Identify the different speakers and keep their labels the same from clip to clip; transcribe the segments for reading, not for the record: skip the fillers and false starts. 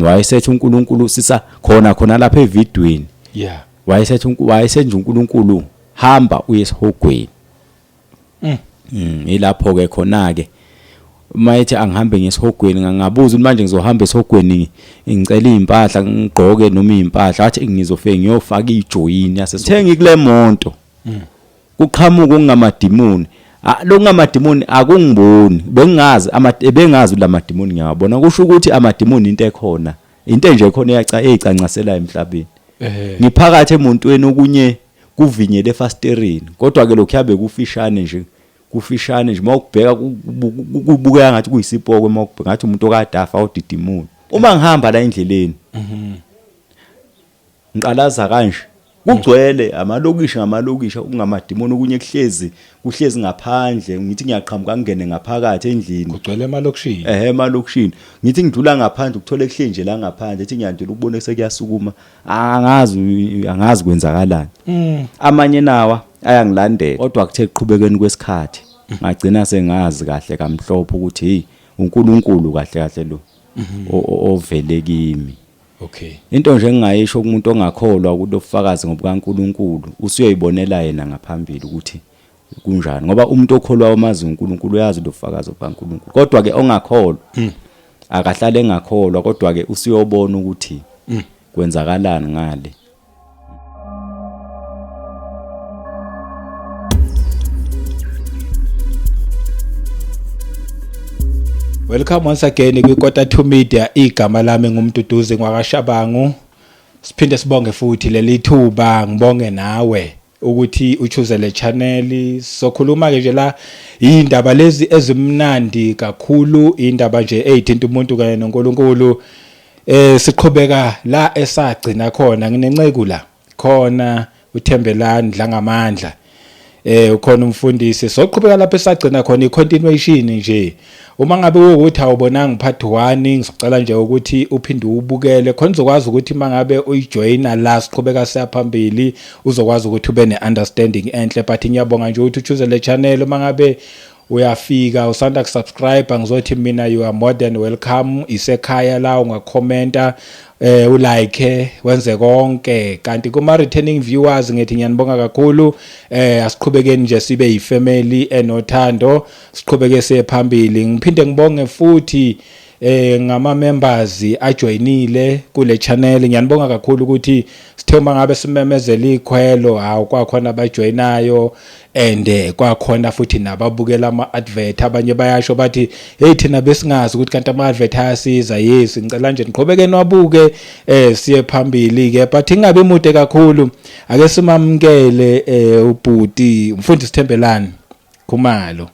Speaker 1: Wayesethi uNkulunkulu sisa khona khona lapha evidweni.
Speaker 2: Yeah.
Speaker 1: Wayesethi wayesenje uNkulunkulu hamba uye esihogweni. Ilapho ke khona ke mayethi angihambe ngesihogweni ngangabuza ukuthi manje ngizohamba esihogweni ngicela izimpahla ngigqoke noma izimpahla wathi ngizofike ngiyofaka ijoyini yase ngikule monto. Kuqhamuka okungamadimoni. Lokungamadimoni akungiboni, bengingazi bengazi lamadimoni ngiyawabona. Kusho ukuthi amadimoni into ekhona, into nje ekhona eyaca eyicancasela emhlabeni. Ngiphakathi emontweni okunye kuvinyele efasitereni, kodwa ke lokhu yabe kufishane nje, kufishane nje mawukubheka kubukeka ngathi kuyisipoko mawukubheka ngathi umuntu okade afa odidimoni. Uma ngihamba la endleleni ngiqalaza kanje kugcwele amalokishi ngamalokishi okungamadimoni okunye kuhlezi kuhlezi ngaphandle ngithi ngiyaqhamuka ngingene ngaphakathi endlini
Speaker 2: kugcwele emalokishini.
Speaker 1: Ehe, emalokishini ngithi ngidlula ngaphandle ukuthole kuhlezi nje la ngaphandle ethi ngiyandlula ukubone sekuyasukuma angazi angazi kwenzakalani. Amanye nawa ayangilandela kodwa kuthe kuqhubekeni kwesikhathi ngagcina sengazi kahle kamhlophe ukuthi hey uNkulunkulu kahle kahle lo ovele kimi.
Speaker 2: Okay.
Speaker 1: Into nje engingayisho kumuntu ongakholwa kulobufakazi ngobukaNkulunkulu usuyoyibonela yena ngaphambili ukuthi kunjani, ngoba umuntu okholwayo umazi uNkulunkulu uyazi lobufakazi bukaNkulunkulu. Kodwa ke ongakholwa akahlale engakholwa, kodwa ke usuyobona ukuthi kwenzakalani ngale.
Speaker 2: Welcome once again kwi-Kota 2 Media. Igama lami nguMduduzi ngwakaShabangu. Siphinde sibonge futhi leli thuba, ngibonge nawe ukuthi uchoose le channel. Sokhuluma ke nje la indaba lezi ezimnandi kakhulu, indaba nje ezithinta umuntu kanye noNkulunkulu. Siqhubeka la esagcina khona. Nginenceku la khona uThembelani Dlangamandla. Ukhona umfundisi. Soqhubeka lapho esagcina khona, i-continuation nje. Uma ngabe ukuthi awubonanga part 1, ngizocela nje ukuthi uphinde ubukele khona uzokwazi ukuthi mangabe uyijoina la siqhubeka siya phambili uzokwazi ukuthi ube ne-understanding enhle. But ngiyabonga nje ukuthi uchoose le channel. Uma ngabe uyafika usanda kusubscribe, ngizothi mina you are more than welcome. Isekhaya la, ungakhomenta, ulike, wenze konke. Kanti kuma returning viewers ngithi ngiyanibonga kakhulu. Asiqhubekeni nje sibe yifamily enothando, siqhubeke siye phambili. Ngiphinde ngibonge futhi ngama members ajoinile kule channel. Ngiyanibonga kakhulu ukuthi sithe uma ngabe simemezela ikhwelo, hawu kwakhona abajoinayo and kwakhona futhi nababukela ama advert. Abanye bayasho bathi hey thina besingazi ukuthi kanti ama advert ayasiza. Yes, ngicela nje niqhubeke niwabuke siye phambili ke, but ingabe imude kakhulu. Ake simamkele ubhuti umfundisi Thembelani Khumalo.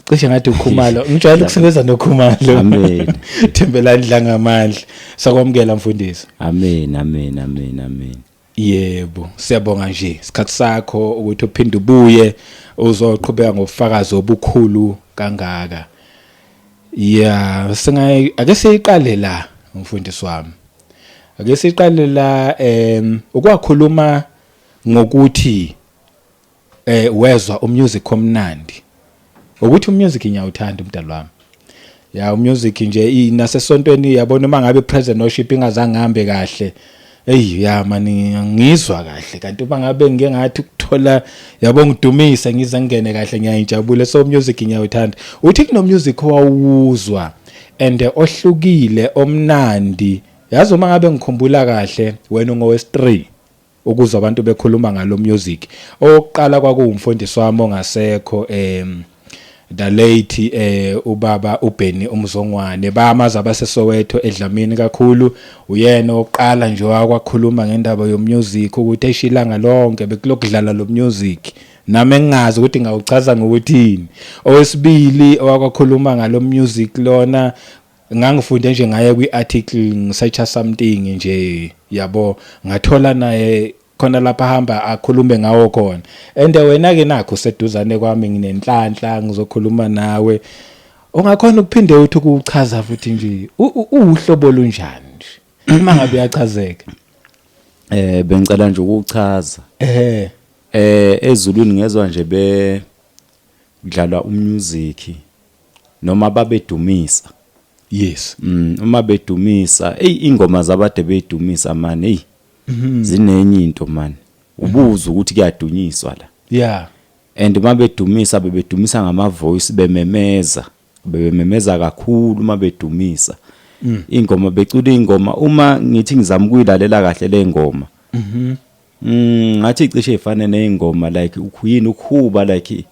Speaker 2: Cishe ngathi uKhumalo, ngijwayele ukusebenza noKhumalo.
Speaker 1: Amen.
Speaker 2: Thembelani Dlangamandla, sakwamukela mfundisi.
Speaker 1: Amen, amen, amen, amen.
Speaker 2: Yebo, siyabonga nje isikhathi sakho ukuthi uphinde ubuye uzoqhubeka ngobufakazi obukhulu kangaka. Yeah, singayi ake siyiqale la mfundisi wami. Ake siqale la ukwakhuluma ngokuthi wezwa umusic omnandi. Ukuthi umusic ngiyawuthanda umdalo wami. Ya, umusic nje nasesontweni yabona uma ngabe present worship ingazange ngihambe kahle. Hey ya mani ngizwa kahle, kanti uma ngabe ngike ngathi ukuthola yabo ngidumise ngize ngingene kahle ngiyayijabula. So music ngiyawuthanda. Uthi kuno music owawuzwa and ohlukile omnandi. Yazi uma ngabe ngikhumbula kahle wena ungowes 3 ukuzwa abantu bekhuluma ngalo music. Owokuqala kwakuwumfundisi wami ongasekho the late ubaba uBenny uMzongwane, bamazi abaseSoweto eDlamini kakhulu. Uyena oqala nje wakwakhuluma ngendaba yomusic ukuthi eshilanga lonke bekulokudlala lo music, nami engingazi ukuthi ngawuchaza ngokuthini. Owesibili owakwakhuluma ngalo music lona ngangifunde nje ngaye kwi-article, ngisearcha something nje yabo, ngathola naye khona lapha hamba akhulume ngawo khona. And wena ke nakho useduzane kwami, nginenhlanhla ngizokhuluma nawe. Ungakhona ukuphinde uthi ukuchaza futhi nje uhlobo olunjani nje uma ngabe uyachazeka?
Speaker 1: Bengicela nje ukuchaza. Ezulwini ngezwa nje be kudlalwa umusic noma babedumisa. Uma bedumisa, ey, ingoma zabade bedumisa man, hey, zinenye into man, ubuza ukuthi kuyadunyiswa la. And uma bedumisa, bebedumisa ngama voice, bememeza, bebememeza kakhulu uma bedumisa ingoma, becula ingoma. Uma ngithi ngizama ukuyilalela kahle le ngoma, ngathi icishe ifane nezingoma like yini, ukuhuba, like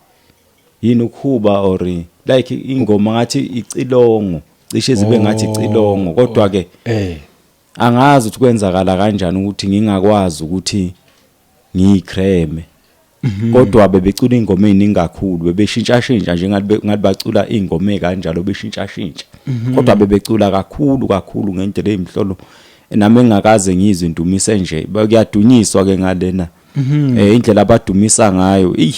Speaker 1: yini, ukuhuba or like ingoma ngathi icilongo, cishe zibe ngathi icilongo, kodwa ke angazi ukuthi kwenzakala kanjani ukuthi ngingakwazi ukuthi ngiyicreme, kodwa bebecula ingoma eziningi kakhulu, bebeshintsha shintsha nje, ngathi bacula ingoma ekanjalo, beshintsha shintsha, kodwa bebecula kakhulu kakhulu ngendlela eyimhlolo nami engakaze ngizwe indumise nje. Kuyadunyiswa ke ngalena, indlela abadumisa ngayo, ey,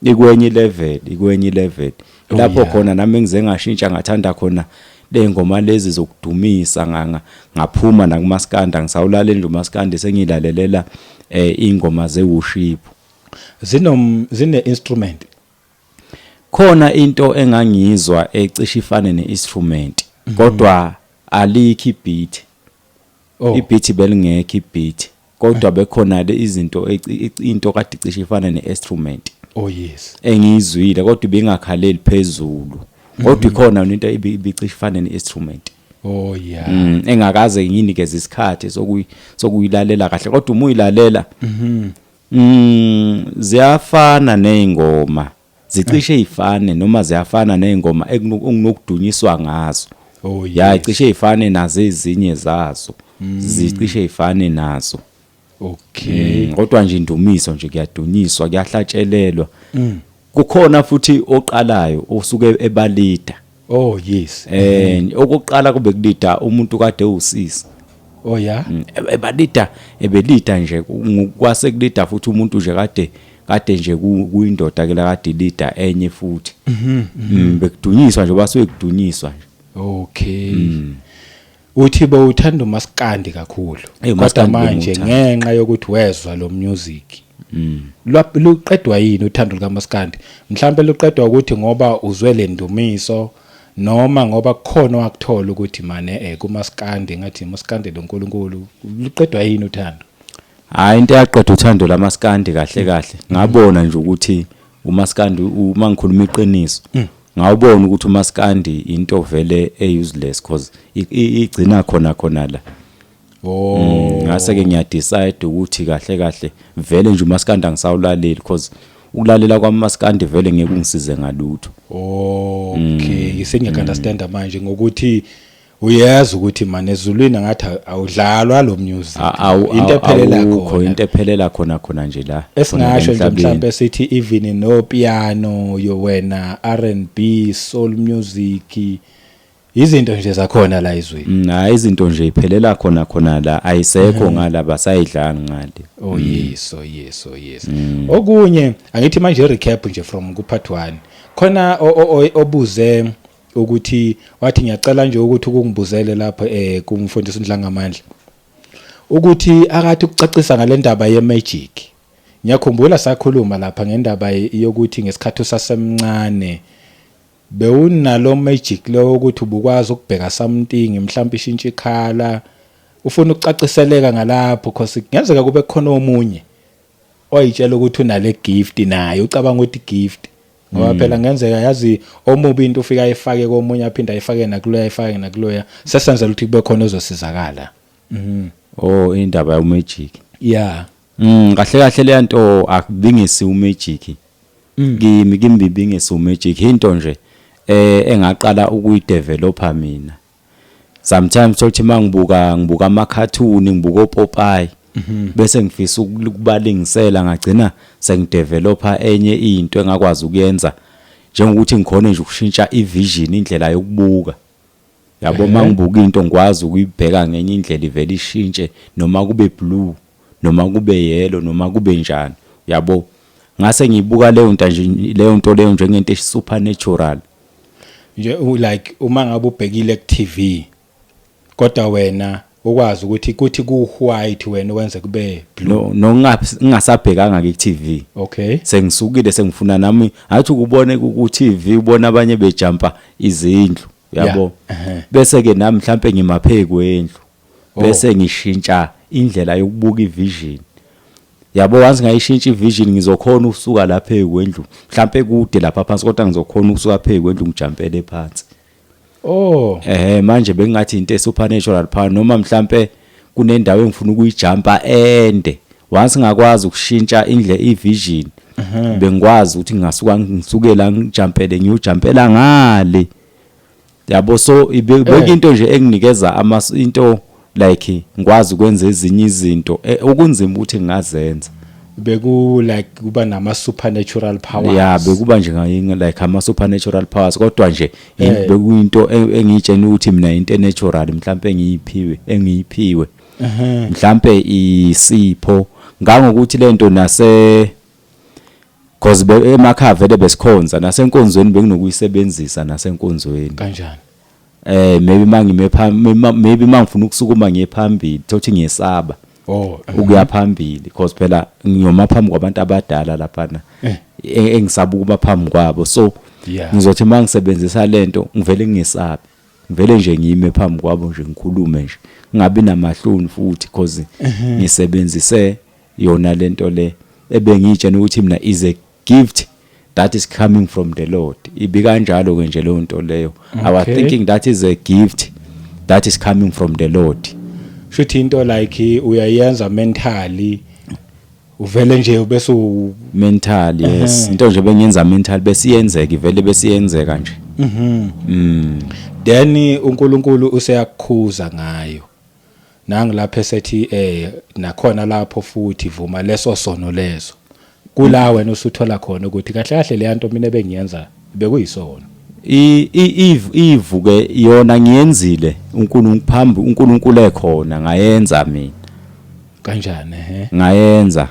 Speaker 1: ikwenye level, ikwenye level lapho khona nami ngize ngashintsha, ngathanda khona le ngoma lezi zokudumisa, ngaphuma nakumaskanda, ngisawulalela nje umaskandi, sengilalelela ingoma ze-worship.
Speaker 2: Zine instrument?
Speaker 1: Khona into engangizwa ecishe ifane ne-instrument, kodwa alikho ibeat. Ibeat belingekho ibeat, kodwa bekhona le izinto into kade icishe ifane ne-instrument engiyizwile, kodwa ibingakhaleli phezulu, kodwa ikhona into ibicishe ifane ne-instrument. Engakaze nginikeze isikhathi sokuyilalela kahle, kodwa uma uyilalela, ziyafana nezingoma, zicishe ifane noma ziyafana nezingoma okunokudunyiswa ngazo. Ya, cishe ifane nazo, ezinye zazo zicishe ifane nazo. Kodwa nje indumiso nje, kuyadunyiswa, kuyahlatshelelwa. Kukhona futhi oqalayo osuke ebalida. Okokuqala kube kulida umuntu kade usisi. Ebalida, ebelida nje, kwase kulida futhi umuntu nje kade nje kuyindoda ke la kade ilida enye futhi. Bekudunyiswa nje, basuke kudunyiswa nje.
Speaker 2: Okay. Uthi bowuthanda umaskandi kakhulu.
Speaker 1: Eh,
Speaker 2: Kodwa
Speaker 1: umaskandi
Speaker 2: manje
Speaker 1: bengiwuthanda.
Speaker 2: ngenxa yokuthi wezwa lo music, luqedwa yini uthando likaMaskandi? Mhlambe luqedwa ukuthi ngoba uzwe le ndumiso, noma ngoba kukhona wakuthola ukuthi mane kumaskandi ngathi umaskandi lo nkulunkulu, luqedwa yini uthando?
Speaker 1: Hayi, into eyaqeda uthando lamaskandi kahle kahle, ngabona nje ukuthi umaskandi, uma ngikhuluma iqiniso, ngawubona ukuthi umaskandi into vele e-useless, cause igcina khona khona la. Ngase ke ngiyadecide ukuthi kahle kahle vele nje umaskandi angisawulaleli, cause ukulalela kwamaskandi vele ngeke ungisize ngalutho.
Speaker 2: Okay, sengiyaku-understand manje ngokuthi uyazi ukuthi mane ezulwini ngathi awudlalwa lo music. Into ephelela
Speaker 1: Awukho
Speaker 2: khona.
Speaker 1: Into ephelela khona khona nje la khona la
Speaker 2: Esingasho nje
Speaker 1: emhlabeni.
Speaker 2: Mhlambe sithi even no piano yo wena, R&B, soul music, izinto nje zakhona la ezweni.
Speaker 1: Hayi, izinto nje iphelela khona khona la, ayisekho ngala, basayidlanga ngale.
Speaker 2: Oh yes, oh yes, oh yes. Okunye angithi manje recap nje from ku part 1, khona obuze ukuthi wathi ngiyacela nje ukuthi ukungibuzele lapho kumfundisi uNdlangamandla ukuthi akathi ukucacisa ngale ndaba ye magic. Ngiyakhumbula sakhuluma lapha ngendaba yokuthi ngesikhathi usasemncane bewunalo magic lo ukuthi ubukwazi ukubheka something, mhlawumbe ishintsha ikhala. Ufuna ukucaciseleka ngalapho, because kungenzeka kube khona omunye oyitshela ukuthi unale gift naye, ucabanga ukuthi gift, ngoba phela ngenzeka yazi omubi into ufika ayifake komunye, aphinde ayifake nakuloya, ayifake nakuloya, sesenzela ukuthi kube khona ozosizakala.
Speaker 1: Oh, indaba yomagic. Kahle kahle le nto akubingisi umagic. Kimi bingisi umagic, into nje engaqala ukuyidevelopa mina. Sometimes sothi mangibuka, ngibuka ama cartoon, ngibuka oPopeye, bese ngifisa ukubalingisela, ngagcina sengidevelopa enye into engakwazi ukuyenza, njengokuthi ngikhona nje ukushintsha ivision, indlela yokubuka. Yabo, mangibuka into ngikwazi ukuyibheka ngenye indlela, ivele ishintshe, noma kube blue, noma kube yellow, noma kube njani, yabo. Ngase ngiyibuka leyo nto nje, leyo nto leyo njengento supernatural.
Speaker 2: Nje like uma ngabe ubhekile ku TV, kodwa wena ukwazi ukuthi kuthi ku white, wena wenze kube blue?
Speaker 1: No, ngingasabhekanga ke ku TV. Sengisukile, sengifuna nami, athi ukubone ku TV, ubona abanye bejumpa izindlu. Uyabo?
Speaker 2: Ehhe.
Speaker 1: Bese ke nami mhlambe ngimaphe kwendlu.
Speaker 2: Oh.
Speaker 1: Bese ngishintsha indlela yokubuka ivision. Yabo, once ngayishintsha ivision, ngizokhona ukusuka lapha kwendlu. Mhlambe kude lapha phansi, kodwa ngizokhona ukusuka phe kwendlu ngijampele phansi.
Speaker 2: Oh.
Speaker 1: Ehhe, manje bengathi into supernatural power, noma mhlambe kunendawo engifuna ukuyijumpa ende, once ngakwazi ukushintsha indle ivision, bengikwazi ukuthi ngingasuka ngisukela ngijumpele, ngiyojumpela ngale, yabo. So bekuyinto nje enginikeza ama into like ngikwazi ukwenza ezinye izinto okunzima ukuthi ngingazenza.
Speaker 2: Beku like kuba nama supernatural powers.
Speaker 1: Ya, bekuba nje like ama supernatural powers, kodwa nje bekuyinto engiyitshena ukuthi mina into natural mhlambe engiyiphiwe, mhlambe isipho, ngangokuthi lento nase cause emakhaya vele besikhonza, nasenkonzweni benginokuyisebenzisa nasenkonzweni.
Speaker 2: Kanjani?
Speaker 1: Maybe mangime phambi, maybe mangifuna ukusukuma ngiye phambili, thothi ngiyesaba ukuya phambili, because phela ngiyoma phambi kwabantu abadala laphana, engisaba ukuba phambi kwabo, so ngizothi mangisebenzisa lento ngivele ngingesabi, ngivele nje ngime phambi kwabo nje, ngikhulume nje, ngingabi namahloni futhi, because ngisebenzise yona lento le ebengiyitshena ukuthi mina is a gift that is coming from the Lord. Ibi kanjalo ke nje leyo nto leyo. I was thinking that is a gift that is coming from the Lord.
Speaker 2: Shuthi into like uyayenza mentally, uvele nje bese
Speaker 1: Mental, yes, into nje bengiyenza mental, besiyenzeka ivele, besiyenzeka nje.
Speaker 2: Then uNkulunkulu useyakukhuza ngayo nangilapho esethi nakhona lapho futhi vuma leso sono leso, kula wena usuthola khona ukuthi kahle kahle le nto mina bengiyenza bekuyisono.
Speaker 1: Ivuke yona, ngiyenzile uNkulunkulu phambi, uNkulunkulu ekhona, ngayenza mina.
Speaker 2: Kanjani ehe?
Speaker 1: Ngayenza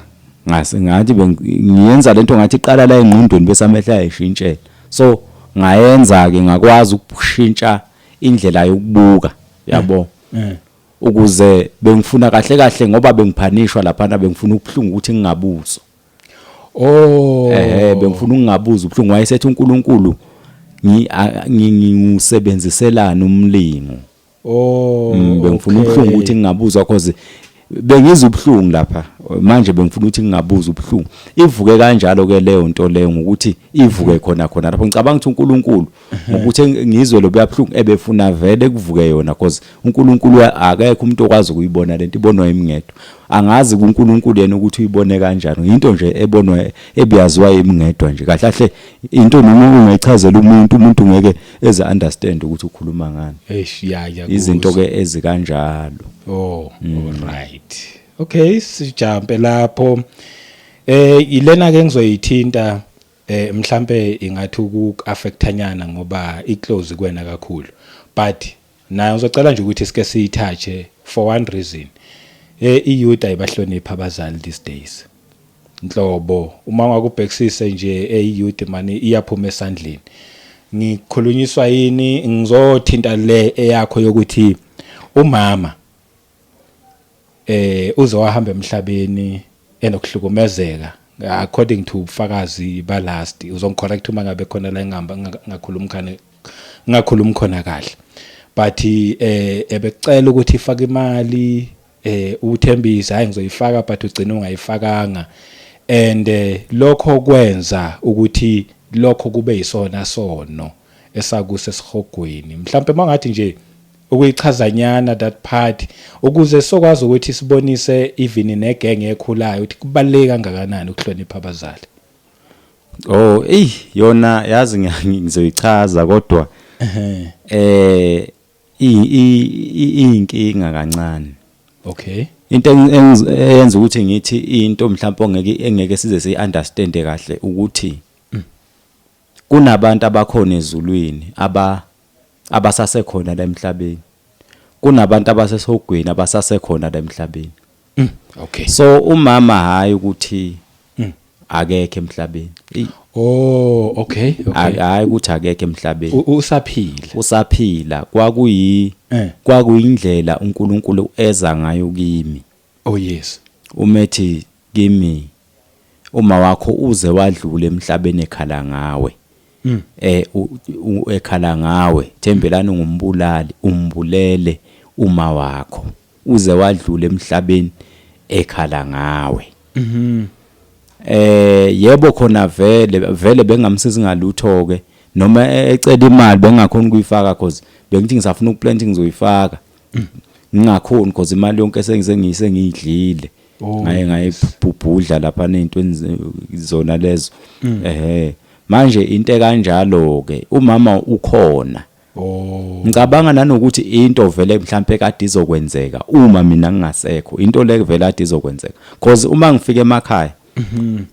Speaker 1: ngase ngathi ngiyenza lento, ngathi iqala la engqondweni bese amehlo ayishintshela, so ngayenza ke, ngakwazi ukushintsha indlela yokubuka, yabo, ukuze bengifuna kahle kahle, ngoba bengiphanishwa laphana, bengifuna ubuhlungu ukuthi ngingabuzwa.
Speaker 2: Oh.
Speaker 1: Bengifuna ukungabuza ubuhlungu. Wayesethi uNkulunkulu ngiwusebenziselana umlingo.
Speaker 2: Oh.
Speaker 1: Bengifuna ubuhlungu ukuthi ngingabuzwa, cause bengizwa ubuhlungu lapha. Manje bengifuna ukuthi ngingabuza ubuhlungu. Ivuke kanjalo ke leyo nto leyo, ngokuthi ivuke khona khona lapho. Ngicabanga ukuthi uNkulunkulu, ngokuthi ngizwe lo buhlungu, ebefuna vele kuvuke yona, cause uNkulunkulu akekho umuntu okwazi ukuyibona lento, ibonwa yimi ngedwa. Angazi kuNkulunkulu yena ukuthi uyibone kanjani, into nje ebonwa, ebiyaziwa yimi ngedwa nje. Kahle kahle into noma ungayichazela umuntu, umuntu ngeke eze understand ukuthi ukhuluma ngani.
Speaker 2: Eish, ya ya.
Speaker 1: Izinto ke ezikanjalo.
Speaker 2: Oh, all right. Okay, sijumpe lapho. Ilena ke ngizoyithinta, mhlambe ingathi uku-affectanyana ngoba iclose kuwena kakhulu. But nayo ngizocela nje ukuthi sike siyithathe for one reason. Iyouth ayibahlonipha abazali these days. Nhlobo, uma ungakubhekisise nje, eyouth mani iyaphuma esandleni. Ngikhulunyiswa yini? Ngizothinta le eyakho yokuthi umama uze wahamba emhlabeni enokuhlukumezeka, according to ubufakazi ba last. Uzongicorrect uma ngabe khona la engihamba ngakhuluma khona, ngakhuluma khona kahle, but ebecela ukuthi ifake imali, uthembisa, hayi ngizoyifaka, but ugcina ungayifakanga, and lokho kwenza ukuthi lokho kube yisona sono esakuse esihogweni. Mhlawumbe mangathi nje ukuyichazanyana that part, ukuze sokwazi ukuthi sibonise even negenge ekhulayo ukuthi kubaluleke kangakanani ukuhlonipha abazali.
Speaker 1: Oh, ey, yona yazi ngizoyichaza, kodwa iyinkinga kancane. Into eyenza ukuthi ngithi into mhlawumbe ongeke engeke size siyi-understand kahle ukuthi kunabantu abakhona ezulwini abasasekhona la emhlabeni, kunabantu abasesihogweni abasasekhona la emhlabeni. So umama, hayi ukuthi akekho emhlabeni.
Speaker 2: Oh, okay.
Speaker 1: Hayi ukuthi akekho emhlabeni.
Speaker 2: Usaphila.
Speaker 1: Usaphila. Kwakuyi kwakuyindlela uNkulunkulu eza ngayo kimi.
Speaker 2: Oh yes.
Speaker 1: Umethi kimi, uma wakho uze wadlula emhlabeni ekhala ngawe. Ekhala ngawe Thembelani, ungumbulali, umbulele uma wakho, uze wadlula emhlabeni ekhala ngawe. Yebo, khona vele vele bengamsiza ngalutho ke, noma ecela imali bengakhona ukuyifaka, cause bengithi ngisafuna ukuplant, ngizoyifaka, ngingakhoni cause imali yonke sengiyidlile. Ngaye ngayibhubhudla lapha nezintweni zona lezo. Manje into ekanjalo ke, umama ukhona. Ngicabanga nanokuthi into vele mhlambe kade izokwenzeka uma mina ngingasekho, into le vele kade izokwenzeka, cause uma ngifika emakhaya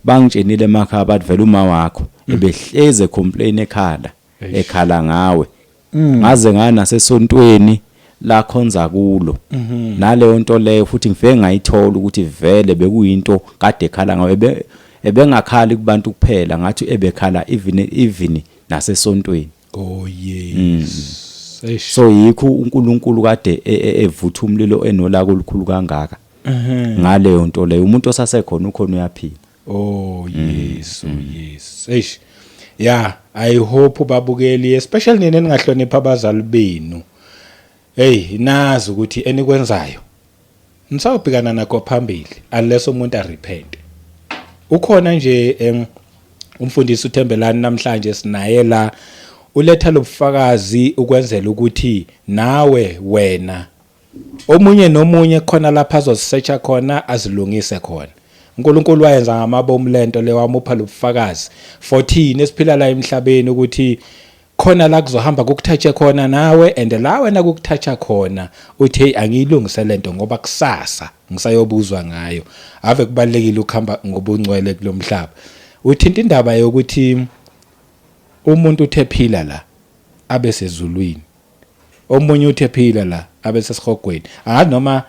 Speaker 1: bangitshenile emakhaya, bathi vele uma wakho ebehleze complain, ekhala, ekhala ngawe. Ngaze ngaya nasesontweni la khonza kulo naleyo nto leyo, futhi ngifike ngayithola ukuthi vele bekuyinto kade ekhala ngawe. Ebengakhali kubantu kuphela, ngathi ebekhala even nasesontweni.
Speaker 2: Oh yes. Eish.
Speaker 1: So yikho uNkulunkulu kade evutha umlilo enolaka olukhulu kangaka ngaleyo nto leyo. Umuntu osasekhona ukhona, uyaphila.
Speaker 2: Oh yes, oh yes. Eish. Yeah, I hope babukeli, especially nina eningahlonipha abazali benu. Hey, nazi ukuthi enikwenzayo nisawubhekana nakho phambili unless umuntu arepent. Ukhona nje umfundisi uThembelani namhlanje sinaye la, uletha lobufakazi ukwenzela ukuthi nawe wena omunye nomunye khona lapha azozisearcha khona, azilungise khona. uNkulunkulu wayenza ngamabomu lento le, wamupha lobufakazi 14 esiphila la emhlabeni, ukuthi khona la kuzohamba kukuthathe khona nawe, and la wena kukuthatha khona uthi, "Hey, angiyilungise lento ngoba kusasa ngisayobuzwa ngayo." Ave kubalekile ukuhamba ngobungcwele kulomhlaba. Uthinta indaba yokuthi umuntu uthe phila la abe sezulwini, omunye uthe phila la abe sesihogweni. Angazi noma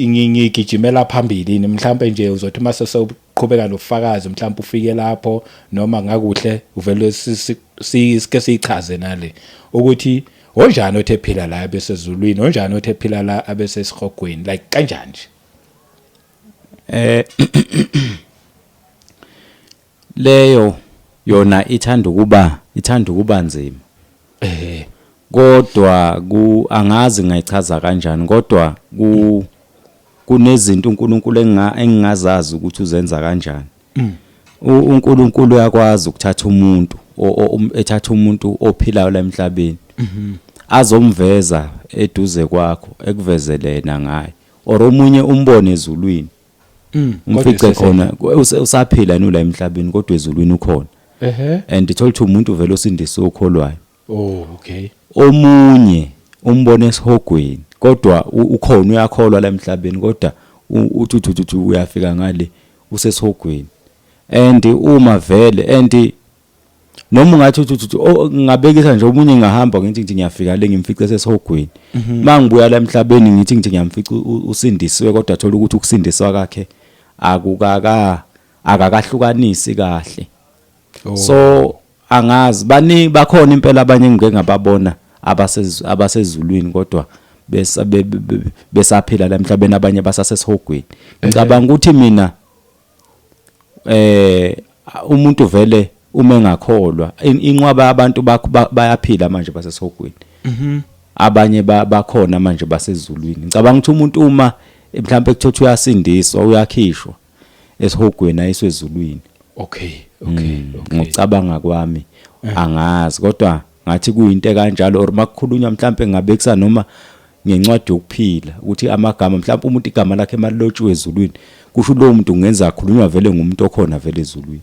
Speaker 2: ngigijimela phambili mhlambe nje, uzothi mase sewuqhubeka nofakazi mhlambe ufike lapho, noma ngakuhle uvele sike siyichaze nale ukuthi onjani othe phila la abe sezulwini, onjani othe phila la abe sesihogweni, like kanjani nje?
Speaker 1: Leyo yona ithanda ukuba nzima, kodwa ku angazi ngayichaza kanjani, kodwa kunezinto uNkulunkulu engingazazi ukuthi uzenza kanjani. uNkulunkulu uyakwazi ukuthatha umuntu ethatha umuntu ophilayo la emhlabeni, azomveza eduze kwakho, ekuvezele yena ngaye, or omunye umbone ezulwini, umfice khona usaphila nula emhlabeni, kodwa ezulwini ukhona. And ithola ukuthi umuntu vele osindiswe, okholwayo.
Speaker 2: Oh, okay.
Speaker 1: Omunye umbone esihogweni, kodwa ukhona, uyakholwa la emhlabeni, kodwa uthi uthi uthi uyafika ngale usesihogweni. And uma vele and noma ungathi uthi uthi, oh, ngingabekisa nje omunye, ngahamba ngithi ngiyafika le, ngimfice sesihogweni. Mangibuya la emhlabeni ngithi ngiyamfica usindisiwe, kodwa thola ukuthi ukusindiswa kwakhe akukaka akakahlukanisi kahle. So angazi, baningi bakhona impela abanye engike ngababona abasezulwini kodwa besaphila la emhlabeni, abanye basasesihogweni. Ngicabanga ukuthi mina umuntu vele uma engakholwa, inqwaba abantu bayaphila manje basesihogweni, abanye bakhona manje basezulwini. Ngicabanga ukuthi umuntu uma mhlawumbe kuthiwa uyasindiswa, uyakhishwa esihogweni ayiswe ezulwini. Ngokucabanga kwami, angazi, kodwa ngathi kuyinto ekanjalo, or makukhulunywa mhlambe ngabekisa noma ngencwadi yokuphila, ukuthi amagama mhlawumbe umuntu igama lakhe malilotshiwe ezulwini, kusho lowo muntu kungenza akhulunywa vele ngumuntu okhona vele ezulwini.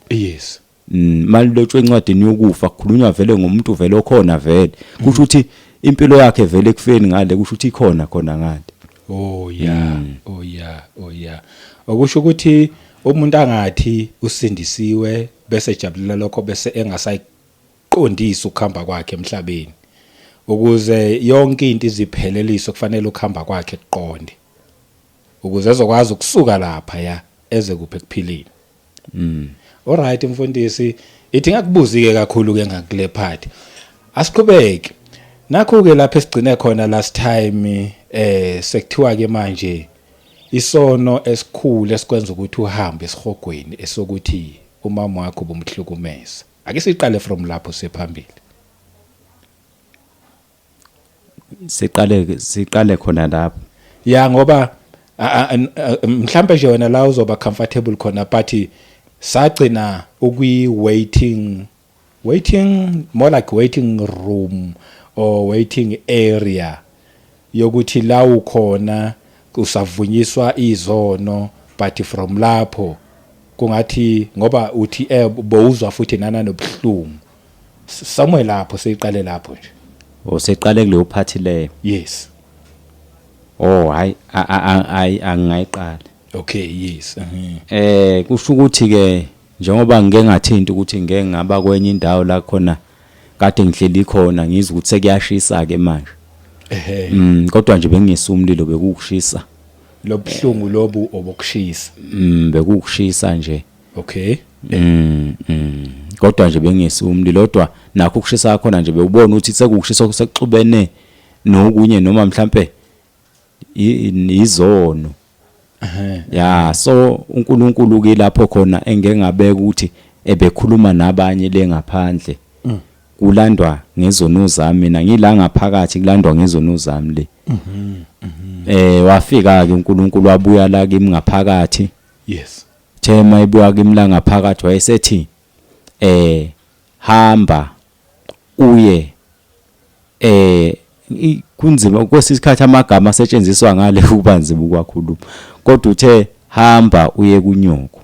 Speaker 1: Malilotshwe encwadini yokufa, kukhulunywa vele ngomuntu vele okhona vele, kusho ukuthi impilo yakhe vele ekufeni ngale, kusho ukuthi ikhona khona ngale.
Speaker 2: Oh yeah. Oh yeah. Oh yeah. Okusho ukuthi umuntu angathi usindisiwe bese ejabulela lokho, bese engasayiqondisi ukuhamba kwakhe emhlabeni. Ukuze yonke into izipheleliswe kufanele ukuhamba kwakhe kuqonde. Ukuze ezokwazi ukusuka lapha ya eze kuphi ekuphileni. Alright mfundisi, ithi ngakubuzi ke kakhulu ke ngakule part. Asiqhubeke. Nakho ke lapha esigcine khona last time, sekuthiwa ke manje isono esikhulu esikwenza ukuthi uhambe esihogweni esokuthi umama wakho bomhlukumeza. Ake siqale from lapho siphambili.
Speaker 1: Siqale khona lapho.
Speaker 2: Ya, ngoba mhlambe nje wena la uzoba comfortable khona, but sagcina ukwi waiting more like waiting room or waiting area yokuthi la ukhona usavunyiswa izono, but from lapho kungathi ngoba uthi bowuzwa futhi nana nobuhlungu somewhere lapho, seyiqale lapho nje.
Speaker 1: O, seqale kuleyo part leyo?
Speaker 2: Yes.
Speaker 1: Oh, hayi, hayi, angingayiqala.
Speaker 2: Okay, yes.
Speaker 1: Kusho ukuthi ke njengoba ngike ngathinta ukuthi ngeke ngaba kwenye indawo la khona kade ngihleli khona, ngizwe ukuthi sekuyashisa ke manje. Kodwa nje bengingesi umlilo, bekukushisa.
Speaker 2: Lobuhlungu lobu obokushisa?
Speaker 1: Bekukushisa nje.
Speaker 2: Okay.
Speaker 1: Kodwa nje bengingesi umlilo, kodwa nakho ukushisa khona nje bewubona ukuthi sekukushisa sekuxubene nokunye noma mhlambe izono. Ya, so uNkulunkulu ke lapho khona engeke ngabeka ukuthi ebekhuluma nabanye le ngaphandle kulandwa ngezono zami, mina ngila ngaphakathi kulandwa ngezono zami le. Wafika ke uNkulunkulu, wabuya la kimi ngaphakathi. Thema ibuya kimi la ngaphakathi, wayesethi hamba uye kunzima kwesikhathi amagama asetshenziswa ngale kuba nzima ukwakhuluma, kodwa uthe hamba uye kunyoko.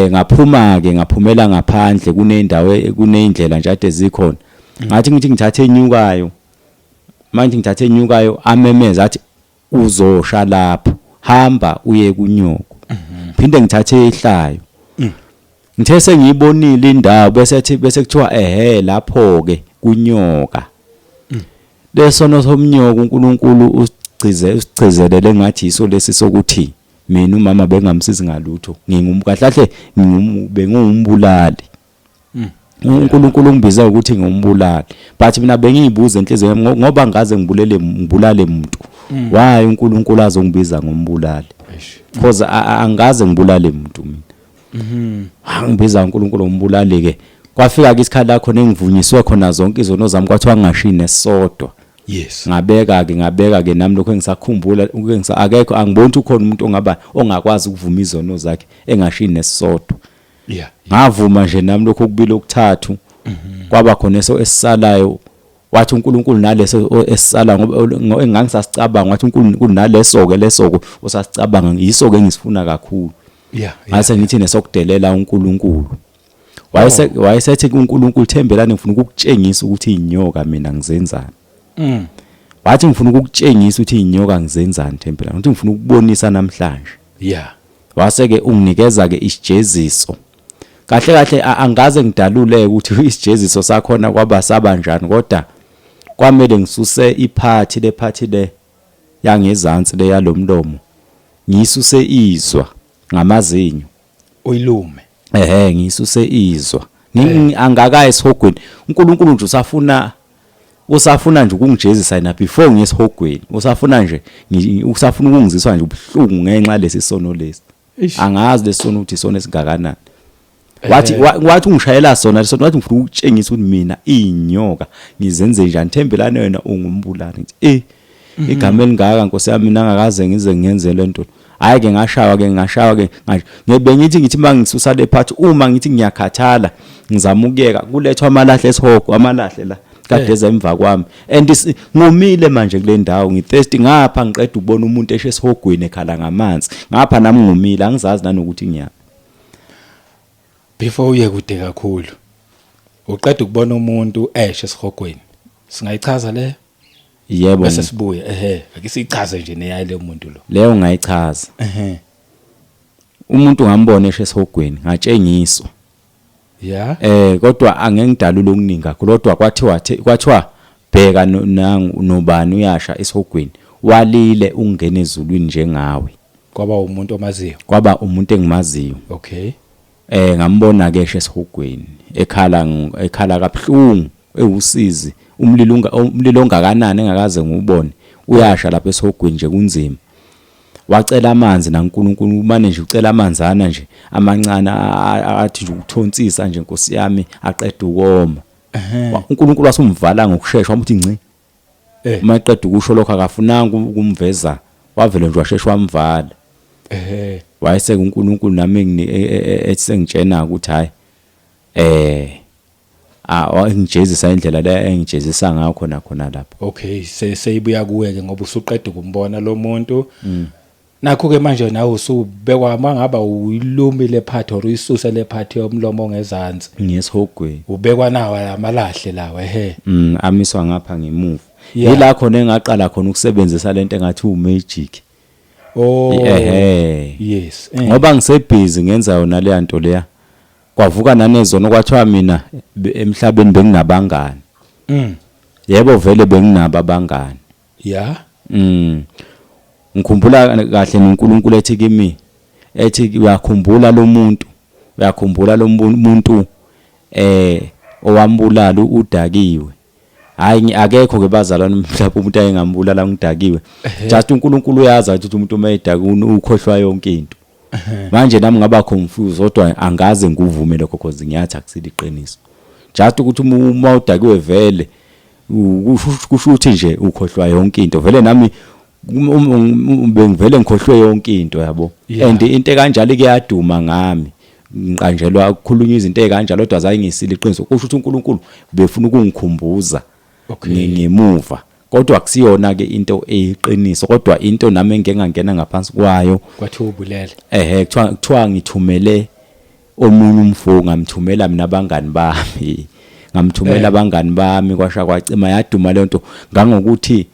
Speaker 1: Ngaphuma ke, ngaphumela ngaphandle, kunendawo, kuneyindlela nje ade zikhona. Ngathi ngithi ngithathe enyukayo, manje ngithathe enyukayo, amemeza athi uzosha lapho, hamba uye kunyoko. Phinde ngithathe ehlayo, ngithe sengiyibonile indawo, bese ethi, bese kuthiwa ehe, lapho ke kunyoka lesono somnyoko. uNkulunkulu usigcize, usigcizelele ngathi yiso lesi sokuthi mina umama bengamsizi ngalutho, ngingum kahle kahle bengumbulali. uNkulunkulu ungibiza ukuthi ngiumbulali, but mina bengiyibuza enhliziyweni yami ngoba ngaze ngibulele, ngibulale umuntu, why uNkulunkulu azongibiza ngombulali?
Speaker 2: Eish.
Speaker 1: Because angaze ngibulale umuntu mina. Angibiza uNkulunkulu ngombulali ke, kwafika ke isikhathi la khona engivunyiswe khona zonke izono zami, kwathiwa ngingashiyi nesodwa. Ngabeka ke nami lokho engisakhumbula akekho, angiboni ukuthi ukhona umuntu ongaba ongakwazi ukuvuma izono zakhe engashiyi nesodwa. Ngavuma nje nami lokho okubili, okuthathu, kwaba khona eso esisalayo. Wathi uNkulunkulu naleso esisala ngoba engangisasicabanga, wathi uNkulunkulu naleso ke, leso ke usasicabanga, yiso ke engisifuna kakhulu. Ngase ngithi nesokudelela uNkulunkulu. Wayesethi kuNkulunkulu, "Thembelani, ngifuna ukukutshengisa ukuthi inyoka mina ngizenzani." Wathi ngifuna ukukutshengisa ukuthi inyoka ngizenzani, Thembelani, uthi ngifuna ukubonisa namhlanje. Wase ke unginikeza ke isijeziso. Kahle kahle angaze ngidalule ukuthi isijeziso sakhona kwaba sabanjani, kodwa kwamele ngisuse iphathi lephathi le yangezansi le yalomlomo, ngiyisuse izwa ngamazinyo.
Speaker 2: Uyilume?
Speaker 1: Ehe, ngiyisuse izwa. Angakayi esihogweni. uNkulunkulu nje usafuna nje ukungijezisa yena before ngiye esihogweni, usafuna nje usafuna ukungiziswa nje ubuhlungu ngenxa lesi sono lesi.
Speaker 2: Eish.
Speaker 1: Angazi lesono ukuthi isona esingakanani. Wathi wathi ungishayela sona lesono, wathi ngifuna ukutshengisa ukuthi mina inyoka ngizenze njani, Thembelani, wena ungumbulali. Ngithi igama elingaka Nkosi yami, mina ngakaze ngize ngenze lento. Hayi ke, ngashawa ke, ngashawa ke. Ngibe ngithi mangisusa le part, uma ngithi ngiyakhathala ngizama ukuyeka, kulethwa amalahle esihogo, amalahle la kade eza emva kwami, and ngomile manje kule ndawo, ngithirsty ngapha, ngiqeda ukubona umuntu eshe esihogweni ekhala ngamanzi ngapha, nami ngomile, angizazi nanokuthi ngiyaphi.
Speaker 2: Before uye kude kakhulu, uqeda ukubona umuntu eshe esihogweni, singayichaza le?
Speaker 1: Yebo.
Speaker 2: Bese sibuye, ehe, ake siyichaze nje neyayi le muntu lo.
Speaker 1: Leyo ngayichaza. Umuntu ngambona eshe esihogweni, ngatshengiswa. Kodwa angeke ngidalule okuningi kakhulu, kodwa kwathiwa bheka nangu nobani uyasha esihogweni, walile ungena ezulwini njengawe.
Speaker 2: Kwaba umuntu omaziyo?
Speaker 1: Kwaba umuntu engimaziyo. Ngambona ke eshe esihogweni ekhala, ekhala kabuhlungu, ewusizi, umlilo umlilo ongakanani engakaze ngiwubone, uyasha lapha esihogweni nje, kunzima. Wacela amanzi naNkulunkulu, umane nje ucela amanzana nje amancane athi nje ukuthonsisa nje Nkosi yami, aqeda ukoma. UNkulunkulu wasumvala ngokushesha, wamuthi ngci. Uma eqeda ukusho lokho akafunanga ukumveza, wavele nje washesha wamvala. Wayeseke uNkulunkulu nami ethi sengitshena ukuthi hayi ngijezisa indlela le engijezisa ngayo khona khona lapho.
Speaker 2: Okay, seyibuya kuwe ke ngoba usuqeda ukumbona lo muntu. Nakho ke manje nawe usubekwa, mangaba uyilumile part or uyisuse le part yomlomo ongezansi.
Speaker 1: Ngesihogweni.
Speaker 2: Ubekwa nawo amalahle lawa, ehe.
Speaker 1: Amiswa ngapha ngemuva. Yila khona engaqala khona ukusebenzisa lento engathi umagic.
Speaker 2: Oh.
Speaker 1: Ehe.
Speaker 2: Yes.
Speaker 1: Ngoba ngisebhizi ngenza yona le nto leya. Kwavuka nanezono, kwathiwa mina emhlabeni benginabangani. Yebo, vele benginabo abangani. Ngikhumbula kahle noNkulunkulu ethi kimi, ethi uyakhumbula lo muntu, uyakhumbula lo muntu owambulala udakiwe. Hayi, akekho ke bazalwane mhlawumbe umuntu ayengambulala ngidakiwe. Just uNkulunkulu uyazi ukuthi umuntu uma edakiwe ukhohlwa yonke into. Manje nami ngaba confused, kodwa angaze ngikuvume lokho because ngiyathi akusile iqiniso. Just ukuthi uma udakiwe vele kusho ukuthi nje ukhohlwa yonke into. Vele nami bengivele ngikhohlwe yonke into, yabo. And into kanjalo kuyaduma ngami. Ngiqanjelwa ukukhulunywa izinto ezikanjalo, kodwa zayingisile iqiniso. Kusho ukuthi uNkulunkulu befuna ukungikhumbuza ngemuva. Kodwa akusiyona ke into eyiqiniso, kodwa into nami engike ngangena ngaphansi kwayo.
Speaker 2: Kwathiwa ubulele.
Speaker 1: Ehe, kuthiwa ngithumele omunye umfo, ngamthumela mina abangani bami. Ngamthumela abangani bami, kwasha kwacima, yaduma le nto ngangokuthi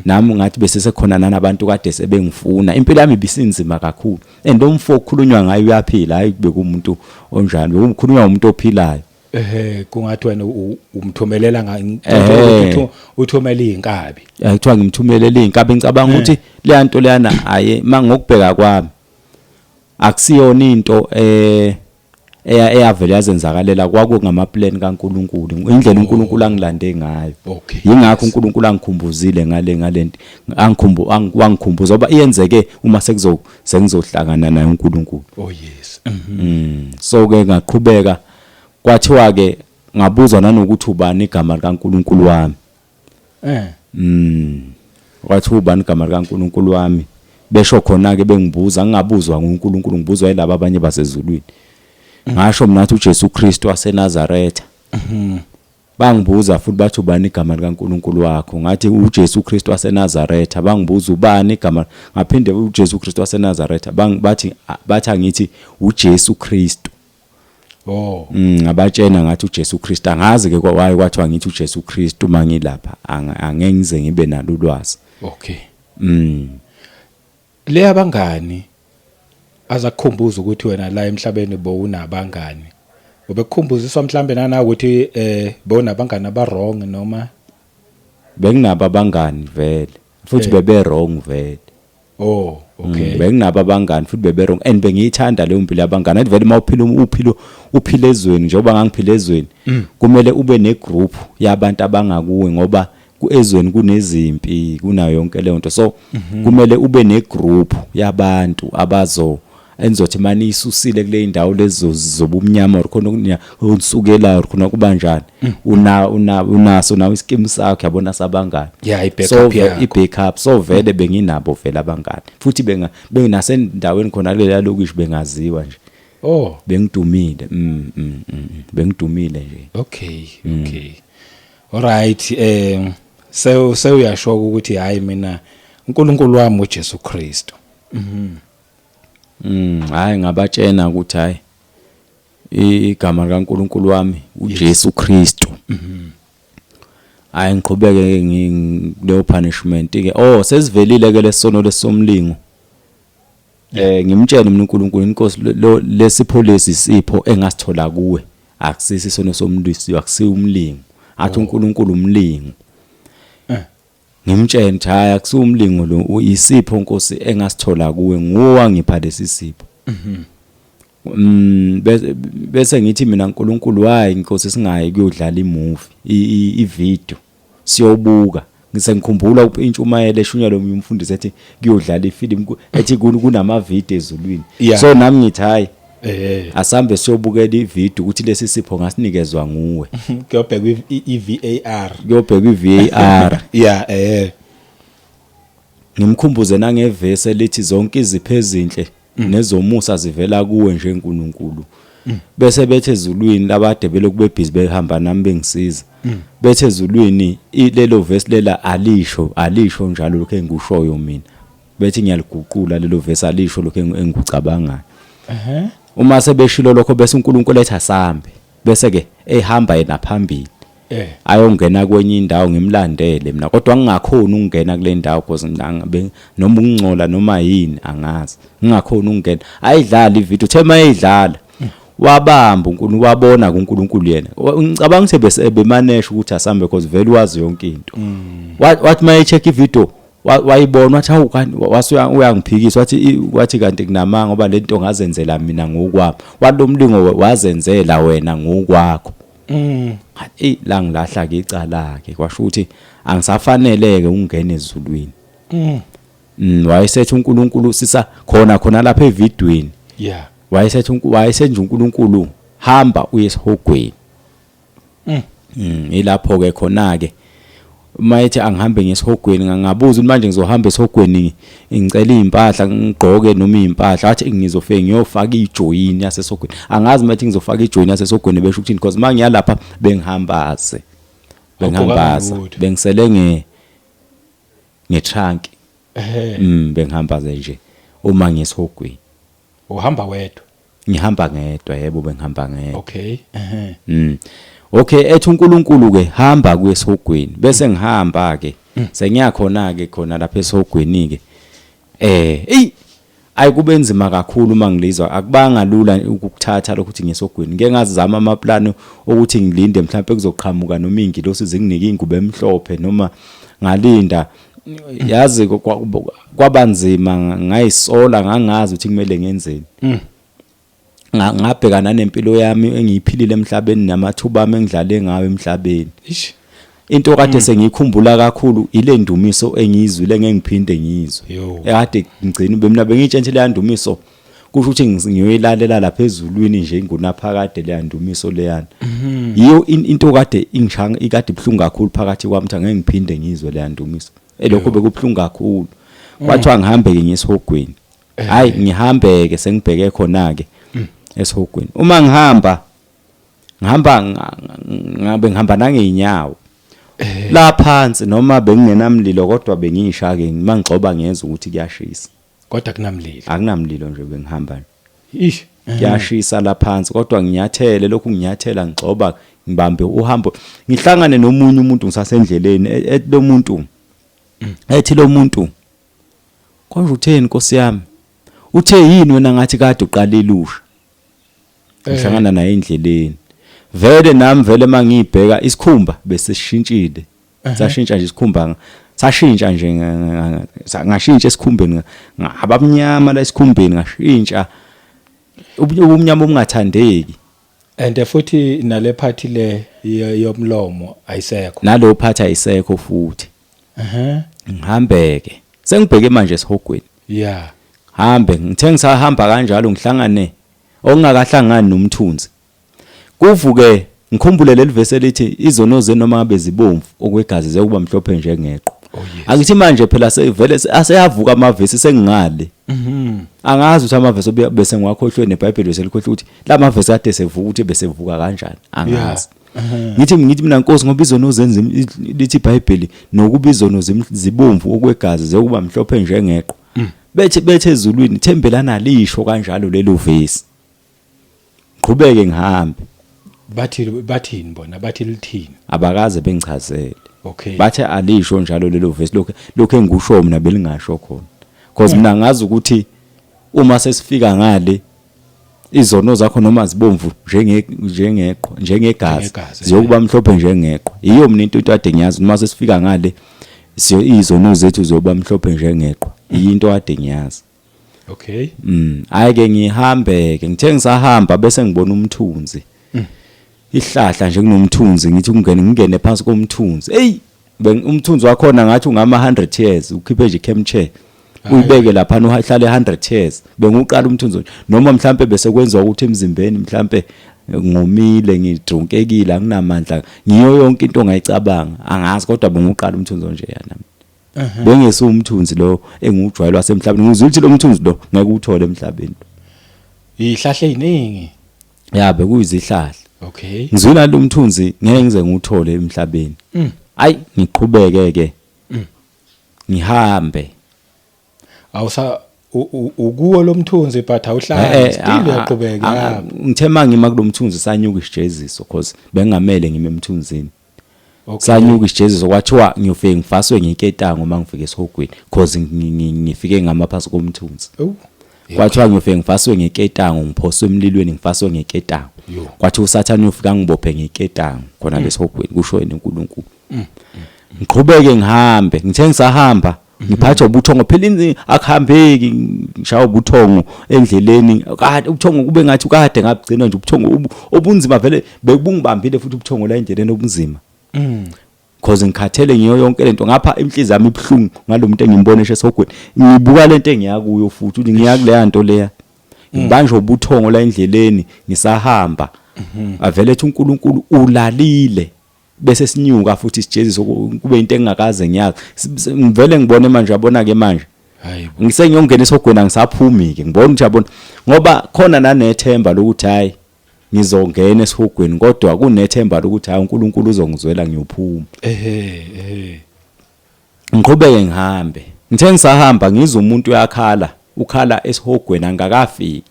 Speaker 1: nami ngathi bese sekhona nanabantu kade sebengifuna. Impilo yami ibisinzima kakhulu. And lo mfo okukhulunywa ngaye uyaphila, hayi bekumuntu onjani, bekukhulunywa umuntu ophilayo.
Speaker 2: Ehe, kungathi wena umthumelela ukuthi uthumela inkabi.
Speaker 1: Kuthiwa ngimthumelele inkabi. Ngicabanga ukuthi le nto leyana aye mangokubheka kwami akusiyona into eyavele yazenzakalela, kwakungama plan kaNkuluNkulu, indlela uNkulunkulu angilande ngayo. Yingakho uNkulunkulu angikhumbuzile ngalento, wangikhumbuza ngoba iyenzeke uma sengizohlangana naye uNkulunkulu.
Speaker 2: Oh yes.
Speaker 1: So ke ngaqhubeka, kwathiwa ke ngabuzwa nanokuthi ubani igama likaNkulunkulu wami. Kwathiwa ubani igama likaNkulunkulu wami, besho khona ke bengibuza, ngingabuzwa nguNkulunkulu, ngibuzwa yilabo abanye basezulwini. Ngasho mina ngathi uJesu Kristu waseNazaretha. Bangibuza futhi bathi ubani igama likaNkulunkulu wakho, ngathi uJesu Kristu waseNazaretha. Bangibuza ubani igama, ngaphinde uJesu Kristu waseNazaretha. Bathi angithi uJesu Kristu.
Speaker 2: Oh.
Speaker 1: Ngabatshena ngathi uJesu Kristu. Angazi ke kwaye kwathiwa ngithi uJesu Kristu mangilapha, angeke ngize ngibe nalo ulwazi.
Speaker 2: Okay. Le abangani azakukhumbuza ukuthi wena la emhlabeni bowunabangani. Ubekukhumbuziswa mhlambe nana ukuthi bowunabangani aba wrong noma?
Speaker 1: Benginabo abangani vele, futhi bebe wrong vele.
Speaker 2: Oh, okay.
Speaker 1: Benginabo abangani futhi bebe wrong, and bengiyithanda leyo mpilo yabangani. Athi vele mawuphila uphilo uphila ezweni, njengoba ngangiphila ezweni, kumele ube ne group yabantu abangakuwe, ngoba ezweni kunezimpi, kunayo yonke leyo nto. So kumele ube ne group yabantu abazo enizothi mani isusile kule indawo lezo zobumnyama, or khona okunisukelayo, or khona kubanjani, una una unaso nawe iskim sakho, yabona, sabangani.
Speaker 2: Yeah, i-backup yakho.
Speaker 1: I-backup. So vele benginabo vele abangani, futhi benga benginasendaweni khona kulela lokishi bengaziwa nje.
Speaker 2: Oh.
Speaker 1: Bengidumile. Bengidumile nje.
Speaker 2: Okay, okay. All right, sewuyasho ukuthi hayi mina uNkulunkulu wami uJesu Kristu.
Speaker 1: Hayi ngabatshena ukuthi hayi igama likaNkulunkulu wami uJesu Kristu. Hayi ngiqhubeke leyo punishment ke. Oh, sesivelile ke lesono lesomlingo. Ngimtshele mina uNkulunkulu, inkosi, lesipho lesi sipho engasithola kuwe, akusisi isono somlisi, akusiyo umlingo. Athi uNkulunkulu umlingo. Ngimtshele ngithi hayi akusiwo umlingo lo, isipho Nkosi engasithola kuwe, nguwe wangipha lesi sipho. Bese ngithi mina uNkulunkulu, hayi Nkosi singayi kuyodlala imovie, i-video, siyobuka. Ngisengikhumbula intshumayelo eshunyelwe omunye umfundisi ethi kuyodlala ifilimu ethi kunamavidiyo ezulwini. So nami ngithi hayi, asambe siyobukela ividiyo ukuthi lesi sipho ngasinikezwa nguwe.
Speaker 2: Kuyobhekwa i-VAR.
Speaker 1: Kuyobhekwa i-VAR.
Speaker 2: Yeah.
Speaker 1: Ngimkhumbuze nangevesi elithi zonke izipho ezinhle nezomusa zivela kuwe nje uNkulunkulu. Bese bethe ezulwini labade belokhu bebhizi behamba nami bengisiza. Bethe ezulwini lelo vesi lela alisho njalo lokho engikushoyo mina. Bethi ngiyaliguqula lelo vesi, alisho lokho engikucabangayo. Uma sebeshilo lokho bese uNkulunkulu ethi asambe, bese ke ehamba yena phambili. Ayongena kwenye indawo ngimlandele mina, kodwa ngingakhoni ukungena kule ndawo because noma ukungcola noma yini angazi, ngingakhoni ukungena. Ayidlala ivideo, uthe mayidlala wabamba uNkulunkulu, wabona kuNkulunkulu yena. Ngicabanga ukuthi bese bemanesha ukuthi asambe because vele wazi yonke into. Wathi mayecheck ivideo wayibona, wathi hawu kanti wase uyangiphikisa, wathi kanti kunamanga ngoba lento ngazenzela mina ngokwami. Wathi lo mlingo wazenzela wena ngokwakho. Eyi la ngilahla ke icala ke, kwasho ukuthi angisafaneleke ukungena ezulwini. Wayesethi uNkulunkulu sisa khona lapha evidweni. Wayesethi wayesenje uNkulunkulu hamba uye esihogweni. Ilapho ke khona ke mayethi angihambe ngesihogweni, ngabuza ukuthi manje ngizohamba esihogweni ngicela izimpahla ngigqoke noma izimpahla, wathi ngizofike ngiyofaka ijoyini yasesihogweni. Angazi mathi ngizofaka ijoyini yasesihogweni besho ukuthini, because mangiya lapha bengihambaze, bengisele ngetrunk. Bengihambaze nje uma ngisehogweni.
Speaker 2: Uhamba wedwa?
Speaker 1: Ngihamba ngedwa, yebo bengihamba ngedwa.
Speaker 2: Okay.
Speaker 1: Okay, ethi uNkulunkulu ke hamba kuye esihogweni, bese ngihamba ke. Sengiyakhona ke khona lapha esihogweni ke. Ey ayikube nzima kakhulu uma ngilizwa, akubanga lula ukukuthatha lokho ukuthi ngisogweni. Ngeke ngazama amaplan ukuthi ngilinde mhlawumbe kuzoqhamuka noma ingilosi zinginike ingubo emhlophe noma ngalinda. Yazi kwabanzima, ngayisola, ngangazi ukuthi kumele ngenzeni. Ngabhekana nempilo yami engiyiphilile emhlabeni namathuba ami engidlale ngawo emhlabeni. Into kade sengiyikhumbula kakhulu ile ndumiso engiyizwile ngengiphinde ngiyizwe. Ekade ngigcina mina bengiyitshentshe le ndumiso, kusho ukuthi ngiyoyilalela lapha ezulwini nje ingunaphakade le ndumiso leyana. Yiyo into kade ingishanga ikade ibhlungu kakhulu phakathi kwami ukuthi angeke ngiphinde ngiyizwe le ndumiso. Elokho bekubhlungu kakhulu. Kwathiwa ngihambe ke ngisihogweni. Hayi ngihambe ke sengibheke khona ke esihogweni. Uma ngihamba ngabe ngihamba nangeenyawo la phansi, noma bengingenamlilo kodwa bengisha ke mangigxoba ngezwe ukuthi kuyashisa.
Speaker 2: Kodwa kunamlilo.
Speaker 1: Akunamlilo nje bengihamba. Ish. Kuyashisa la phansi kodwa nginyathele lokhu, nginyathela ngigxoba ngibambe uhambo, ngihlangane nomunye umuntu ngisasendleleni, ethi lo muntu, ethi lo muntu konje utheni Nkosi yami, uthe yini wena ngathi kade uqalile usha. Ngihlangana naye endleleni vele nami vele mangibheka isikhumba bese sishintshile, sashintsha nje isikhumba, sashintsha nje ngashintsha esikhumbeni, ngabamnyama la esikhumbeni, ngashintsha ubumnyama obungathandeki.
Speaker 2: And futhi nale party le yomlomo ayisekho.
Speaker 1: Nalo part ayisekho futhi. Ngihambeke sengibheke manje esihogweni. Hambe ngithe ngisahamba kanjalo ngihlangane okungakahlangani nomthunzi. Kuvuke ngikhumbule leli verse elithi izono zenu noma ngabe zibomvu okwegazi ziyokuba mhlophe njengeqhwa. Angithi manje phela sevele aseyavuka amavesi sengingale. Angazi ukuthi amavesi bese ngiwakhohlwe neBhayibheli bese likhohlwe ukuthi la mavesi kade sevuka ukuthi bese vuka kanjani, angazi. Ngithi mina Nkosi, ngoba izono zenza lithi iBhayibheli nokuba izono zibomvu okwegazi ziyokuba mhlophe njengeqhwa. Bethe ezulwini thembelana lisho kanjalo lelo vesi. Qhubeke ngihambe.
Speaker 2: Bathini bona, bathi lithini?
Speaker 1: Abakaze bengichazele. Bathe alisho njalo lelo vesi, lokho engikusho mina belingasho khona. Because mina ngazi ukuthi uma sesifika ngale izono zakho noma zibomvu njengeqhwa, njengegazi, ziyokuba mhlophe njengeqhwa. Yiyo mina into kade ngiyazi, uma sesifika ngale izono zethu ziyoba mhlophe njengeqhwa. Into kade ngiyazi. Hayi ke ngihambe ke, ngithe ngisahamba bese ngibona umthunzi. Ihlahla nje kunomthunzi, ngithi kungene, ngingene phansi komthunzi. Hey, Umthunzi wakhona ngathi ungama 100 years, ukhiphe nje camp chair uyibeke lapha, uhlale 100 years. Benguqala umthunzi nje, noma mhlambe bese kwenziwa ukuthi emzimbeni mhlambe ngomile, ngidrunkekile, anginamandla, ngiyo yonke into ongayicabanga, angazi, kodwa benguqala umthunzi nje yana. Bengesu umthunzi lo engiwujwayele wasemhlabeni. Ngizwe ukuthi lo mthunzi lo ngeke uwuthole emhlabeni.
Speaker 2: Ihlahla eziningi.
Speaker 1: Ya, bekuyizihlahla.
Speaker 2: Okay.
Speaker 1: Ngizwila lo mthunzi ngeke ngize ngiwuthole emhlabeni. Ayi, ngiqhubeke ke, ngihambe.
Speaker 2: Awusa ukuwo lo mthunzi, but awuhlali, still uyaqhubeka.
Speaker 1: Ngithe mangima kulomthunzi, sanyuka isijeziso, cause bengamele ngime emthunzini. Sanyuka isijeziso, kwathiwa ngiyofike ngifaswe ngiketango uma ngifike esihogweni, cause ngifike ngama phasi komthunzi.
Speaker 2: Oh.
Speaker 1: Kwathiwa ngiyofike ngifaswe ngeketango, ngiphoswe emlilweni, ngifaswe ngeketango.
Speaker 2: Yo.
Speaker 1: Kwathiwa uSathane uyofika ngibophe ngeketango khona lesihogweni, kusho yena uNkulunkulu. Ngiqhubeke ngihambe. Ngithe ngisahamba, ngiphathwa ubuthongo phela, akuhambeki, ngishaya ubuthongo endleleni kade, ubuthongo kube ngathi kade ngabugcina nje ubuthongo obunzima vele bekubungibambile futhi ubuthongo la endleleni obunzima, cause ngikhathele ngiyo yonke lento. Ngapha inhliziyo yami ibuhlungu ngalomuntu engimbona eshe esihogweni, ngibuka lento engiya kuyo futhi ukuthi ngiya kuleya nto leya. Ngibanjwe ubuthongo la endleleni ngisahamba, avele ethi uNkulunkulu ulalile, bese sinyuka futhi isijeziso, kube into engingakaze ngiyazi. Ngivele ngibone manje, yabona ke manje,
Speaker 2: Hayibo.
Speaker 1: Ngisengiyongena esihogweni, angisaphumi ke. Ngibona ukuthi, yabona, ngoba khona nanethemba lokuthi hayi, ngizongena esihogweni, kodwa kunethemba lokuthi hayi, uNkulunkulu uzongizwela, ngiyophuma.
Speaker 2: Ehe ehe.
Speaker 1: Ngiqhubeke ngihambe. Ngithe ngisahamba, ngizwe umuntu uyakhala, ukhala esihogweni angakafiki,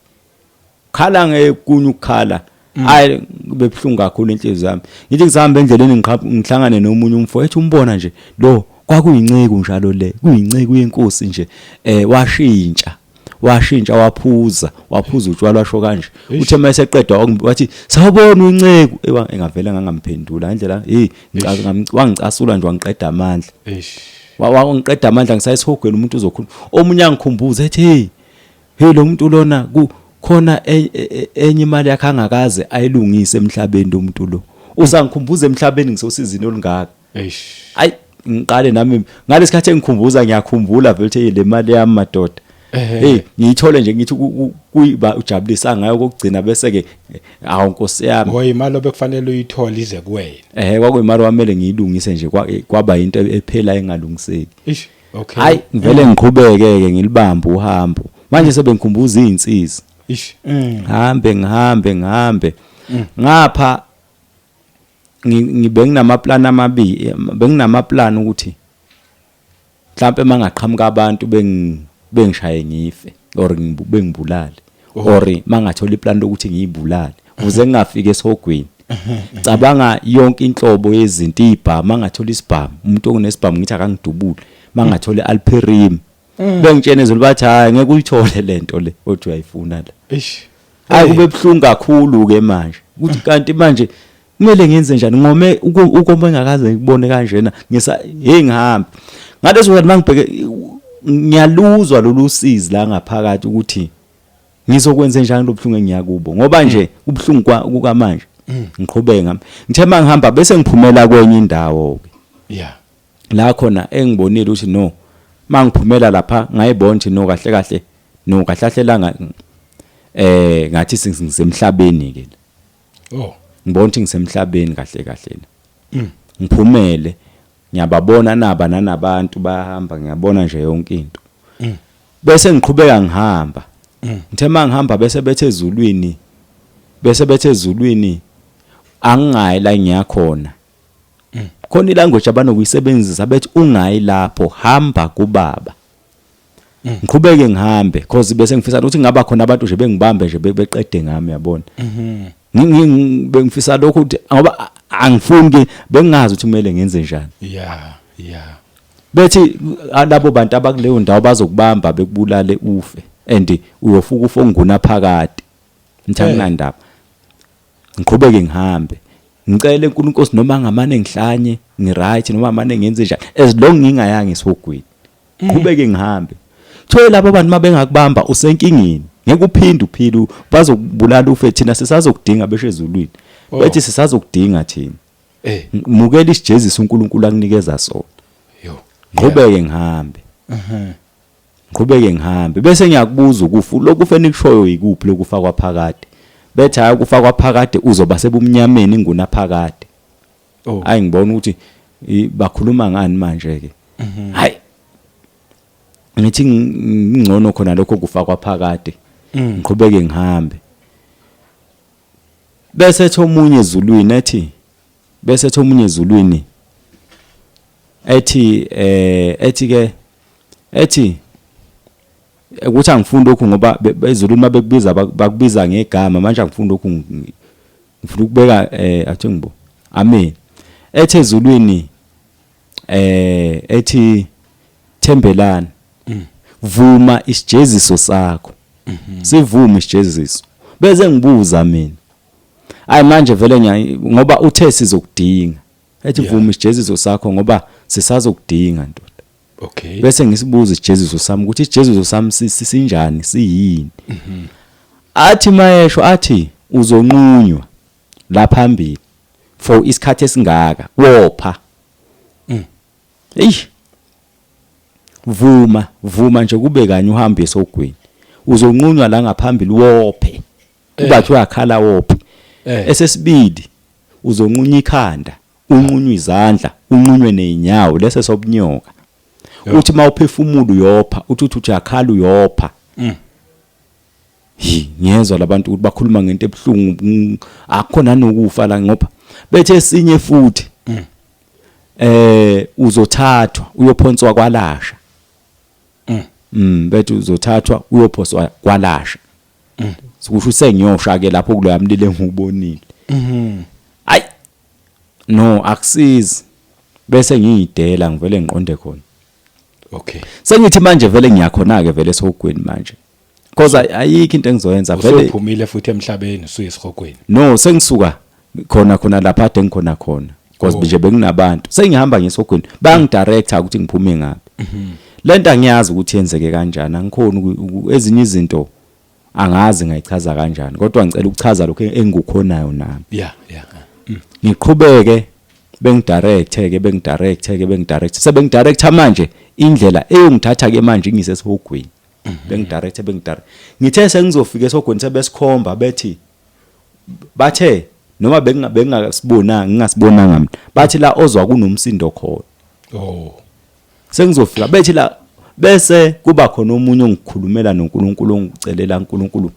Speaker 1: khala ngekunye ukukhala. Hayi, kube buhlungu kakhulu inhliziyo yami. Ngithi ngisahamba endleleni, ngihlangane nomunye umfo, ethi umbona nje lo kwakuyinceku njalo, le kuyinceku yenkosi nje, washintsha, washintsha, waphuza, waphuza utshwala, washo kanje. Uthe mase eqedwa wathi, "Sawubona, uyinceku." Ewa, engavela ngangamphendula ngendlela, hey, wangicasula nje, wangiqeda amandla.
Speaker 2: Eish.
Speaker 1: Wangiqeda amandla ngisayisihogweni. Umuntu uzokhuluma, omunye angikhumbuze, ethi, "Hey, hey, lo muntu lona khona enye imali yakhe angakaze ayilungise emhlabeni. Lo muntu lo uzangikhumbuza emhlabeni ngisosizini olungaka."
Speaker 2: Eish.
Speaker 1: Ayi, ngiqale nami ngalesikhathi engikhumbuza, ngiyakhumbula vele ukuthi, "Hey, le mali yami, madoda, hey, ngiyithole nje." Ngithi kuyiba ujabulisa ngayo kokugcina, bese ke, awu nkosi yami.
Speaker 2: Ngoba imali obekufanele uyithole ize kuwena.
Speaker 1: Ehe, kwakuyimali wamele ngiyilungise nje, kwaba into ephela engalungiseki.
Speaker 2: Ish. Okay.
Speaker 1: Hayi, ngivele ngiqhubeke ke, ngilibambe uhambo. Manje sebengikhumbuza izinsizi.
Speaker 2: Ish.
Speaker 1: Ngihambe, ngihambe, ngihambe. Ngapha ngibe nginamaplan amabili, benginamaplan ukuthi mhlambe mangaqhamuka abantu bengishaye ngife, or bengibulale, or mangathola iplan lokuthi ngiyibulale ukuze ngingafiki esihogweni. Cabanga yonke inhlobo yezinto, ibhamu, mangathola isibhamu, umuntu onesibhamu ngithi akangidubule, mangathola ialperim. Bengitshene izolo bathi, "Hayi, ngeke uyithole lento le othi uyayifuna la."
Speaker 2: Eish.
Speaker 1: Hayi, kube buhlungu kakhulu ke manje ukuthi kanti manje kumele ngenze njani, ngome ukoma engakaze ngikubone kanjena. Ngisa, hey, ngihambe ngaleso sikhathi, mangibheke, ngiyaluzwa lolu sizi la ngaphakathi ukuthi ngizokwenza njani lo buhlungu engiya kubo, ngoba nje ubuhlungu kukamanje. Ngiqhubeke ngami. Ngithe mangihamba, bese ngiphumela kwenye indawo ke, la khona engibonile ukuthi no, mangiphumela lapha ngayibona ukuthi no, kahle kahle, no, kahle kahle la ngathi ngisemhlabeni ke.
Speaker 2: Oh.
Speaker 1: Ngibona ukuthi ngisemhlabeni kahle kahle la. Ngiphumele, ngiyababona naba nanabantu bayahamba, ngiyabona nje yonke into. Bese ngiqhubeka ngihamba. Ngithe mangihamba, bese bethe ezulwini, angingayi la ngiyakhona. Khona ilanguage abanokuyisebenzisa, bethi ungayi lapho, hamba kubaba. Ngiqhubeke ngihambe, cause bese ngifisa ukuthi ngaba khona abantu nje bengibambe nje, beqede ngami, yabona. Bengifisa lokho ukuthi ngoba angifuni ke, bengingazi ukuthi kumele ngenze njani. Bethi labo bantu abakuleyo ndawo bazokubamba bekubulale ufe, and uyofuka ufe onguna phakade. Ngithi anginandaba, ngiqhubeke ngihambe, ngicele uNkulunkulu noma ngamane ngihlanye, ngiright, noma amane ngenze njani, as long ngingayanga esihogweni. Qhubeke ngihambe. Thiwe labo bantu mabengakubamba usenkingeni, ngeke uphinde uphile, bazokubulala ufe, thina sisazokudinga, besho ezulwini.
Speaker 2: Oh.
Speaker 1: Bethi sisazokudinga thina. Mukela isijeziso uNkulunkulu akunikeza sona.
Speaker 2: Yo.
Speaker 1: Ngiqhubeke ngihambe. Ngiqhubeke ngihambe bese ngiyakubuza ukufa lokhu enikushoyo yikuphi lokufa kwaphakade. Bethi hayi, ukufa kwaphakade uzoba sebumnyameni ingunaphakade. Hayi, ngibona ukuthi bakhuluma ngani manje ke. Hayi, ngithi ngcono khona lokho kufa kwaphakade, ngiqhubeke ngihambe. Bese ethi omunye ezulwini, ethi bese ethi omunye ezulwini, ethi ethi ke, ethi ukuthi angifuni lokhu ngoba ezulwini mabekubiza bakubiza ngegama. Manje angifuni lokhu, ngifuna ukubeka athi ngibo amen. Ethi ezulwini ethi, "Thembelani, vuma isijeziso sakho, sivume isijeziso." Bese ngibuza mina, ayi manje vele ngiya ngoba uthe sizokudinga. Ethi, "Vuma isijeziso sakho ngoba sisazokudinga, ndoda." Bese ngisibuza isijeziso sami ukuthi isijeziso sami sinjani, siyini. Athi mayesho, athi uzonqunywa la phambili for isikhathi esingaka, wopha. Hey, vuma, vuma nje kube kanye uhambe esogwini, uzonqunywa la ngaphambili, wophe, kubathi uyakhala, wophe. Esesibili, uzonqunya ikhanda, unqunywe izandla, unqunywe nezinyawo, lese sobunyoka. Uthi mawuphefumula uyopha, uthi uyakhala, uyopha. Hi, ngiyezwa labantu ukuthi bakhuluma ngento ebuhlungu, akukho nanokufa la ngoba bethe esinye futhi uzothathwa uyophonswa kwalasha. Bethu uzothathwa uyophoswa kwalasha. Sikusho sengiyosha ke lapho kuloya mlilo engiwubonile. Ayi no, akusizi, bese ngiyidela, ngivele ngiqonde khona. Sengithi manje vele ngiyakhona ke vele esihogweni manje, because ayikho into engizoyenza vele.
Speaker 2: Usuphumile futhi emhlabeni, usuyesihogweni?
Speaker 1: No, sengisuka khona khona lapha ade ngikhona khona, because nje bekunabantu, sengihamba ngesihogweni, bangidirector ukuthi ngiphume ngaphi. Lento angiyazi ukuthi yenzeke kanjani, angikhoni ezinye izinto angazi ngayichaza kanjani, kodwa ngicela ukuchaza lokho engikukhonayo nami. Ngiqhubeke, bengidirecte ke, bengidirecte ke, bengidirecte, sebengidirector manje indlela eyongithatha ke manje ingise esihogweni. Bengidirecte, bengidirect, ngithe sengizofika esihogweni sebesikhomba, bethi bathe noma bengingasibonanga, ngingasibonanga mina, bathi la ozwa kunomsindo khona. Sengizofika bethi la, bese kuba khona omunye ongikhulumela noNkulunkulu, ongicelela uNkulunkulu,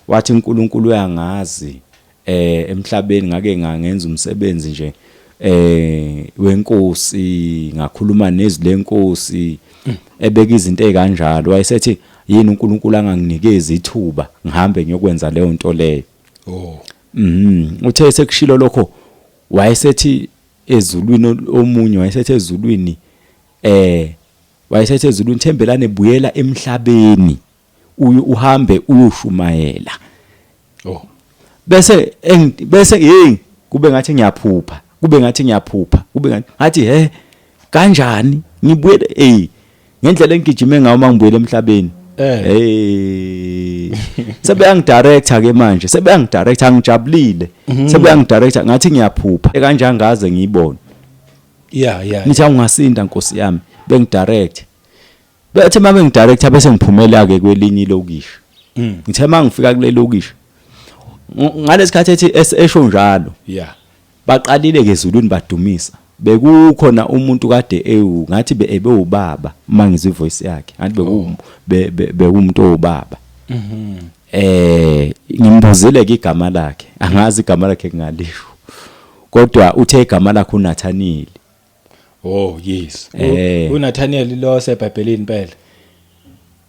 Speaker 1: wathi uNkulunkulu uyangazi, emhlabeni ngake ngangenza umsebenzi nje wenkosi, ngakhuluma nezwi lenkosi, ebeka izinto ezikanjalo. Wayesethi yini uNkulunkulu anganginikezi ithuba ngihambe ngiyokwenza leyo nto leyo? Uthe sekushilo lokho, wayesethi ezulwini omunye, wayesethi ezulwini, wayesethi ezulwini, "Thembelane, buyela emhlabeni, uyu uhambe uyoshumayela." Bese bese hey, kube ngathi ngiyaphupha, kube ngathi ngiyaphupha, kube ngathi he, kanjani ngibuyele? Hey, ngendlela engigijime ngayo mangibuyele emhlabeni. Hey, sebeyangidirector ke manje, sebeyangidirector, angijabulile, sebeyangidirector ngathi ngiyaphupha, kanjani ngaze ngiyibone. Nithi awungasinda, Nkosi yami. Bengidirect, bethe uma bengidirector bese ngiphumela ke kwelinye ilokishi. Ngithe uma ngifika kule lokishi ngalesikhathi ethi esho njalo, baqalile ke ezulwini badumisa. Bekukhona umuntu kade ewu ngathi ebewubaba, uma ngizwa ivoice yakhe ngathi bekuwumuntu owubaba. Ngimbuzile ke igama lakhe, angazi igama lakhe ngalisho, kodwa uthe igama lakhe uNathaniel.
Speaker 2: Oh yes. uNathaniel lo seBhayibhelini impela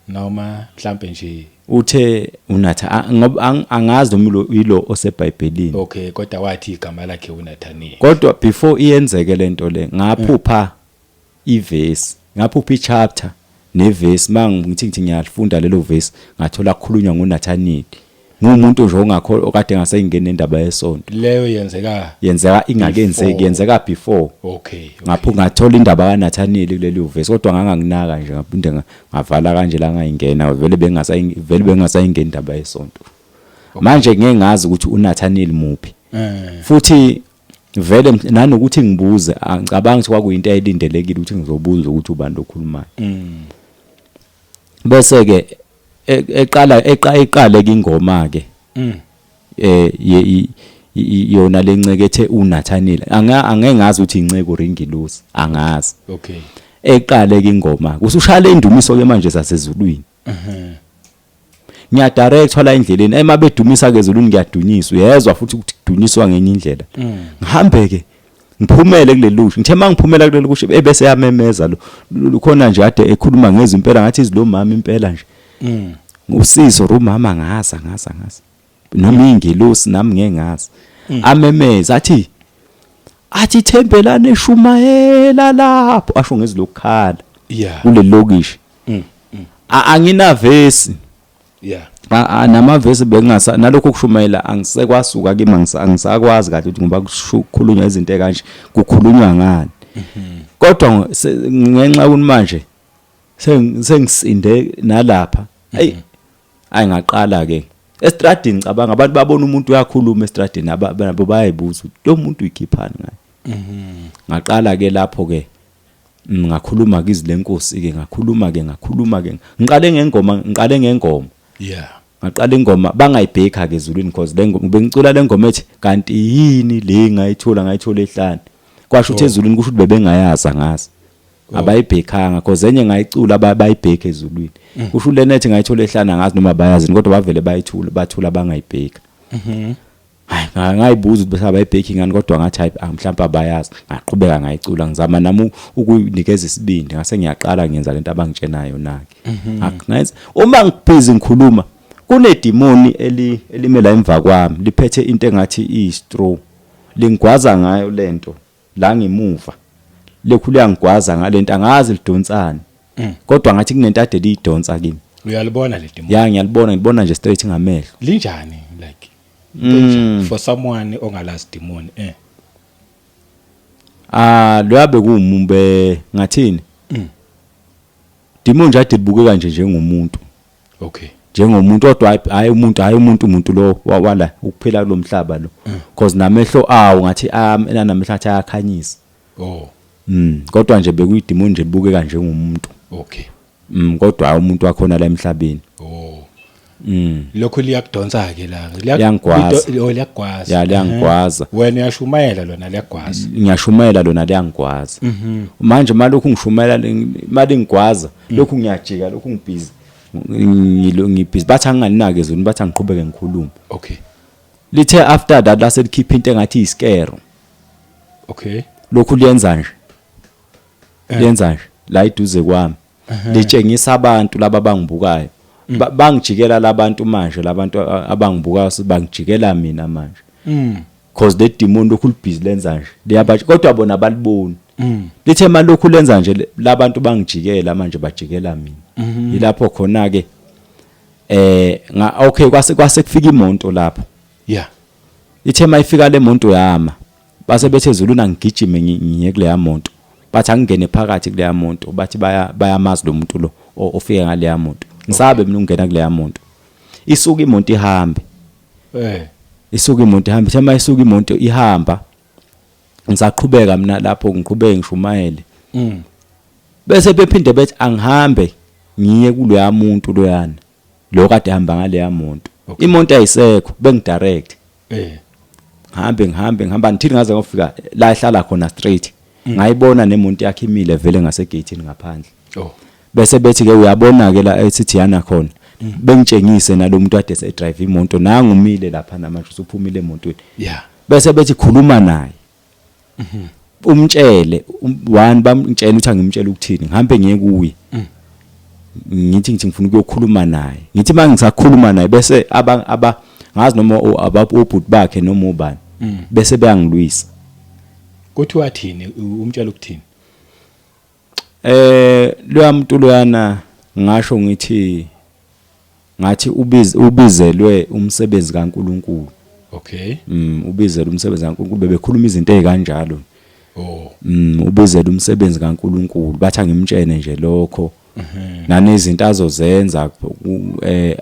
Speaker 2: noma mhlambe nje?
Speaker 1: Uthe uNatha ngoba angazi noma ilo oseBhayibhelini.
Speaker 2: Okay, kodwa wathi igama lakhe uNathaniel.
Speaker 1: Kodwa before iyenzeke lento le, ngaphupha ivesi, ngaphupha ichapter nevesi. Mangithi ngiyalifunda lelo vesi, ngathola kukhulunywa ngoNathaniel, ngumuntu nje ongakho okade ngasengene indaba yesonto.
Speaker 2: Leyo yenzeka
Speaker 1: Yenzeka ingakenzeki.
Speaker 2: Before.
Speaker 1: Yenzeka before. Ngapho ngathola indaba kaNathaniel kuleli vesi, kodwa nganganginaka nje, ngaphinde ngavala kanje la, ngayingena vele, bengasayingena, vele bengasayingena indaba yesonto. Manje ngeke ngazi ukuthi uNathaniel muphi. Futhi. Vele nanokuthi ngibuze, angicabanga ukuthi kwakuyinto eyayilindelekile ukuthi ngizobuza ukuthi ubani okhulumayo. Bese ke eqala eqale ke ingoma ke. Yona lencekethe uNathaniel, angeke ngazi ukuthi inceke or ingilosi, angazi. Eqale ke ingoma, kusushaya le ndumiso ke manje zasezulwini. Ngiyadirectwa la endleleni, ema bedumisa ke ezulwini ngiyadunyiswa, uyezwa futhi ukuthi kudunyiswa ngenye indlela. Ngihambe ke ngiphumele kuleli lusha, ngithe mangiphumela kuleli lusha ebese yamemeza lo khona nje kade ekhuluma ngezwi impela, ngathi izwi lomama impela nje. Usizo rumama, ngaza ngaza ngaza noma ingilosi nami ngeke ngazi. Amemeza athi Thembelane shumayela lapho, asho ngezwi lokukhala. Kuleli lokishi. Anginavesi. Namavesi bengasa nalokho kushumayela angisekwasuka kimi, angisakwazi kahle ukuthi ngoba kukhulunywa izinto ekanje kukhulunywa ngani. Kodwa ngenxa yokuthi manje sengisinde nalapha, hey, ayi ngaqala ke estradini, ngicabanga abantu babona umuntu uyakhuluma estradini, nabo bayayibuza ukuthi lo muntu uyikhiphani ngaye. Ngaqala ke lapho ke ngakhuluma ke izwi lenkosi ke, ngakhuluma ke, ngakhuluma ke, ngiqale ngengoma, ngiqale ngengoma. Ngaqala ingoma bangayibheka ke ezulwini, because le ngoma bengicula le ngoma ethi kanti yini le ngayithola, ngayithola ehlane. Kwasho ukuthi ezulwini kusho ukuthi bebengayazi, angazi. Abayibhekanga, because enye ngayicula bayibheka ezulwini. Kusho le nethi ngayithola ehlane, angazi noma bayazi, kodwa bavele bayithula, bathula bangayibheka. Hayi, ngayibuza ukuthi bese abayibheki ngani, kodwa ngathi hayi, mhlawumbe abayazi. Ngaqhubeka ngayicula, ngizama nami ukuyinikeza isibindi, ngase ngiyaqala ngenza lento abangitshenayo nake. Ngayenza uma ngibhizi ngikhuluma, kunedimoni elime la emva kwami, liphethe into engathi iyi-straw, lingigwaza ngayo lento la ngemuva, lekhu liyangigwaza ngalento, angazi lidonsani, kodwa ngathi kunento ade liyidonsa kimi.
Speaker 2: Uyalibona le demon?
Speaker 1: Ya, ngiyalibona, ngilibona nje straight ngamehlo.
Speaker 2: Linjani, like linjani for someone ongalazi demon?
Speaker 1: Ah, loyabe kuwumumbe ngathini, demon nje ade libukeka nje njengomuntu. Njengomuntu, kodwa hayi, hayi umuntu, hayi umuntu, umuntu lo wala ukuphila kulomhlaba lo, because namehlo awo ngathi namehlo athi ayakhanyisa. Kodwa nje bekuyidemon nje libukeka njengomuntu. Kodwa hayi umuntu wakhona la emhlabeni.
Speaker 2: Lokho liyakudonsa ke la.
Speaker 1: Liyangigwaza.
Speaker 2: Oh, liyakugwaza.
Speaker 1: Ya, liyangigwaza.
Speaker 2: Wena uyashumayela, lona liyagwaza.
Speaker 1: Ngiyashumayela, lona liyangigwaza. Manje malokhu ngishumayela, malingigwaza lokhu ngiyajika, lokhu ngibhizi, ngibhizi, bathi angingalinaki ezulwini, bathi angiqhubeke ngikhulume. Lithe after that lase likhipha into engathi isikero. Lokhu liyenza nje, liyenza nje la iduze kwami, litshengisa abantu laba abangibukayo. Bangijikela labantu manje, labantu abangibukayo bangijikela mina manje, cause le demon lokhu libhizi lenza nje, liyabatsha, kodwa bona abaliboni. Lithe malokhu lenza nje, labantu bangijikela manje, bajikela mina. Yilapho khona ke nga okay, kwase kufika imoto lapho. Ithe mayifika le moto yama, base bethe ezulwini angigijime ngiye kuleya moto, bathi angingene phakathi kuleya moto, bathi bayamazi lo muntu lo ofike ngaleya moto. Ngisabe mina ukungena kuleya moto. Isuka imoto ihambe. Isuka imoto ihambe, ithe mayisuka imoto ihamba, ngisaqhubeka mina lapho, ngiqhubeke ngishumayele. Bese bephinde bethi angihambe ngiye kuloya muntu loyana lo kade ehamba ngaleya moto. Imoto ayisekho, bengidirect. Ngihambe, ngihambe, ngihamba ngithini, ngaze ngofika la ehlala khona straight. Ngayibona nemonto yakhe imile vele ngasegate ngaphandle. Bese bethi ke uyabona ke la ethi yana khona, bengitshengise nalomuntu ade se drive imoto, nangu umile lapha namanje usuphumile emotweni. Bese bethi khuluma naye, umtshele one, bamtshela ukuthi angimtshele ukuthini, ngihambe ngiye kuye. Ngithi ngifuna ukuyokhuluma naye, ngithi mangisakhuluma naye bese aba ngazi noma obhuti bakhe noma ubani, bese beyangilwisa.
Speaker 2: Kuthi wathini, umtshela ukuthini?
Speaker 1: Loya muntu loyana, ngasho ngithi ngathi ubizelwe umsebenzi kaNkuluNkulu. Ubizelwe umsebenzi kaNkuluNkulu, bebekhuluma izinto ezikanjalo. Ubizelwe umsebenzi kaNkuluNkulu, bathi angimtshene nje lokho. Nanezinto azozenza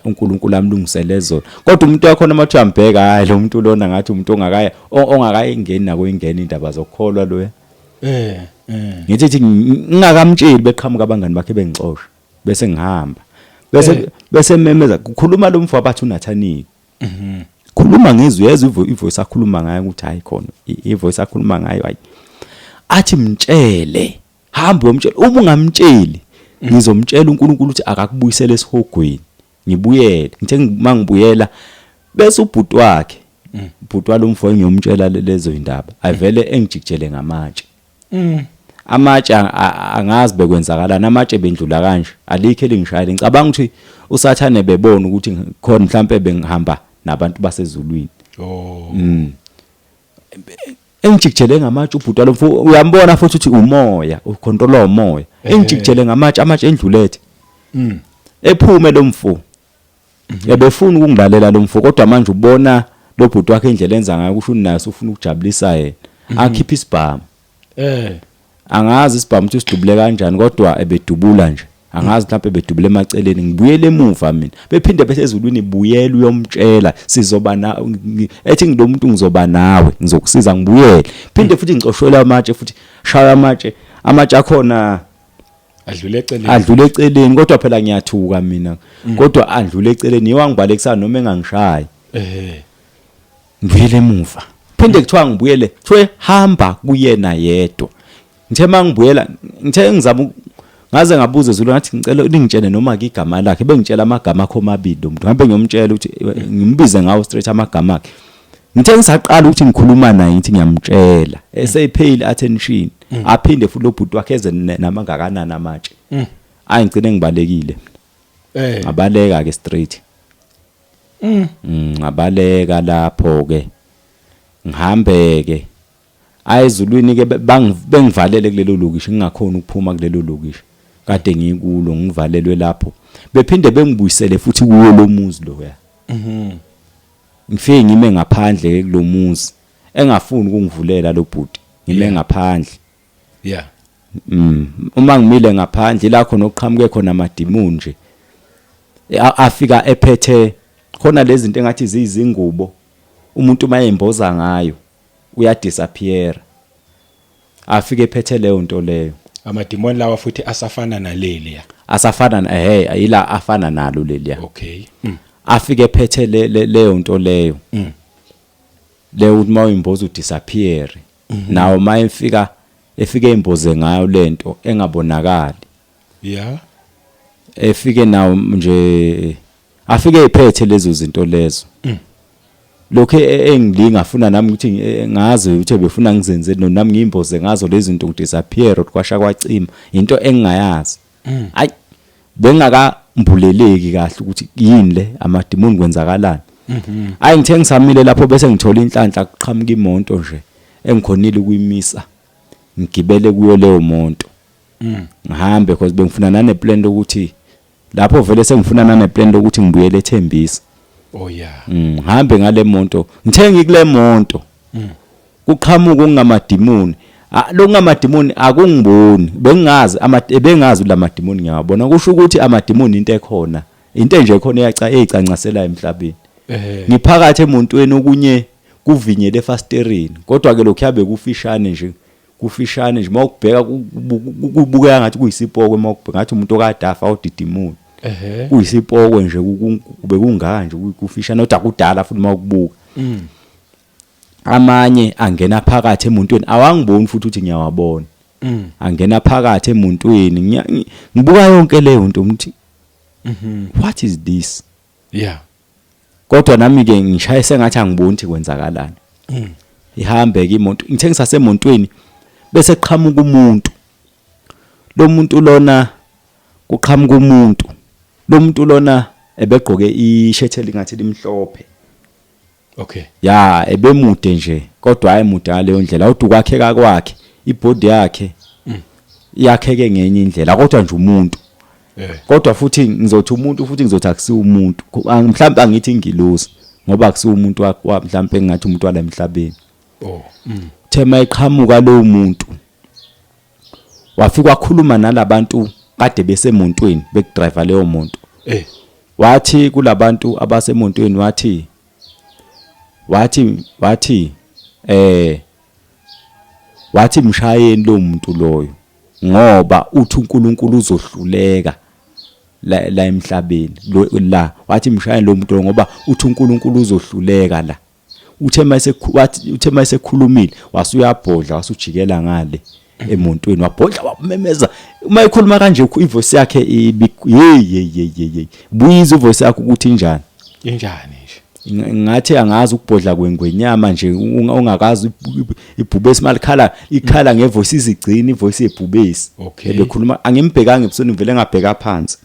Speaker 1: uNkulunkulu amlungisele zona. Kodwa umuntu wakhona uma uthi uyambheka, hayi, lo muntu lona ngathi umuntu ongakaya ongakayingeni nakuyingena indaba zokukholwa loya.
Speaker 2: Eh eh
Speaker 1: Ngithi thi ngingakamtsheli, beqhamuka abangani bakhe bengixosha, bese ngihamba, bese bese memeza, kukhuluma lo mfo abathi uNathanini. Khuluma ngizwe, yezwa ivoice akhuluma ngayo ukuthi hayi khona ivoice akhuluma ngayo, hayi, athi mtshele, hamba uyomtshela, uma ungamtsheli ngizomtshela uNkulunkulu ukuthi akakubuyisele esihogweni. Ngibuyele, ngithe mangibuyela bese ubhuti wakhe, ubhuti walomfo engiyomtshela lezo indaba, avele engijikijele ngamatshe. Amatshe angazi bekwenzakalani, amatshe bendlula kanje, alikho elingishayela. Ngicabanga ukuthi uSathane bebona ukuthi khona mhlambe bengihamba nabantu basezulwini.
Speaker 2: Oh.
Speaker 1: Engijikijele ngamatshe ubhuti walomfo, uyambona futhi ukuthi umoya ucontrolwa umoya. Engijikijele ngamatshe, amatshe endlulethe. Ephume lo mfo, ebefuna ukungilalela lo mfo, kodwa manje ubona lo bhuti wakhe indlela enza ngayo, kusho unaso ufuna ukujabulisa yena, akhiphe isibhamu. Angazi isibhamu ukuthi usidubule kanjani, kodwa ebedubula nje, angazi mhlawumbe bedubule emaceleni. Ngibuyele emuva mina, bephinde bese ezulwini, buyela uyomtshela, sizoba na ethi ngilo muntu, ngizoba nawe, ngizokusiza. Ngibuyele, phinde futhi ngicoshwela amatshe, futhi shaya amatshe, amatshe akhona
Speaker 2: Adlule eceleni.
Speaker 1: Adlule eceleni, kodwa phela ngiyathuka mina, kodwa adlule eceleni, yiwa ngibalekisa noma engangishayi. Ngibuyele emuva, phinde kuthiwa ngibuyele, kuthiwe hamba kuyena yedwa. Ngithe mangibuyela, ngithe ngizama ngaze ngabuza ezulu, ngathi ngicela ningitshele noma ke igama lakhe. Bengitshela amagama akho amabili lo muntu, ngihambe ngiyomtshela ukuthi ngimbize ngawo straight amagama akhe. Ngithe ngisaqala ukuthi ngikhuluma naye, ngithi ngiyamtshela, eseyipay attention, aphinde futhi lo bhuti wakhe eze namangakanani amatshe. Ayi, ngigcine ngibalekile. Ngabaleka ke straight. Ngabaleka lapho ke, ngihambe ke ayezulwini ke, bengivalele kulelo lokishi, ngingakhona ukuphuma kulelo lokishi kade ngikulo, ngivalelwe lapho, bephinde bengibuyisele futhi kuwo lo muzi loya. Ngifike ngime ngaphandle ke kulomuzi, engafuni ukungivulela lo bhuti, ngime ngaphandle. Uma ngimile ngaphandle la khona okuqhamuke khona amadimoni nje. Afika ephethe khona lezi zinto engathi ziyizingubo, umuntu mayemboza ngayo uyadisappear. Afike ephethe leyo nto leyo.
Speaker 2: Amadimoni lawa futhi asafana naleli ya?
Speaker 1: Asafana ila afana nalo leliya.
Speaker 2: Okay.
Speaker 1: Afike ephethe leyo nto leyo. Leyo ukuthi mawuyimboza udisappear. Nawo mayefika, efike imboze ngayo lento engabonakali. Efike nawo nje, afike ephethe lezo zinto lezo. Lokho engilinga afuna nami ukuthi ngazi ukuthi befuna ngizenze no nami ngiyimboze ngazo lezi zinto, ngidisappear, kwasha kwacima, into engingayazi. Hayi, bengakambuleleki kahle ukuthi yini le amadimoni, kwenzakalani. Hayi, ngithe ngisamile lapho bese ngithola inhlanhla, kuqhamuka imoto nje engikhonile ukuyimisa, ngigibele kuyo leyo moto, ngihambe, because bengifuna nane plan ukuthi lapho vele sengifuna nane plan lokuthi ngibuyele eThembisa.
Speaker 2: Oh yeah.
Speaker 1: Ngihambe ngale moto. Ngithe ngikule moto, kuqhamuka okungamadimoni. Lo kungamadimoni akungiboni, bengingazi ama bengazi lamadimoni ngiyawabona. Kusho ukuthi amadimoni into ekhona, into nje ekhona eyaca eyicancasela emhlabeni. Ngiphakathi emontweni, okunye kuvinyele efasitereni, kodwa ke lokhu yabe kufishane nje, kufishane nje mawukubheka, kubukeka ngathi kuyisipokwe, mawukubheka ngathi umuntu okade afa udidimoni. Kuyisipokwe nje, kube kungaka nje, kufishane, kodwa kudala futhi mawukubuka. Amanye angena phakathi emuntwini, awangiboni futhi ukuthi ngiyawabona. Angena phakathi emuntwini, ngibuka yonke leyo nto, ngithi what is this? Kodwa nami ke ngishaye sengathi angiboni ukuthi kwenzakalani. Ihambe ke imoto, ngithe ngisasemontweni bese qhamuka umuntu. Lo muntu lona, kuqhamuka umuntu, lo muntu lona ebegqoke ishirt elingathi limhlophe. Ya, ebemude nje, kodwa hayi mude ngaleyo ndlela, kodwa ukwakheka kwakhe, ibody yakhe iyakheke ngenye indlela, kodwa nje umuntu. Kodwa futhi ngizothi umuntu, futhi ngizothi akusiwo umuntu. Mhlawumbe angithi ingilosi, ngoba akusiwo umuntu mhlawumbe engathi umuntu wala emhlabeni.
Speaker 2: Oh.
Speaker 1: Thema iqhamuka lo muntu, wafika wakhuluma nalabantu. kade besemontweni bekudriver leyo muntu.
Speaker 2: Eh.
Speaker 1: Wathi kulabantu abasemontweni, wathi mshayeni lo muntu loyo, ngoba uthi uNkulunkulu uzohluleka la la emhlabeni la. Wathi mshayeni lo muntu ngoba uthi uNkulunkulu uzohluleka la. Uthe mase wathi, uthe masekhulumile, wasuyabhodla, wasujikela ngale emontweni, wabhodla, wamemeza. Uma ekhuluma kanje, ivoice yakhe ibi, hey hey hey hey hey, buyiza ivoice yakhe ukuthi injani.
Speaker 2: Injani nje?
Speaker 1: Ngathi angazi, ukubhodla kwengwenyama nje, ungakazi ibhubesi malikhala, ikhala ngevoice, izigcina ivoice yebhubesi. Ebekhuluma, angimbhekanga ebusweni, ngivele ngabheka phansi.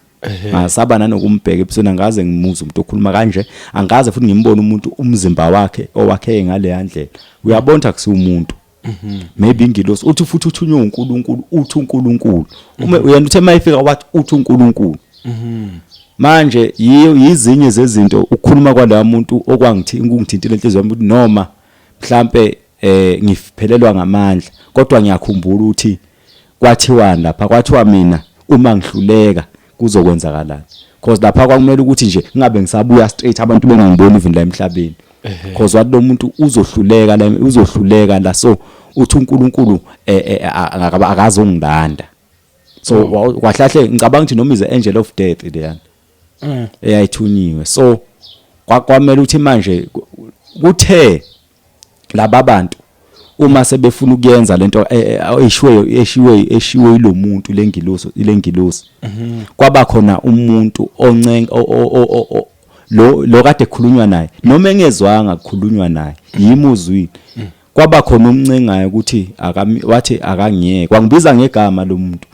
Speaker 1: Ngasaba nanokumbheka ebusweni. Angaze ngimuzwe umuntu okhuluma kanje, angaze futhi ngimbone umuntu umzimba wakhe owakheke ngaleya ndlela. Uyabona ukuthi akusiwo umuntu, maybe ingilosi. Uthi futhi uthunywe uNkulunkulu, uthi uNkulunkulu uma uyena, uthe mayifika wathi uthi uNkulunkulu. Manje yiyo yizinye zezinto ukukhuluma kwaloya muntu okwangithi kungithintile inhliziyo yami, ukuthi noma mhlambe ngiphelelwa ngamandla, kodwa ngiyakhumbula ukuthi kwathiwani lapha. Kwathiwa mina uma ngihluleka kuzokwenzakalani, because lapha kwakumele ukuthi nje ngingabe ngisabuya straight, abantu bengangiboni even la emhlabeni, because wathi lo muntu uzohluleka la, uzohluleka la. So uthi uNkulunkulu akazongilanda. So kwahlahle ngicabanga ukuthi noma is angel of death leyana eyayithunyiwe. So kwamele ukuthi manje kuthe laba bantu uma sebefuna ukuyenza lento eshiwe ilomuntu, lengilosi, kwaba khona umuntu oncenga lo kade khulunywa naye, noma engezwanga kukhulunywa naye, yimi uzwile. Kwaba khona umncengayo ukuthi akami, wathi akangiyeke, wangibiza ngegama lo muntu,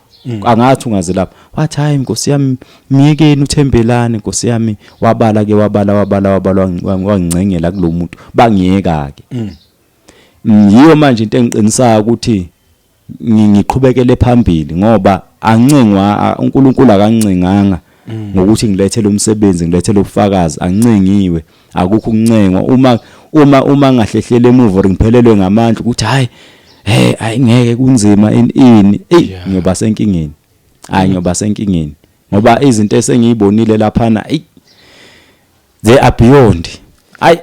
Speaker 1: angathi ungaze lapha. Wathi, "Hayi Nkosi yami, miyekeni uThembelani, Nkosi yami." Wabala ke, wabala, wabala, wabala, wangincengela kulo muntu, bangiyeka ke. Yiyo manje into engiqinisayo ukuthi ngiqhubekele phambili, ngoba angincengwa, uNkulunkulu akangincenganga ngokuthi ngilethele umsebenzi, ngilethele ubufakazi. Angincengiwe, akukho ukuncengwa. Uma ngahlehlele emuva or ngiphelelwe ngamandla ukuthi hayi, hey, ayingeke, kunzima, ini ini, ey, ngiyoba senkingeni. Hayi, ngiyoba senkingeni, ngoba izinto esengiyibonile laphana, ey, they are beyond, ay.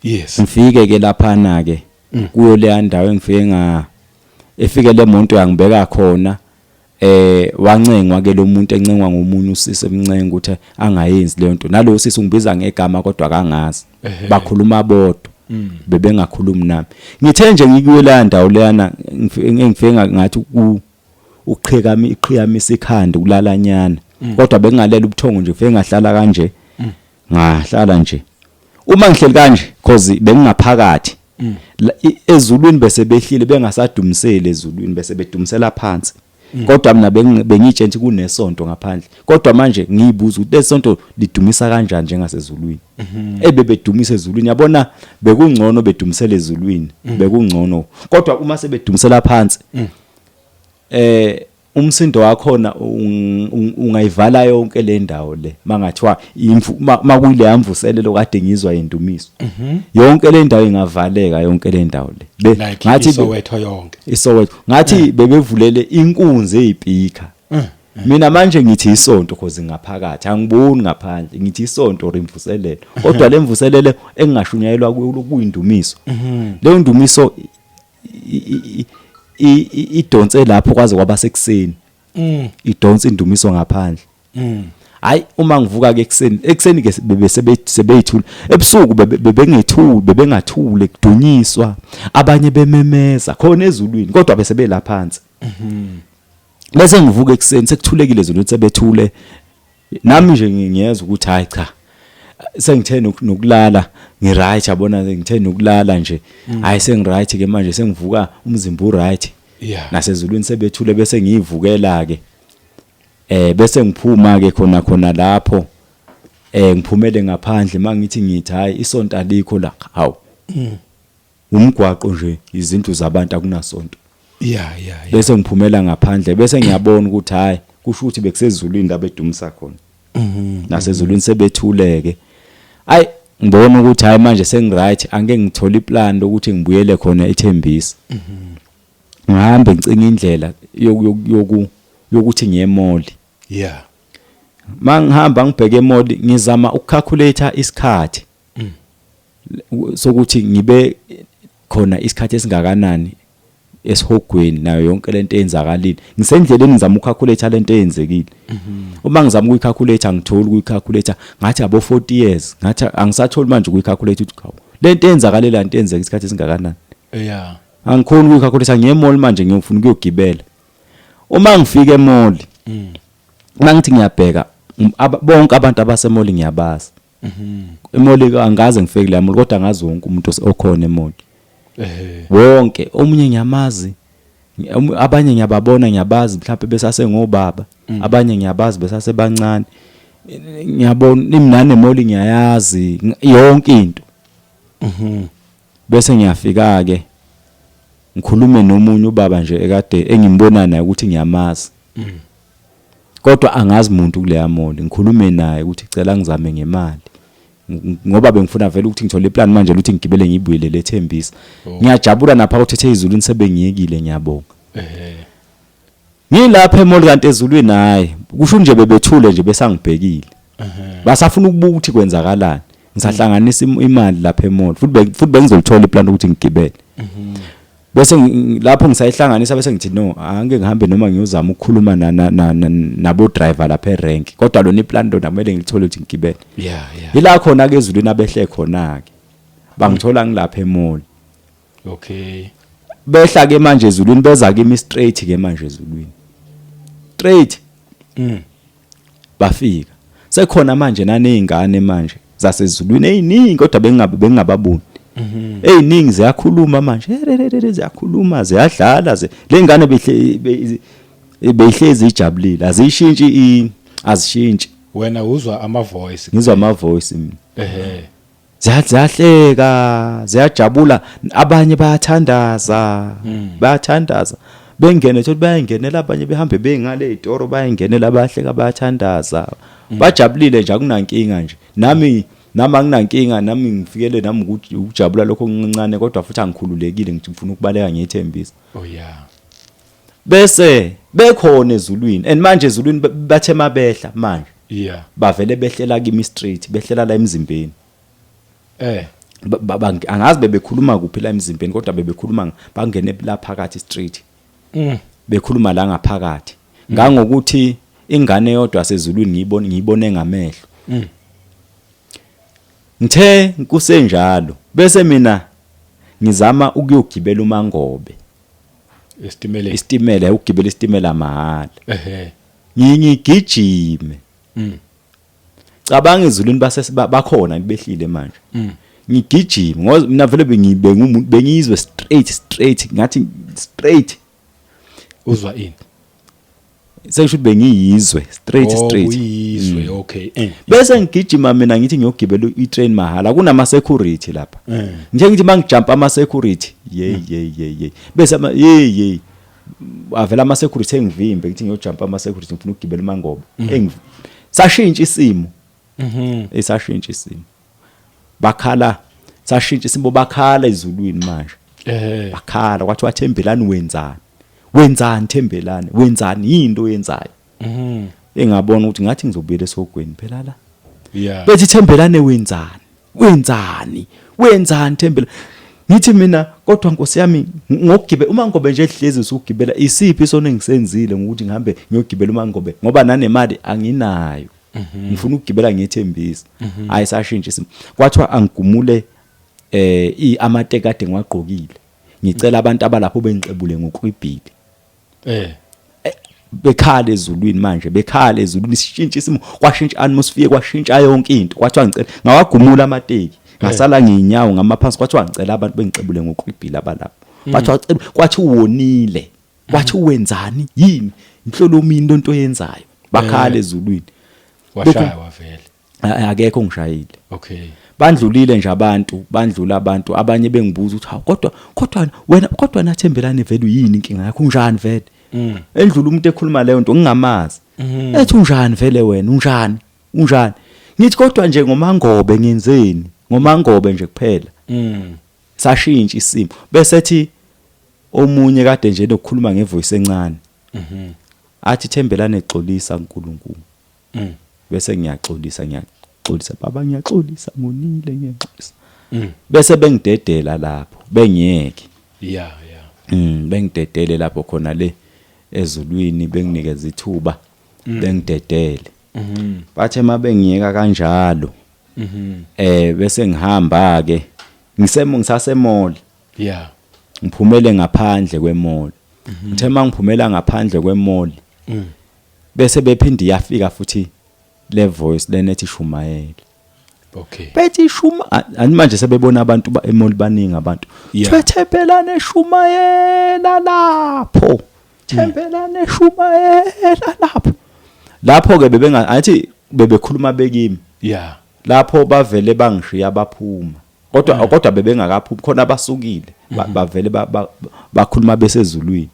Speaker 1: Ngifike ke laphana ke kuyo leya ndawo engifike nga efike le muntu yangibeka khona. Wancengwa ke lo muntu, encengwa ngomunye usisi, emncenga ukuthi angayenzi leyo nto. Nalo sisi ungibiza ngegama kodwa kangazi, bakhuluma bodwa, bebengakhulumi nami. Ngithe nje ngikuyo leya ndawo leyana, engifike ngathi ku uqhekami iqhiyamisa ikhanda ukulalanyana, kodwa bengingalela ubuthongo nje. Ngifike ngahlala kanje, ngahlala nje. Uma ngihleli kanje, cause bengingaphakathi ezulwini, bese behlile, bengasadumiseli ezulwini, bese bedumisela phansi. Kodwa mina bengitshela ukuthi kunesonto ngaphandle, kodwa manje ngiyibuza ukuthi lesonto lidumisa kanjani njengasezulwini ebebedumisa ezulwini. Yabona, bekungcono bedumisela ezulwini, bekungcono. Kodwa uma sebedumisela phansi, umsindo wakhona ungayivala yonke le ndawo le. Mangathiwa makuyile yamvuselelo kade ngizwa indumiso, yonke le ndawo ingavaleka, yonke le ndawo le.
Speaker 2: Like
Speaker 1: ngathi
Speaker 2: iSoweto yonke.
Speaker 1: ISoweto, ngathi bebevulele inkunzi eyipika. Mina manje ngithi isonto, cause ngaphakathi angiboni ngaphandle, ngithi isonto or imvuselelo. Kodwa le mvuselelo engingashunyayelwa kuyo kuyindumiso. Leyo ndumiso idonse lapho kwaze kwaba sekuseni, idonse indumiso ngaphandle. Hayi, uma ngivuka ke ekseni, ekseni ke bebe sebeyithula. Ebusuku bebengethuli, bebengathule, kudunyiswa, abanye bememeza khona ezulwini, kodwa bese bela phansi. Bese ngivuka ekseni, sekuthulekile ezulwini, sebethule. Nami nje ngiyezwa ukuthi hayi cha, sengithe nokulala ngiright. Yabona, ngithe nokulala nje, hayi, sengiright ke manje, sengivuka umzimba uright. Nasezulwini sebethule. Bese ngiyivukela ke, bese ngiphuma ke khona khona lapho, ngiphumele ngaphandle. Mangithi ngithi hayi, isonto alikho la. Hawu, umgwaqo nje, izindlu zabantu, akunasonto. Bese ngiphumela ngaphandle, bese ngiyabona ukuthi hayi, kusho ukuthi bekusezulwini la bedumisa khona. Nasezulwini sebethuleke. Ayi, ngibona ukuthi hayi, manje sengiright, angeke ngithole iplan lokuthi ngibuyele khona eThembisa. Ngihambe ngicinga indlela yoku yoku yoku yokuthi ngiye e-mall. Mangihamba ngibheke e-mall, ngizama ukucalculate isikhathi sokuthi ngibe khona isikhathi esingakanani esihogweni nayo yonke lento eyenzakalile. Ngisendleleni, ngizama ukucalculate lento eyenzekile. Uma ngizama ukuyicalculate, angitholi ukuyicalculate. Ngathi abo 40 years, ngathi angisatholi manje ukuyicalculate ukuthi hawu, lento eyenzakalela, lento eyenzeka isikhathi esingakanani. Angikhoni ukuyicalculate. Ngiye e-mall manje, ngiyofuna ukuyogibela. Uma ngifika e-mall, uma ngithi ngiyabheka, bonke abantu abase-mall ngiyabazi. E-mall angaze ngifike la mall, kodwa ngazi wonke umuntu okhona e-mall. Wonke omunye ngiyamazi, abanye ngiyababona, ngiyabazi mhlawumbe besasengobaba, abanye ngiyabazi besasebancane. Ngiyabona imnane e-mall, ngiyayazi yonke into. Bese ngiyafika ke, ngikhulume nomunye ubaba nje ekade engimbona naye ukuthi ngiyamazi, kodwa angazi umuntu kuleya mall. Ngikhulume naye ukuthi cela ngizame ngemali, ngoba bengifuna vele ukuthi ngithole iplan manje ukuthi ngigibele ngibuyele lethembisa. Ngiyajabula napha ukuthi ethe izulwini sebengiyekile, ngiyabonga. Ngilapha e-mall, kanti ezulwini hayi, kusho nje bebethule nje besangibhekile, basafuna ukubuka ukuthi kwenzakalani. Ngisahlanganisa imali lapha e-mall, futhi futhi bengizolithola iplan ukuthi ngigibele. Bese lapho ngisayihlanganisa, bese ngithi no, angeke ngihambe noma ngiyozama ukukhuluma nabo driver lapha erank, kodwa lona iplan lona kumele ngilithole ukuthi ngigibele. Ila khona ke ezulwini abehle khona ke, bangithola ngilapha e-mall. Behla ke manje ezulwini, beza kimi straight ke manje ezulwini, straight. Bafika sekhona manje nanezingane manje zasezulwini eziningi, kodwa bengingabe bengingababoni. Eziningi ziyakhuluma manje, hererere, ziyakhuluma, ziyadlala ze le ngane behle beyihlezi ijabulile, azishintshi azishintshi.
Speaker 2: Wena uzwa ama voice?
Speaker 1: Ngizwa ama voice mina. Ziyahleka, ziyajabula, abanye bayathandaza, bayathandaza, bengene thothi bayangenela, abanye behambe bengale ezitoro, bayangenela, bayahleka, bayathandaza, bajabulile nje, akunankinga nje. Nami anginankinga, nami ngifikele nami ukujabula lokho okuncane, kodwa futhi angikhululekile, ngithi ngifuna ukubaleka ngiyethembisa. Bese bekhona ezulwini, and manje ezulwini bathe mabehla manje, bavele behlela kimi straight, behlela la emzimbeni. Angazi bebekhuluma kuphi la emzimbeni, kodwa bebekhuluma, bangene la phakathi straight. Bekhuluma la ngaphakathi, ngangokuthi ingane yodwa sezulwini ngiyibone ngamehlo. Ngithe kusenjalo, bese mina ngizama ukuyogibela uMangobe.
Speaker 2: Esitimeleni?
Speaker 1: Isitimela, ukugibela isitimela mahhala. Ngigijime. Cabanga, ezulwini base bakhona behlile manje. Ngigijime ngoba mina vele bengibe ngumuntu bengiyizwe straight straight, ngathi straight.
Speaker 2: Uzwa ini?
Speaker 1: Sengisho ukuthi bengiyizwe straight.
Speaker 2: Oh,
Speaker 1: straight.
Speaker 2: Uyizwe, okay.
Speaker 1: Bese ngigijima mina, ngithi ngiyogibela i-train mahala, kunama security lapha. Nje ngithi mangijump ama security, ye ye ye ye, bese ama ye ye, avela ama security engivimbe. Ngithi ngiyojump ama security, ngifuna ukugibela uMangobe, sashintsha isimo. Esashintsha isimo, bakhala, sashintsha isimo, bakhala ezulwini manje. Bakhala, kwathiwa, "Thembelani, wenzani? Wenzani Thembelani? Wenzani? Yinto oyenzayo?" Engabona ukuthi ngathi ngizobuyela esogweni phela la. Bethi, "Thembelane, wenzani? Wenzani? Wenzani Thembela?" Ngithi mina, kodwa Nkosi yami, ngokugibe uma ngobe nje ehlezi usugibela, isiphi isona engisenzile ngokuthi ngihambe ngiyogibela uma ngobe, ngoba nanemali anginayo, ngifuna ukugibela ngiyethembisa. Hayi, sashintsha isimo, kwathiwa angigumule amateki ade ngiwagqokile, ngicela abantu abalapho bengixebule ngoklwibhili. Bekhala ezulwini manje, bekhala ezulwini, sishintsha isimo, kwashintsha atmosphere, kwashintsha yonke into. Kwathiwa ngicela, ngawagumula amateki, ngasala ngiyinyawo ngamaphansi. Kwathiwa ngicela abantu bengixebule ngoklwibhili abalapho. Kwathiwa cela, kwathi uwonile, kwathi wenzani, yini inhlolomini lonto oyenzayo? Bakhala ezulwini.
Speaker 2: Washaya wavele?
Speaker 1: Akekho ongishayile.
Speaker 2: Bandlulile
Speaker 1: nje abantu, bandlula abantu, abanye bengibuza ukuthi hawu, kodwa wena, kodwa naThembelani vele uyini inkinga yakho, unjani vele? Endlula umuntu ekhuluma leyo nto, ngingamazi, ethi, "Unjani vele wena? Unjani? Unjani?" Ngithi, kodwa nje ngoMangobe, ngenzeni ngoMangobe nje kuphela? Sashintsha isimo, bese ethi omunye kade nje nokukhuluma ngevoice encane. Athi Thembelane xolisa uNkulunkulu. Bese ngiyaxolisa, ngiyaxolisa baba, ngiyaxolisa ngonile, ngiyaxolisa. Bese bengidedela lapho, bengiyeke. Bengidedele lapho khona le ezulwini, benginikeza ithuba, bengidedele. Bathe mabengiyeka kanjalo, bese ngihamba ke, ngisasemall. Ngiphumele ngaphandle kwemall. Ngithe mangiphumela ngaphandle kwemall, bese bephinde iyafika futhi le voice lenethi shumayela. Bethi shuma ani manje sebebona abantu ba emall baningi abantu. Thembelane shumayela lapho. Thembelane shumayela lapho. Lapho ke bebenga athi bebekhuluma bekimi. Lapho bavele bangishiya baphuma. Kodwa bebengakaphumi khona, abasukile bavele bakhuluma besezulwini.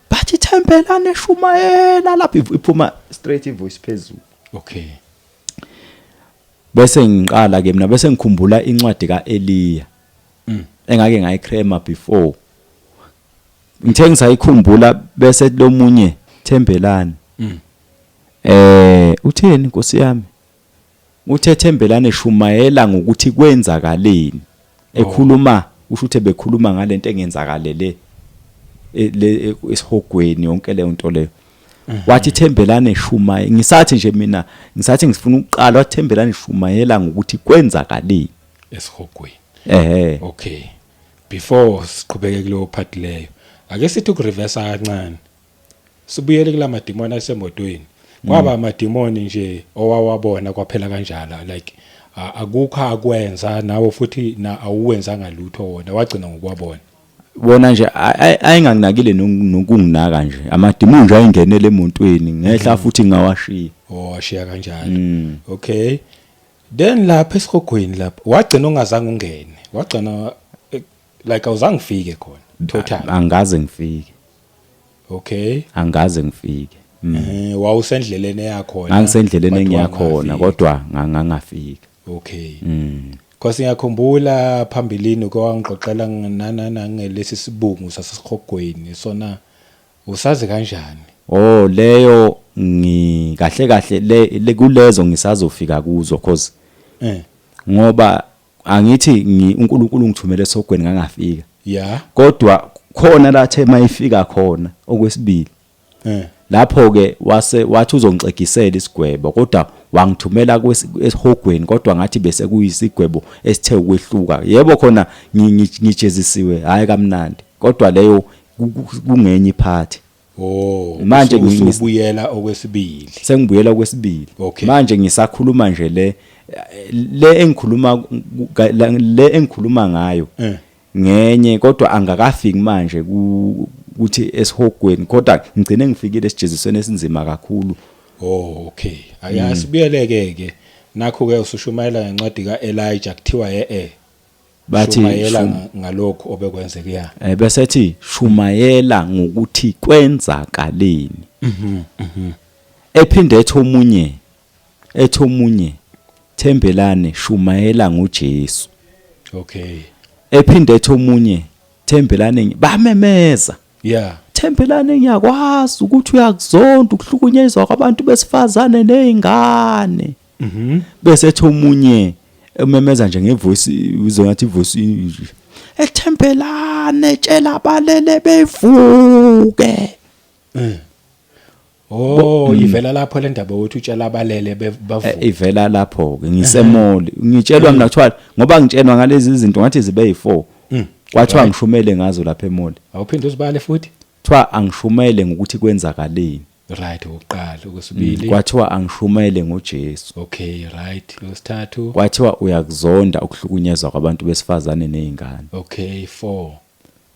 Speaker 1: Bathi Thembelane shumayela lapho, iphuma straight ivoice phezulu. Bese ngiqala ke mina, bese ngikhumbula incwadi kaEliya engake ngayicrema before. Ngithe ngisayikhumbula bese lomunye Thembelane, utheni Nkosi yami? Uthe Thembelane shumayela ngokuthi kwenzakaleni. Ekhuluma usho ukuthi bekhuluma ngalento engenzakalele le esihogweni, yonke leyo nto leyo. Wathi Thembelane shumaye, ngisathi nje mina ngisathi ngifuna ukuqala, wathi Thembelane shumayela ngokuthi kwenzakaleni
Speaker 2: esihogweni.
Speaker 1: Ehhe.
Speaker 2: Okay, before siqhubeke kuleyo part leyo, ake sithi ukureverse kancane, sibuyele kula madimoni asemotweni. Kwaba amadimoni nje owawabona kwaphela kanjalo, like akukho akwenza nawe futhi na awuwenzanga lutho, wona wagcina ngokuwabona?
Speaker 1: Bona nje ayinganginakile nokunginaka nje, amadimoni nje ayingenele emontweni, ngehla futhi ngawashiya.
Speaker 2: Oh, washiya kanjalo. Okay, then lapha esihogweni lapha wagcina ungazange ungene, wagcina like awuzange ufike khona total?
Speaker 1: Angaze ngifike. Angaze ngifike.
Speaker 2: Wawusendleleni eyakhona?
Speaker 1: Ngangisendleleni
Speaker 2: but
Speaker 1: engiyakhona
Speaker 2: wangafika.
Speaker 1: Kodwa ngangafika.
Speaker 2: Okay. Cause ngiyakhumbula phambilini uke wangixoxela nangelesi sibungu sasesihogweni, sona usazi kanjani?
Speaker 1: Oh, leyo ngi kahle kahle le kulezo ngisazofika kuzo, cause ngoba angithi uNkulunkulu ngithumele esihogweni ngangafika. Kodwa khona la the mayifika khona okwesibili, lapho ke wase wathi uzongixegisela isigwebo, kodwa wangithumela esihogweni, kodwa ngathi bese kuyisigwebo esithe ukwehluka. Yebo, khona ngijezisiwe hayi kamnandi, kodwa leyo kungenye iphathi.
Speaker 2: Manje
Speaker 1: Manje
Speaker 2: usubuyela okwesibili.
Speaker 1: Sengibuyela okwesibili. Manje ngisakhuluma nje le engikhuluma le engikhuluma ngayo ngenye, kodwa angakafiki manje ukuthi esihogweni, kodwa ngigcine ngifikile esijezisweni esinzima kakhulu.
Speaker 2: Oh, okay. Ake asibuyeleke ke. Nakho ke usushumayela ngencwadi kaElijah, kuthiwa
Speaker 1: Bathi
Speaker 2: shumayela ngalokho obekwenzeka ya.
Speaker 1: Bese ethi shumayela ngokuthi kwenzakaleni. Ephinde ethi omunye Thembelane shumayela ngoJesu. Ephinde ethi omunye Thembelane, bamemeza, Thembelane, ngiyakwazi ukuthi uyakuzonda ukuhlukunyezwa kwabantu besifazane nezingane. Bese ethi omunye, ememeza nje ngevoice, uzwe ngathi ivoice, ethembelane tshela abalele bevuke.
Speaker 2: Oh, ivela lapho le ndaba ukuthi utshela abalele bavuke.
Speaker 1: Ivela lapho ke, ngisemall, ngitshelwa mina, kuthiwa ngoba ngitshelwa ngalezi zinto ngathi zibe yi4, kwathiwa ngishumele ngazo lapha emall.
Speaker 2: Awuphinde uzibale futhi.
Speaker 1: Kuthiwa angishumele ngokuthi kwenzakaleni.
Speaker 2: Right, okokuqala, okwesibili.
Speaker 1: Kwathiwa angishumele ngoJesu.
Speaker 2: Okay, right. Okwesithathu.
Speaker 1: Kwathiwa uyakuzonda ukuhlukunyezwa kwabantu besifazane nezingane.
Speaker 2: Okay, 4.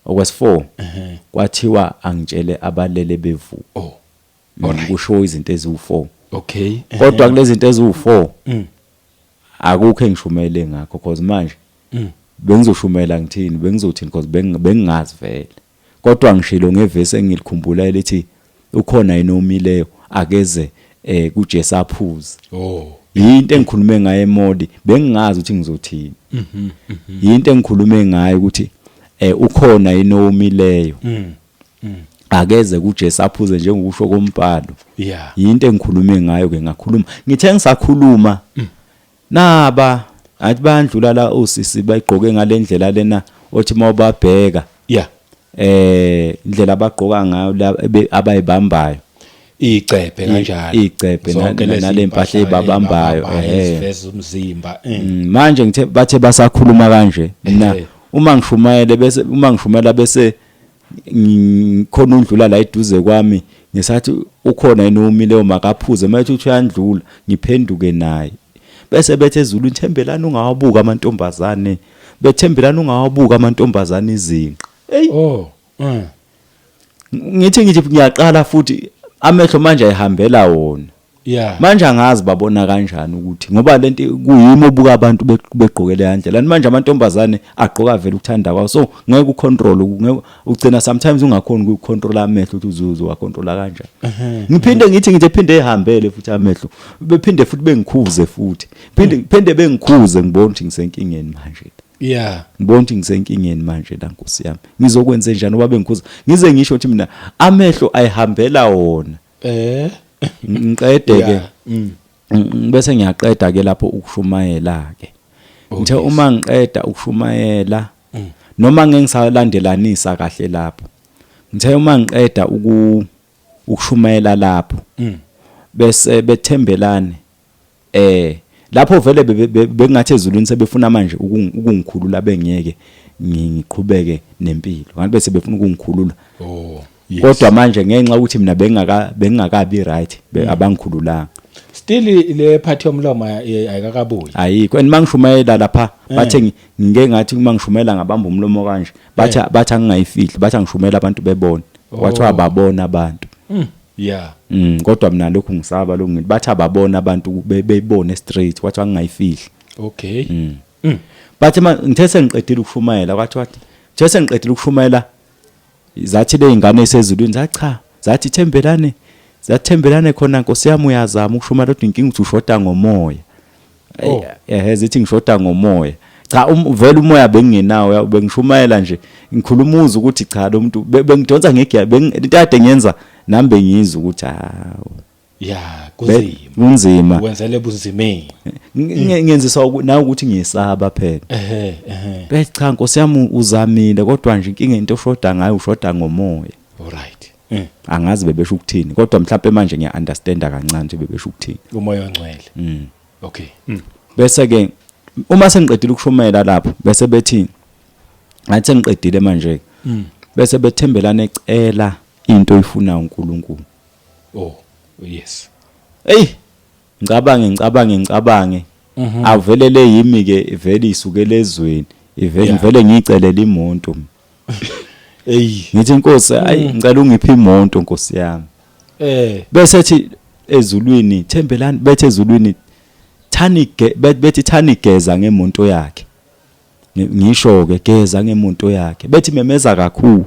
Speaker 1: Okwesi4, kwathiwa angitshele abalele bevuka. Kusho izinto eziwu4. Kodwa kulezi zinto eziwu4 akukho engishumele ngakho, cause manje bengizoshumela ngithini, bengizothini? Cause bengingazi vele, kodwa ngishilo ngevesi engilikhumbula elithi ukhona yini omileyo, akeze kuJesu aphuze. Yinto engikhulume ngayo emall, bengingazi ukuthi ngizothini. Yinto engikhulume ngayo ukuthi ukhona yini omileyo. Akeze kuJesu aphuze njengokusho kombhalo.
Speaker 2: Yeah.
Speaker 1: Yinto engikhulume ngayo ke, ngakhuluma ngithe ngisakhuluma naba athi bayandlula la osisi bayigqoke ngalendlela lena othi mawubabheka indlela abagqoka ngayo la abayibambayo
Speaker 2: Icephe kanjalo.
Speaker 1: Icephe
Speaker 2: Zonke lezi
Speaker 1: nale mpahla ey'babambayo,
Speaker 2: ey'babambayo,
Speaker 1: ehhe.
Speaker 2: eziveza umzimba.
Speaker 1: Manje ngithe bathe basakhuluma kanje mina uma ngishumayele, bese uma ngishumayela bese khona undlula la eduze kwami, ngisathi ukhona yini omileyo makaphuze, mayethi uthi uyandlula ngiphenduke naye, bese bethe ezulwini, "Thembelani, ungawabuka amantombazane, bethembelani, ungawabuka amantombazane izinqa." Hey.
Speaker 2: Oh.
Speaker 1: Ngithi ngiyaqala futhi amehlo manje ayihambela wona. Manje angazi babona kanjani ukuthi ngoba lento kuyimi obuka abantu begqoke le ndlela. Manje amantombazane agqoka vele ukuthanda kwawo, so ngeke ucontrol, ngeke ugcina sometimes ungakhoni ukucontrol amehlo ukuthi uzuze wacontrola kanjani. Ngiphinde ngithi phinde ehambele futhi amehlo, bephinde futhi bengikhuze futhi, phinde bengikhuze, ngibona ukuthi ngisenkingeni manje. Ngibona ukuthi ngisenkingeni manje la, Nkosi yami, ngizokwenza njani ngoba bengikhuza, ngize ngisho ukuthi mina amehlo ayihambela wona. Ngiqede ke. Bese ngiyaqeda ke lapho ukushumayela ke. Ngithe uma ngiqeda ukushumayela, noma ngeke ngisalandelanisa kahle lapho, ngithe uma ngiqeda ukushumayela lapho bese bethembelane lapho vele bengathi ezulwini sebefuna manje ukungikhulula, bengiyeke ngiqhubeke nempilo, ngathi bese befuna ukungikhulula.
Speaker 2: Oh, yes.
Speaker 1: Kodwa manje ngenxa ukuthi mina bengingakabi right, abangikhululanga.
Speaker 2: Still le part yomlomo ayikakabuyi.
Speaker 1: Ayikho, and mangishumayela lapha bathe ngike ngathi uma ngishumayela ngabamba umlomo kanje, bathi angingayifihli, bathi angishumela abantu bebone. Kwathiwa babona abantu. Kodwa mina lokhu ngisaba lokhu, ngithi bathi ababona abantu beyibone straight, kwathiwa angingayifihli. Bathi ngithe sengiqedile ukushumayela, kwathiwa ngithe sengiqedile ukushumayela, zathi le ingane esezulwini zathi cha, zathi Thembelane, zathembelane khona, Nkosi yami, uyazama ukushumayela kodwa inkinga ukuthi ushoda ngomoya.
Speaker 2: Oh.
Speaker 1: Zithi ngishoda ngomoya. Cha, vele umoya bengingenawo, bengishumayela nje ngikhuluma uze ukuthi cha, lo muntu bengidonsa ngegiya, into kade ngiyenza nami bengiyizwa ukuthi hawu.
Speaker 2: Yeah, kunzima.
Speaker 1: Kunzima.
Speaker 2: Wenzele bunzimeni.
Speaker 1: Ngenziswa na ukuthi ngiyesaba phela.
Speaker 2: Ehhe, ehhe.
Speaker 1: Bethi cha, Nkosi yami, uzamile kodwa nje inkinga into oshoda ngayo, ushoda ngomoya.
Speaker 2: All right.
Speaker 1: Angazi bebesho ukuthini, kodwa mhlawumbe manje ngiya understanda kancane nje bebesho ukuthini.
Speaker 2: Umoya ongcwele. Okay.
Speaker 1: Bese ke uma sengiqedile ukushumayela lapho bese bethi, ngathi sengiqedile manje, bese bethembelana ecela into oyifuna uNkulunkulu.
Speaker 2: Oh, yes.
Speaker 1: Hey, ngicabange, ngicabange, ngicabange. Avele le yimi ke vele isukele ezweni. Ivele ngivele ngiyicelela imoto.
Speaker 2: Hey.
Speaker 1: Ngithi Nkosi, ayi, ngicela ungiphe imoto, Nkosi yami. Bese ethi ezulwini, Thembelani, bethe ezulwini thani bethi thani geza ngemonto yakhe. Ngisho ke geza ngemonto yakhe, bethi memeza kakhulu,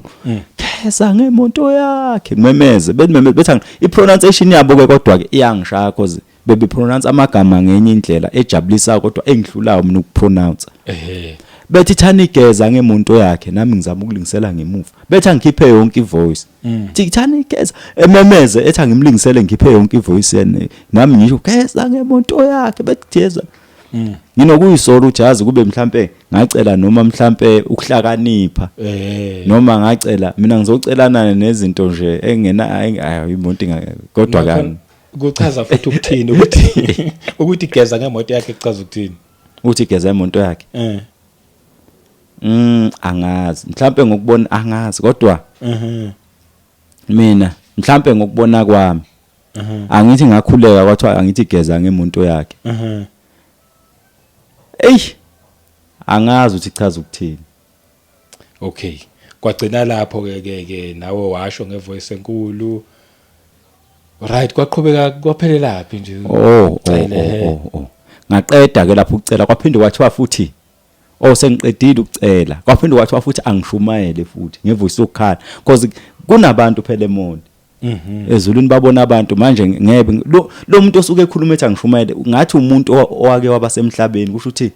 Speaker 1: geza ngemonto yakhe, ngimemeze, bethi memeze, bethi i-pronunciation yabo ke kodwa ke iyangishaya, cause bebe pronounce amagama ngenye indlela ejabulisayo kodwa engihlulayo mina ukupronounce. Bethi thani geza ngemonto yakhe, nami ngizama ukulingisela ngemuva, bethi angikhiphe yonke ivoice. Thi thani geza, ememeze ethi angimlingisele ngikhiphe yonke ivoice yena, nami ngisho geza ngemonto yakhe, bethi geza. Nginokuyisola ukuthi yazi kube mhlambe ngacela noma mhlambe ukuhlakanipha, noma ngacela mina ngizocelana nezinto nje engena ayi imoto kodwa
Speaker 2: Nakhona
Speaker 1: kani
Speaker 2: kuchaza futhi ukuthini ukuthi geza ngemoto yakhe, kuchaza ukuthini?
Speaker 1: Uthi geza imoto yakhe. Angazi, mhlambe ngokubona angazi, kodwa mina mhlambe ngokubona kwami angithi ngakhuleka kwathiwa angithi geza ngemonto yakhe. Ey, angazi ukuthi chaza ukuthini.
Speaker 2: Okay, kwagcina lapho ke nawe washo ngevoice enkulu, right? Kwaqhubeka kwaphelela phi nje?
Speaker 1: Oh,
Speaker 2: Cele,
Speaker 1: oh,
Speaker 2: he.
Speaker 1: Oh. Ngaqeda ke lapho ukucela, kwaphinde kwathiwa futhi, oh, sengiqedile ukucela, kwaphinde kwathiwa futhi angishumayele futhi ngevoice yokukhala, because kunabantu phela emoli ezulwini, babona abantu manje ngebe lo muntu osuke ekhuluma ethi angishumayele, ngathi umuntu owake waba semhlabeni, kusho ukuthi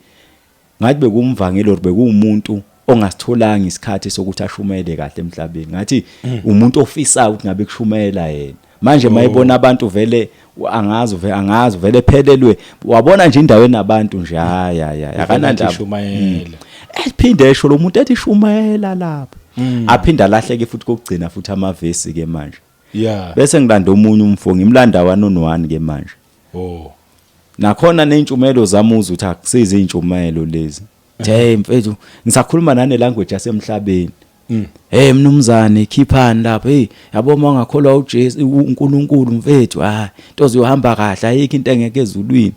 Speaker 1: ngathi bekumvangeli or bekuwumuntu. Ongasitholanga isikhathi sokuthi ashumayele kahle emhlabeni. Ngathi umuntu ofisayo ukuthi ngabe kushumayela yena. Manje mayibona abantu vele angazi vele, angazi vele phelelwe, wabona nje indawo enabantu nje, hayi hayi hayi, akanandaba.
Speaker 2: Shumayela.
Speaker 1: Ephinde esho lo muntu ethi shumayela lapho, aphinde alahleke futhi kokugcina futhi amavesi ke manje. Bese ngilanda omunye umfo, ngimlanda one on one ke manje. Nakhona ney'ntshumelo zami uzwe ukuthi akusizi iy'ntshumelo lezi. Hey mfethu, ngisakhuluma nane language yasemhlabeni. Hey mnumzane, khiphani lapha. Hey yabo, uma ungakholwa uJesu, uNkulunkulu mfethu, hayi into ziyohamba kahle, ayikho into engeke ezulwini.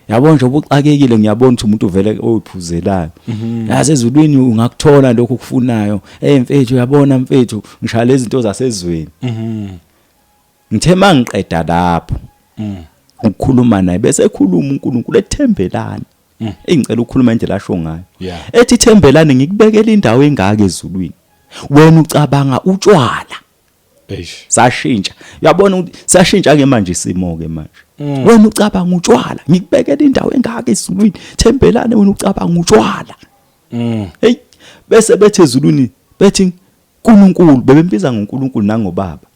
Speaker 1: Yabo nje ubuxakekile, ngiyabona ukuthi umuntu vele oyiphuzelayo. Yazi ezulwini ungakuthola lokho okufunayo. Hey mfethu, uyabona mfethu, ngishaya lezi zinto zasezweni. Ngithe mangiqeda lapho ukukhuluma naye, bese ekhuluma uNkulunkulu ethembelani. Engicela ukukhuluma indlela asho ngayo. Ethi thembelani, ngikubekela indawo engaka ezulwini. Wena ucabanga utshwala.
Speaker 2: Eish.
Speaker 1: Sashintsha. Uyabona ukuthi sashintsha ke manje isimo ke manje. Wena ucabanga utshwala, ngikubekela indawo engaka ezulwini. Thembelane, wena ucabanga utshwala. Hey, bese bethi ezulwini, bethi uNkulunkulu, bebembiza ngoNkulunkulu nangobaba.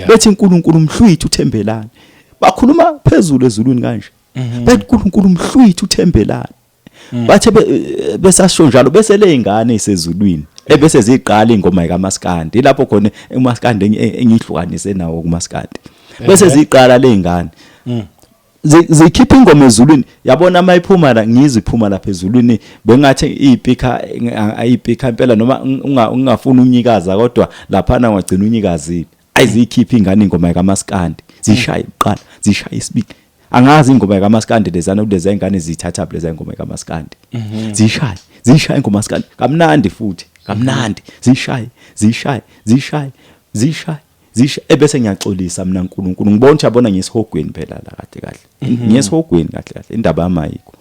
Speaker 1: Bethi uNkulunkulu umhlwithe uthembelane. Bakhuluma phezulu ezulwini kanje. Bethi uNkulunkulu umhlwithe uthembelane. Bathe besasho njalo, bese le ingane isezulwini ebese ziqala ingoma kaMaskandi, lapho khona uMaskandi engihlukanise nawo kuMaskandi, bese ziqala le ingane zikhipha ingoma ezulwini. Yabona mayiphuma la, ngizwe iphuma lapha ezulwini, bengathi ipika ayipika impela, noma ungafuni unyikaza, kodwa laphana wagcina unyikazile. Ayizikhipha ingane ingoma kaMaskandi, zishaya iqala, zishaya isibili, angazi ingoma kaMaskandi lezana, kuleza ingane zithatha leza ingoma kaMaskandi, zishaya zishaya ingoma kaMaskandi kamnandi futhi kamnandi, zishaye zishaye zishaye zishaye zishaye, ebese ngiyaxolisa mina uNkulunkulu, ngibona ukuthi yabona ngisihogweni phela la, kahle kahle ngisihogweni, kahle kahle indaba yamayikho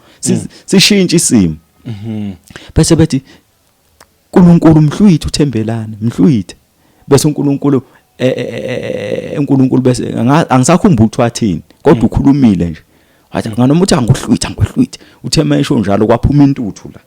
Speaker 1: sishintshe isimo. Bese bethi uNkulunkulu mhlwithe uthembelane, mhlwithe, bese uNkulunkulu uNkulunkulu bese angisakhumbuli ukuthi wathini, kodwa ukhulumile nje, wathi nganoma uthi anguhlwithe, anguhlwithe, uthe mayisho njalo kwaphuma intuthu la.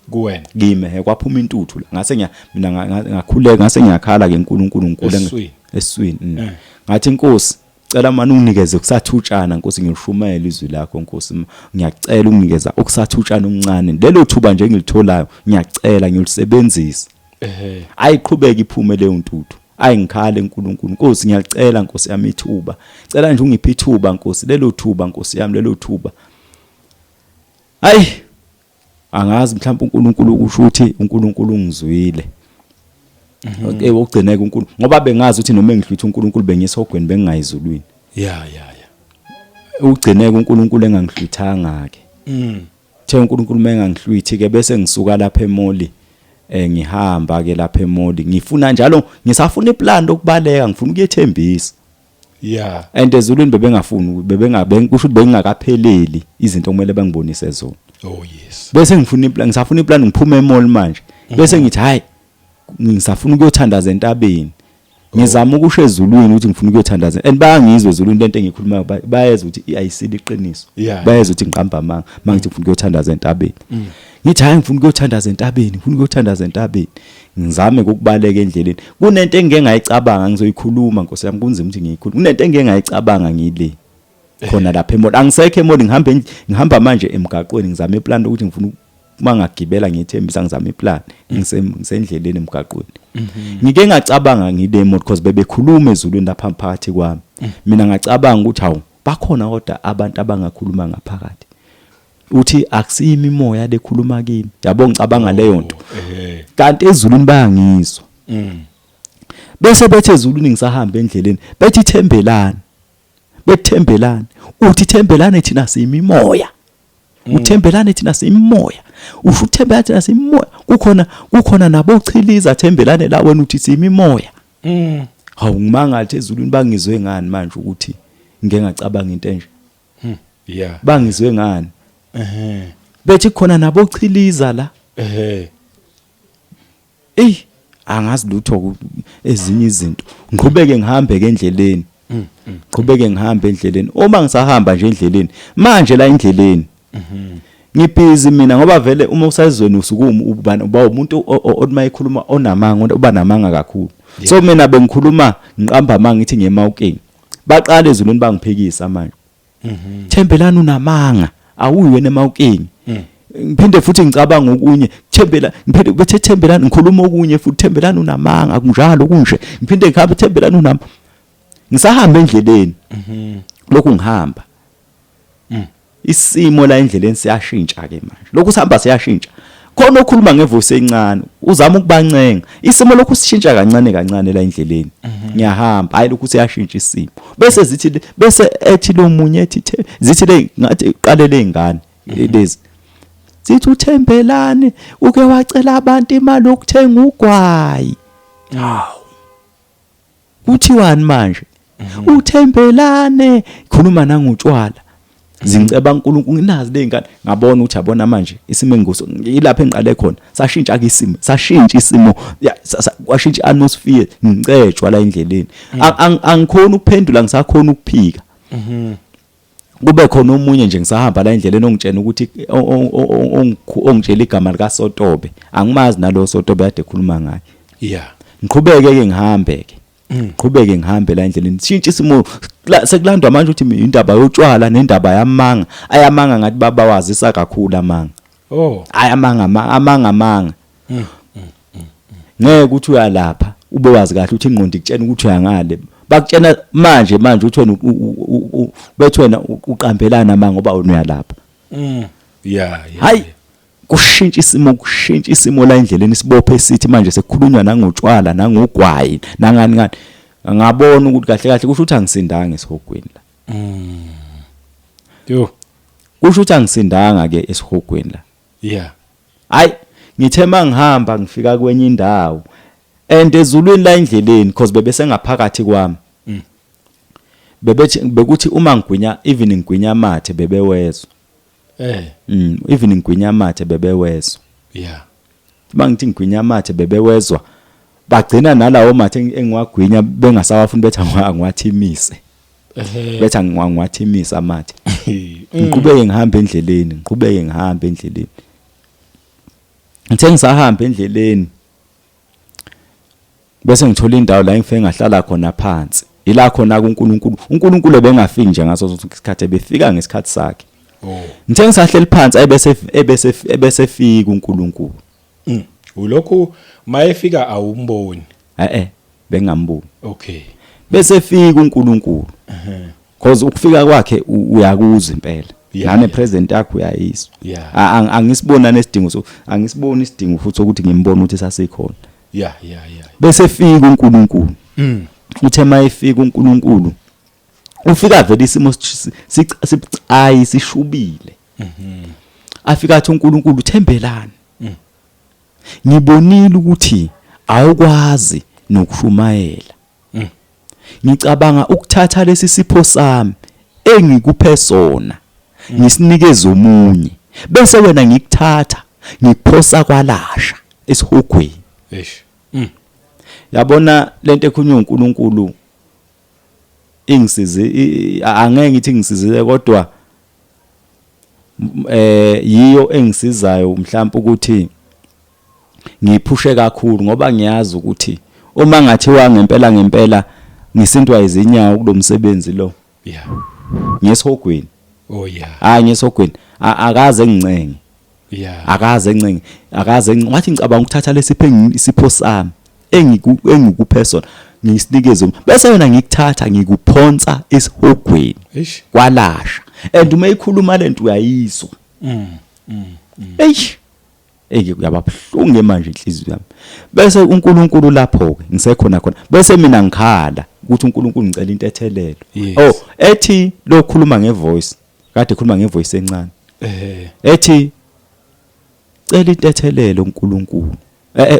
Speaker 2: Kuwena?
Speaker 1: Kimi he, kwaphuma intuthu la, ngase ngiya mina ngakhuleka, ngase ngiyakhala ke uNkulunkulu ngikhule
Speaker 2: Esiswini.
Speaker 1: Esiswini. Ngathi inkosi, cela manje unginikeze kusathutshana Nkosi, ngiyoshumayela izwi lakho Nkosi, ngiyacela unginikeza okusathutshana okuncane, lelo thuba nje engilitholayo ngiyacela ngiyolisebenzisa. Ayiqhubeke iphume leyo ntuthu, ayingikhale uNkulunkulu, Nkosi ngiyacela, Nkosi yami, ithuba, cela nje ungiphe ithuba Nkosi, lelo thuba Nkosi yami, lelo thuba. Hayi angazi, mhlawumbe uNkulunkulu usho ukuthi uNkulunkulu ungizwile. Okay, ukugcineka uNkulunkulu, ngoba bengazi ukuthi noma engihlwitha uNkulunkulu bengisogweni, bengingayizulwini.
Speaker 2: yeah yeah yeah
Speaker 1: Ugcineka uNkulunkulu engangihlwithanga ke. The uNkulunkulu mengangihlwithi ke, bese ngisuka lapha emoli, ngihamba ke lapha emoli, ngifuna njalo, ngisafuna iplan lokubaleka, ngifuna ukuyethembisa. And ezulwini bebengafuni, bebengabe kusho ukuthi bengingakapheleli izinto okumele bangibonise zona.
Speaker 2: Oh yes.
Speaker 1: Bese ngifuna iplan, ngisafuna iplan, ngiphume emall manje, bese ngithi hayi, ngisafuna ukuyothandaza entabeni. Ngizama ukusho ezulwini ukuthi ngifuna ukuyothandaza, and bayangizwa ezulwini lento engikhulumayo, bayezwa ukuthi ayisile iqiniso. Bayezwa ukuthi ngiqamba amanga mangithi ngifuna ukuyothandaza entabeni. Ngithi hayi, ngifuna ukuyothandaza entabeni, ngifuna ukuyothandaza entabeni, ngizame ukubaleka endleleni. Kunento engike ngayicabanga, ngizoyikhuluma Nkosi yami, kunzima ukuthi ngiyikhulume. Kunento engike ngayicabanga ngile khona lapha emall, angisekho emall, ngihamba ngihamba manje emgaqweni, ngizama iplan ukuthi ngifuna uma ngagibela ngiyithembisa, ngizama iplan, ngisendleleni emgaqweni. Ngike ngacabanga ngile mall, because bebekhuluma ezulwini lapha phakathi kwami. Mina ngacabanga ukuthi hawu, bakhona kodwa abantu abangakhuluma ngaphakathi, uthi akusimi imoya lekhuluma kimi, yabo, ngicabanga leyo nto. Kanti ezulwini bayangizwa. Bese bethi ezulwini, ngisahamba endleleni, bethi thembelani, bethembelani, uthi thembelane, thina siyimimoya. Uthembelane, thina siyimimoya, usho uthembelane, thina siyimimoya, kukhona kukhona nabochiliza thembelane la, wena uthi siyimimoya. Hawu, ngimangathi ezulwini bangizwe ngani manje ukuthi ngike ngacabanga into enje? Bangizwe ngani? Bethi khona nabochiliza la. Ey, angazi lutho ezinye izinto. Ngiqhubeke ngihambe ke endleleni, ngiqhubeke ngihambe endleleni. Uma ngisahamba nje endleleni manje, la endleleni. Ngibhizi mina ngoba vele uma usezweni usukuma uba umuntu othi mayekhuluma onamanga, uba namanga kakhulu. So mina bengikhuluma ngiqamba amanga ngithi ngiyeMawukeng. Baqala ezulwini bangiphikisa manje. Thembelani unamanga, awuyi wena eMawukeng. Ngiphinde futhi ngicabanga okunye, Thembela, ngiphinde bethe Thembelani ngikhuluma okunye futhi, Thembelani unamanga, akunjalo kunje. Ngiphinde ngihambe, Thembelani unamanga. Ngisahamba endleleni. Lokhu ngihamba. Isimo la endleleni siyashintsha ke manje. Lokhu sihamba siyashintsha. Khona okhuluma ngevoice encane, uzama ukubancenga. Isimo lokhu sishintsha kancane kancane la endleleni. Ngiyahamba, hayi lokhu siyashintsha isimo. Bese zithi bese ethi lo munye ethi zithi le ngathi qale lezingane lezi. Zithi uThembelani uke wacela abantu imali yokuthenga ugwayi. Hawu. Kuthiwani manje? Uthembelane khuluma nangotshwala. Zingiceba uNkulunkulu nginazi lezingane ngabona ukuthi yabona manje isimo enguso ilapha engiqale khona sashintsha ke isimo, sashintsha isimo, kwashintsha atmosphere, ngicetshwa la endleleni. Angikhona ukuphendula, ngisakhona ukuphika. Kube khona omunye nje ngisahamba la endleleni ongitshena ukuthi ongitshela igama lika Sotobe, angimazi nalo Sotobe kade ekhuluma ngaye. Ngiqhubeke ke ngihambe ke. Ngiqhubeke ngihambe la endleleni, shintsha isimo, sekulandwa manje ukuthi indaba yotshwala nendaba yamanga, ayamanga ngathi baba wazisa kakhulu amanga.
Speaker 2: Oh.
Speaker 1: Ayamanga amanga amanga. Ngeke ukuthi uyalapha ube wazi kahle ukuthi ingqondo ikutshena ukuthi uyangale. Bakutshena manje manje uthi wena bethi wena uqambelana amanga ngoba wena uyalapha.
Speaker 2: Yeah.
Speaker 1: Hayi, kushintsha isimo, kushintsha isimo la endleleni, sibophe sithi manje sekukhulunywa nangotshwala nangogwayi nangani ngani. Ngabona ukuthi kahle kahle kusho ukuthi angisindanga esihogweni la.
Speaker 2: Yo.
Speaker 1: Kusho ukuthi angisindanga ke esihogweni la. Hayi, ngithe mangihamba ngifika kwenye indawo and ezulwini la endleleni because bebese ngaphakathi kwami. Bebethi bekuthi uma ngigwinya, even ngigwinya amathe bebewezwa. Even ngigwinya amathe bebewezwa. Uma ngithi ngigwinya amathe bebewezwa, bagcina nalawo mathe engiwagwinya bengasawafuni, bethi angiwathimise. Bethi angiwathimise amathe. Ngiqhubeke ngihambe endleleni, ngiqhubeke ngihambe endleleni. Ngithe ngisahamba endleleni bese ngithola indawo la engifike ngahlala khona phansi. Ila khona kuNkulunkulu. uNkulunkulu ebengafiki nje ngaso sonke isikhathi, ebefika ngesikhathi sakhe. Ngithe ngisahleli phansi ebese ebese ebese fika uNkulunkulu.
Speaker 2: Ulokhu mayefika awumboni?
Speaker 1: Eh, bengamboni.
Speaker 2: Bese
Speaker 1: fika uNkulunkulu. Because ukufika kwakhe uyakuzwa impela. Nane present yakho uyayizwa. Angisiboni nesidingo, so angisiboni isidingo futhi ukuthi ngimbone ukuthi sasikhona. Bese fika uNkulunkulu. Uthe mayefika uNkulunkulu ufika vele isimo sibucayi, sishubile. Afika athi uNkulunkulu, "Thembelani, ngibonile ukuthi awukwazi nokushumayela. Ngicabanga ukuthatha lesi sipho sami engikuphe sona ngisinikeze omunye, bese wena ngikuthatha ngikuphosa kwalasha esihogweni."
Speaker 2: Eish.
Speaker 1: Yabona lento ekhulunywa uNkulunkulu ingisize, angeke ngithi ngisizile, kodwa yiyo engisizayo mhlawumbe ukuthi ngiphushe kakhulu, ngoba ngiyazi ukuthi uma ngathiwa ngempela ngempela ngisintwa izinyawo kulomsebenzi lo, ngesihogweni.
Speaker 2: Oh yeah.
Speaker 1: Hayi, ngesihogweni. Akaze ngincenge. Akaze encenge, akaze encenge. Wathi ngicabanga ukuthatha lesipho isipho sami engikuphe sona ngisinikeze, bese wena ngikuthatha ngikuphonsa esihogweni.
Speaker 2: Eish.
Speaker 1: Kwalasha. And uma ikhuluma lento uyayizwa. Eish, eke kuyaba buhlungu manje inhliziyo yami. Bese uNkulunkulu lapho ke ngisekhona khona, bese mina ngikhala ukuthi uNkulunkulu ngicela intethelelo. Oh, ethi lo khuluma ngevoice, kade ekhuluma ngevoice encane, ethi cela intethelelo uNkulunkulu,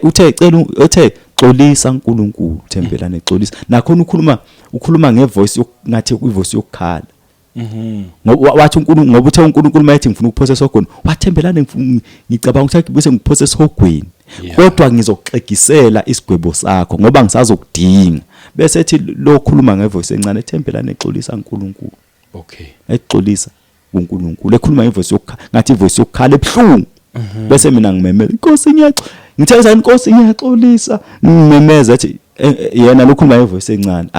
Speaker 1: uthe cela, uthe xolisa uNkulunkulu, Thembelane, xolisa. Nakhona ukhuluma ngevoice ngathi ivoice yokukhala. Ngoba wathi uNkulunkulu, ngoba uthe uNkulunkulu mayethi ngifuna ukuphosa esihogweni, wathembelane ngicabanga ukuthi bese ngiphosa esihogweni, kodwa ngizoxegisela isigwebo sakho ngoba ngisazokudinga. Bese ethi lo khuluma ngevoice encane, "Thembelane, xolisa uNkulunkulu." Exolisa. kuNkulunkulu, ekhuluma ngevoice yokukhala, ngathi ivoice yokukhala ebuhlungu. Bese mina ngimemeza, "Inkosi, ngiyaxolisa." Ngithe, "Inkosi, ngiyaxolisa." Ngimemeza, athi yena lokhuluma ngevoice encane,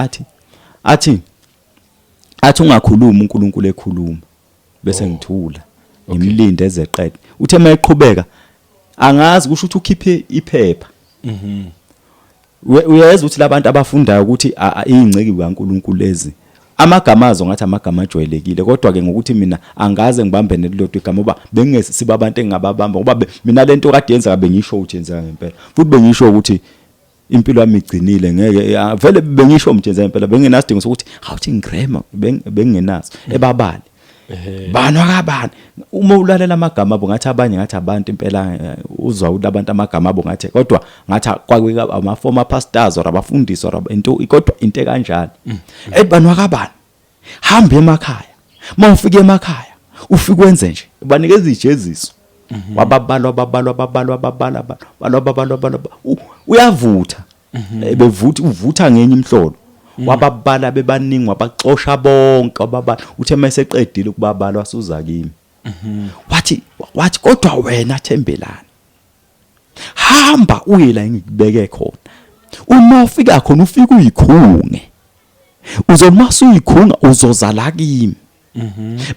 Speaker 1: athi ungakhulumi uNkulunkulu ekhuluma. Bese ngithula, ngimlinde ezeqede. Uthe mayeqhubeka, angazi kusho ukuthi ukhiphe iphepha. Uyezwa ukuthi labantu abafundayo ukuthi iy'nceki kaNkulunkulu lezi, amagama azo ngathi amagama ajwayelekile, kodwa ke ngokuthi mina angaze ngibambe nelilodwa igama, ngoba bengingesibo abantu engingababamba, ngoba mina lento kade yenzeka bengisho ukuthi yenzeka ngempela, futhi bengisho ukuthi impilo yami igcinile, ngeke vele bengisho ukuthi yenzeka ngempela, bengenasidingo sokuthi awuthi ngigrema, bengingenaso ebabali bani wakabani. Uma ulalela amagama abo, ngathi abanye ngathi abantu impela, uzwa ukuthi abantu amagama abo ngathi, kodwa ngathi kwakuyi ama former pastors or abafundisi or into, kodwa into ekanjalo. Ethi, "Bani wakabani, hamba emakhaya, mawufika emakhaya ufike wenze nje." Banikeza ijeziso, wababalwa, babalwa, babalwa, babalwa, balwa, babalwa, balwa. Uyavutha, bevutha, uvutha ngenye imhlolo. Wababala bebaningi, wabaxosha bonke, wababala. Uthe mayeseqedile ukubabala, wasuza kimi, wathi, "Kodwa wena Thembelani, hamba uye la engikubeke khona. Uma ufika khona, ufike uyikhunge. Uzoma usuyikhunga, uzoza la kimi,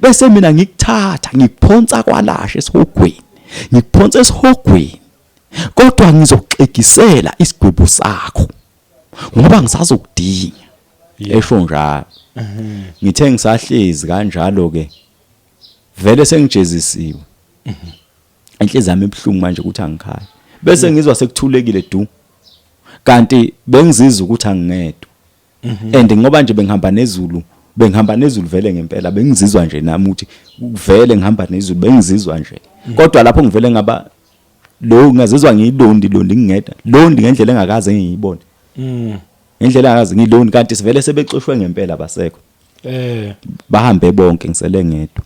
Speaker 1: bese mina ngikuthatha, ngikuphonsa kwalasha esihogweni, ngikuphonsa esihogweni, kodwa ngizoxegisela isigwebo sakho ngoba ngisazokudinga." Esho njalo. Ngithe ngisahlezi kanjalo ke, vele sengijezisiwe, inhliziyo yami ibuhlungu manje ukuthi angikhaya. Bese ngizwa sekuthulekile du, kanti bengizizwa ukuthi angingedwa, and ngoba nje bengihamba nezulu, bengihamba nezulu vele ngempela, bengizizwa nje nami ukuthi vele ngihamba nezulu, bengizizwa nje. Kodwa lapho ngivele ngaba lo, ngazizwa ngiyilonely, lonely, ngingedwa, lonely ngendlela engakaze ngiyibone, ngendlela engakaze ngiyilonely, kanti sivele sebexoshwe ngempela, basekho, bahambe bonke, ngisele ngedwa.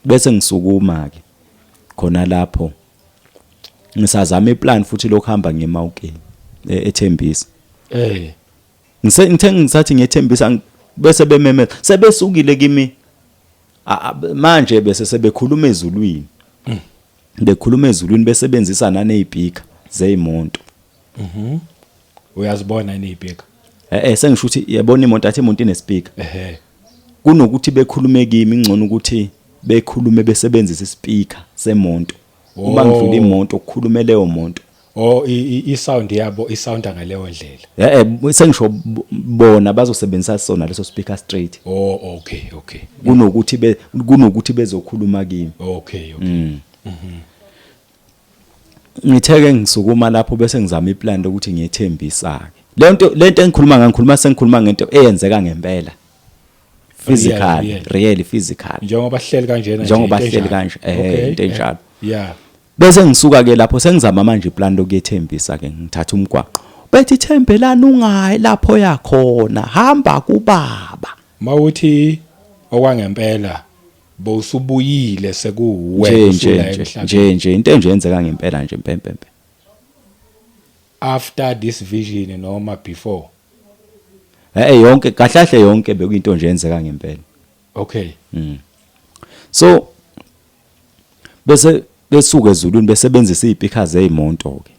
Speaker 1: Bese ngisukuma ke khona lapho, ngisazama iplan futhi lokuhamba ngeMawukeni, eThembisa. Ngithe ngisathi ngiyethembisa, bese bememeza, sebesukile kimi manje, bese sebekhuluma ezulwini, bekhuluma ezulwini, besebenzisa nanezipika zeyimoto.
Speaker 2: Uyazibona inezipika?
Speaker 1: Sengisho ukuthi yabona imoto, athi imoto inespeaker. Kunokuthi bekhulume kimi, ngcono ukuthi bekhulume besebenzisa ispeaker semonto. Uma ngidlula imoto, kukhulume leyo moto.
Speaker 2: Oh, i-sound yabo isounda ngaleyo ndlela.
Speaker 1: Sengisho bona bazosebenzisa sona leso speaker straight.
Speaker 2: Oh, okay.
Speaker 1: Kunokuthi bezokhuluma kimi.
Speaker 2: Okay.
Speaker 1: Ngitheke ngisukuma lapho, bese ngizama iplan lokuthi ngiyethembisa ke lento. Lento engikhuluma ngayo, ngikhuluma, sengikhuluma ngento eyenzeka ngempela, physical.
Speaker 2: Real.
Speaker 1: Really physical.
Speaker 2: Njengoba sihleli kanjena nje,
Speaker 1: Njengoba
Speaker 2: into
Speaker 1: sihleli
Speaker 2: enjalo.
Speaker 1: kanje, into enjalo. Bese ngisuka ke lapho, sengizama manje iplan lokuyethembisa ke. Ngithatha umgwaqo, bethi, "Thembelani, ungayi lapho yakhona, hamba kubaba."
Speaker 2: Mawuthi okwangempela, bowusubuyile, sekuwe
Speaker 1: Nje nje
Speaker 2: usula
Speaker 1: nje
Speaker 2: emhlabeni.
Speaker 1: Nje nje, into enje yenzeka ngempela nje, mpempempe.
Speaker 2: After this vision noma before?
Speaker 1: Yonke kahle kahle, yonke bekuyinto nje yenzeka ngempela. So bese besuka ezulwini besebenzisa izipika zeyimoto ke,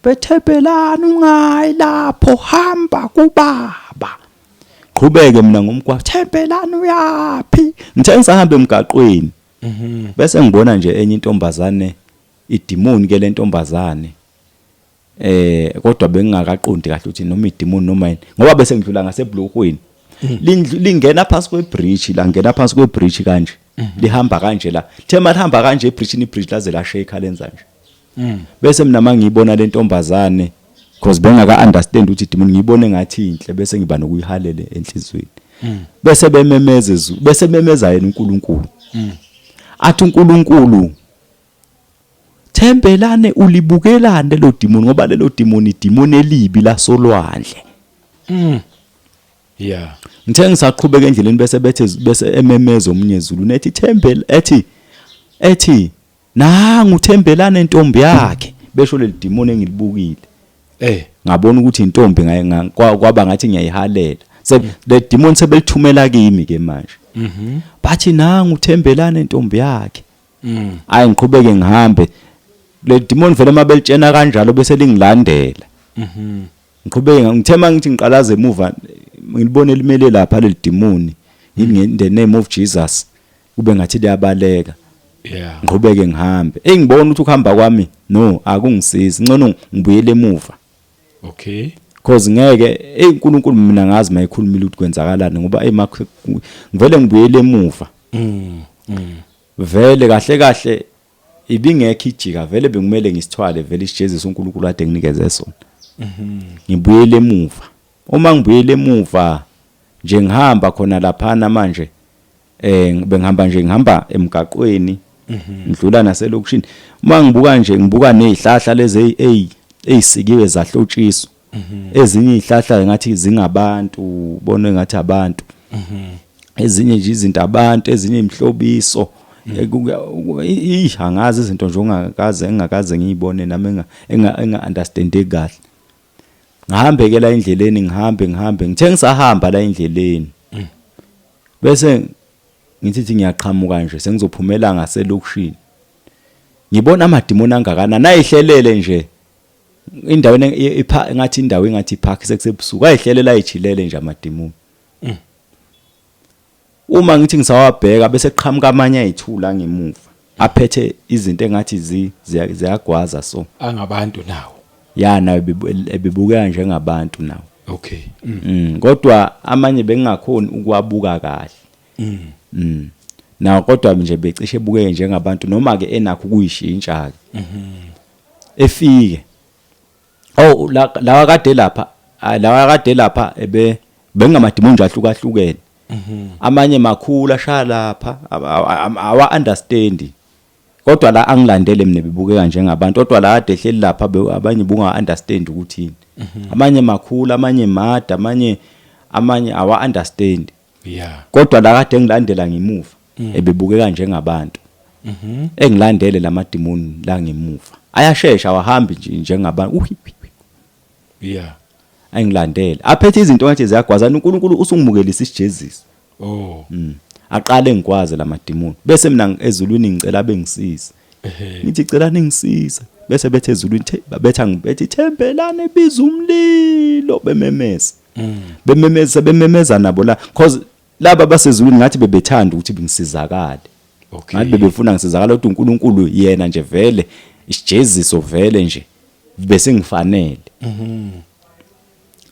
Speaker 1: "Bethembelani, ungayi lapho, hamba kubaba." Qhubeke mina ngomgwaqo, "Thembelani, uyapi?" Ngithe ngisahamba emgaqweni, bese ngibona nje enye intombazane, idimoni ke lentombazane, kodwa bengingakaqondi kahle ukuthi noma idimoni noma yini, ngoba bese ngidlula ngasebhulukweni, lingena phansi kwebridge la, ngena phansi kwebridge kanje, lihamba kanje la. Thema lihamba kanje ebridge, ibridge laze la shake, lenza nje. Bese mina mangiyibona le ntombazane, because bengaka understand ukuthi idimoni, ngiyibone ngathi inhle, bese ngiba nokuyihalele enhlizweni. Bese bememeza bese memeza yena uNkulunkulu, athi uNkulunkulu, "Thembelane, ulibukelane lelo demon, ngoba lelo demon idemon elibi lasolwandle." Ngithe ngisaqhubeka endleleni, bese bethe, bese ememeza omunye ezulu, nethi Thembel, ethi, "Nangu Thembelane, intombi yakhe." Besho leli demon engilibukile. Ngabona ukuthi intombi, kwaba ngathi ngiyayihalela. Se le demon sebelithumela kimi ke manje. Bathi nangu uthembelane intombi yakhe. Hayi, ngiqhubeke ngihambe. Le demon vele mabelitshena kanjalo bese lingilandela. Ngiqhubeke, ngithema ngithi ngiqalaza emuva, ngilibone limele lapha leli demon. In the name of Jesus, kube ngathi liyabaleka. Ngiqhubeke ngihambe. Engibona ukuthi ukuhamba kwami no akungisizi, ngcono ngibuyele emuva. Cause ngeke, hey, uNkulunkulu mina ngazi mayikhulumile ukuthi kwenzakalani, ngoba hey, ngivele ngibuyele emuva. Vele kahle kahle ibingekho ijika, vele bekumele ngisithwale vele isijeziso uNkulunkulu ade nginikeze sona. Ngibuyele emuva. Uma ngibuyele emuva nje, ngihamba khona laphana manje, bengihamba nje, ngihamba emgaqweni, ngidlula naselokishini. Uma ngibuka nje, ngibuka nezihlahla lezi ezisikiwe zahlotshiswa. Ezinye izihlahla ngathi zingabantu, bona ngathi abantu. Ezinye nje izinto abantu, ezinye imihlobiso. Angazi, izinto nje ongakaze engakaze ngiyibone nami, enga understand kahle. Ngihambe ke la endleleni, ngihambe ngihambe, ngithe ngisahamba la endleleni, bese ngithi thi ngiyaqhamuka nje, sengizophumela ngaselokishini, ngibona amadimoni angakanani ayihlelele nje indawo ngathi indawo engathi ipark, sekusebusuku, ayihlelela ayichilele nje amadimoni. Uma ngithi ngisawabheka, bese qhamuka amanye ayithula ngemuva, aphethe izinto engathi ziyagwaza so.
Speaker 2: Angabantu nawo?
Speaker 1: Ya, nayo ebebukeka njengabantu nawo.
Speaker 2: Okay.
Speaker 1: Kodwa amanye bengingakhoni ukuwabuka kahle. Nawo kodwa nje becishe ebukeke njengabantu, noma ke enakho ukuyishintsha ke. Efike. Oh, lawa kade lapha, lawa kade lapha ebe bengamadimoni nje ahlukahlukene. Amanye makhulu ashaya lapha, awa understand. Kodwa la angilandele mina bebukeka njengabantu, kodwa la kade ehleli lapha abanye bunga understand ukuthi yini. Amanye makhulu, amanye made, amanye awa understand. Kodwa la kade ngilandela ngemuva ebebukeka njengabantu. Engilandele lamadimoni la ngemuva. Ayashesha, awahambi nje njengabantu. Uhi, uhi, uhi. Angilandele. Aphethe izinto ngathi ziyagwazana. uNkulunkulu usungimukelisa isijeziso.
Speaker 2: Oh.
Speaker 1: Aqale ngikwazi lamadimoni. Bese mina ezulwini ngicela bengisize. Ngithi cela ningisize. Bese bethe ezulwini betha ngibethi thembelane biza umlilo, bememeza. Bememeza, bememeza nabo la, cause laba basezulwini ngathi bebethanda ukuthi bengisizakale. Ngathi bebefuna ngisizakala, kodwa uNkulunkulu yena nje vele isijeziso vele nje bese ngifanele.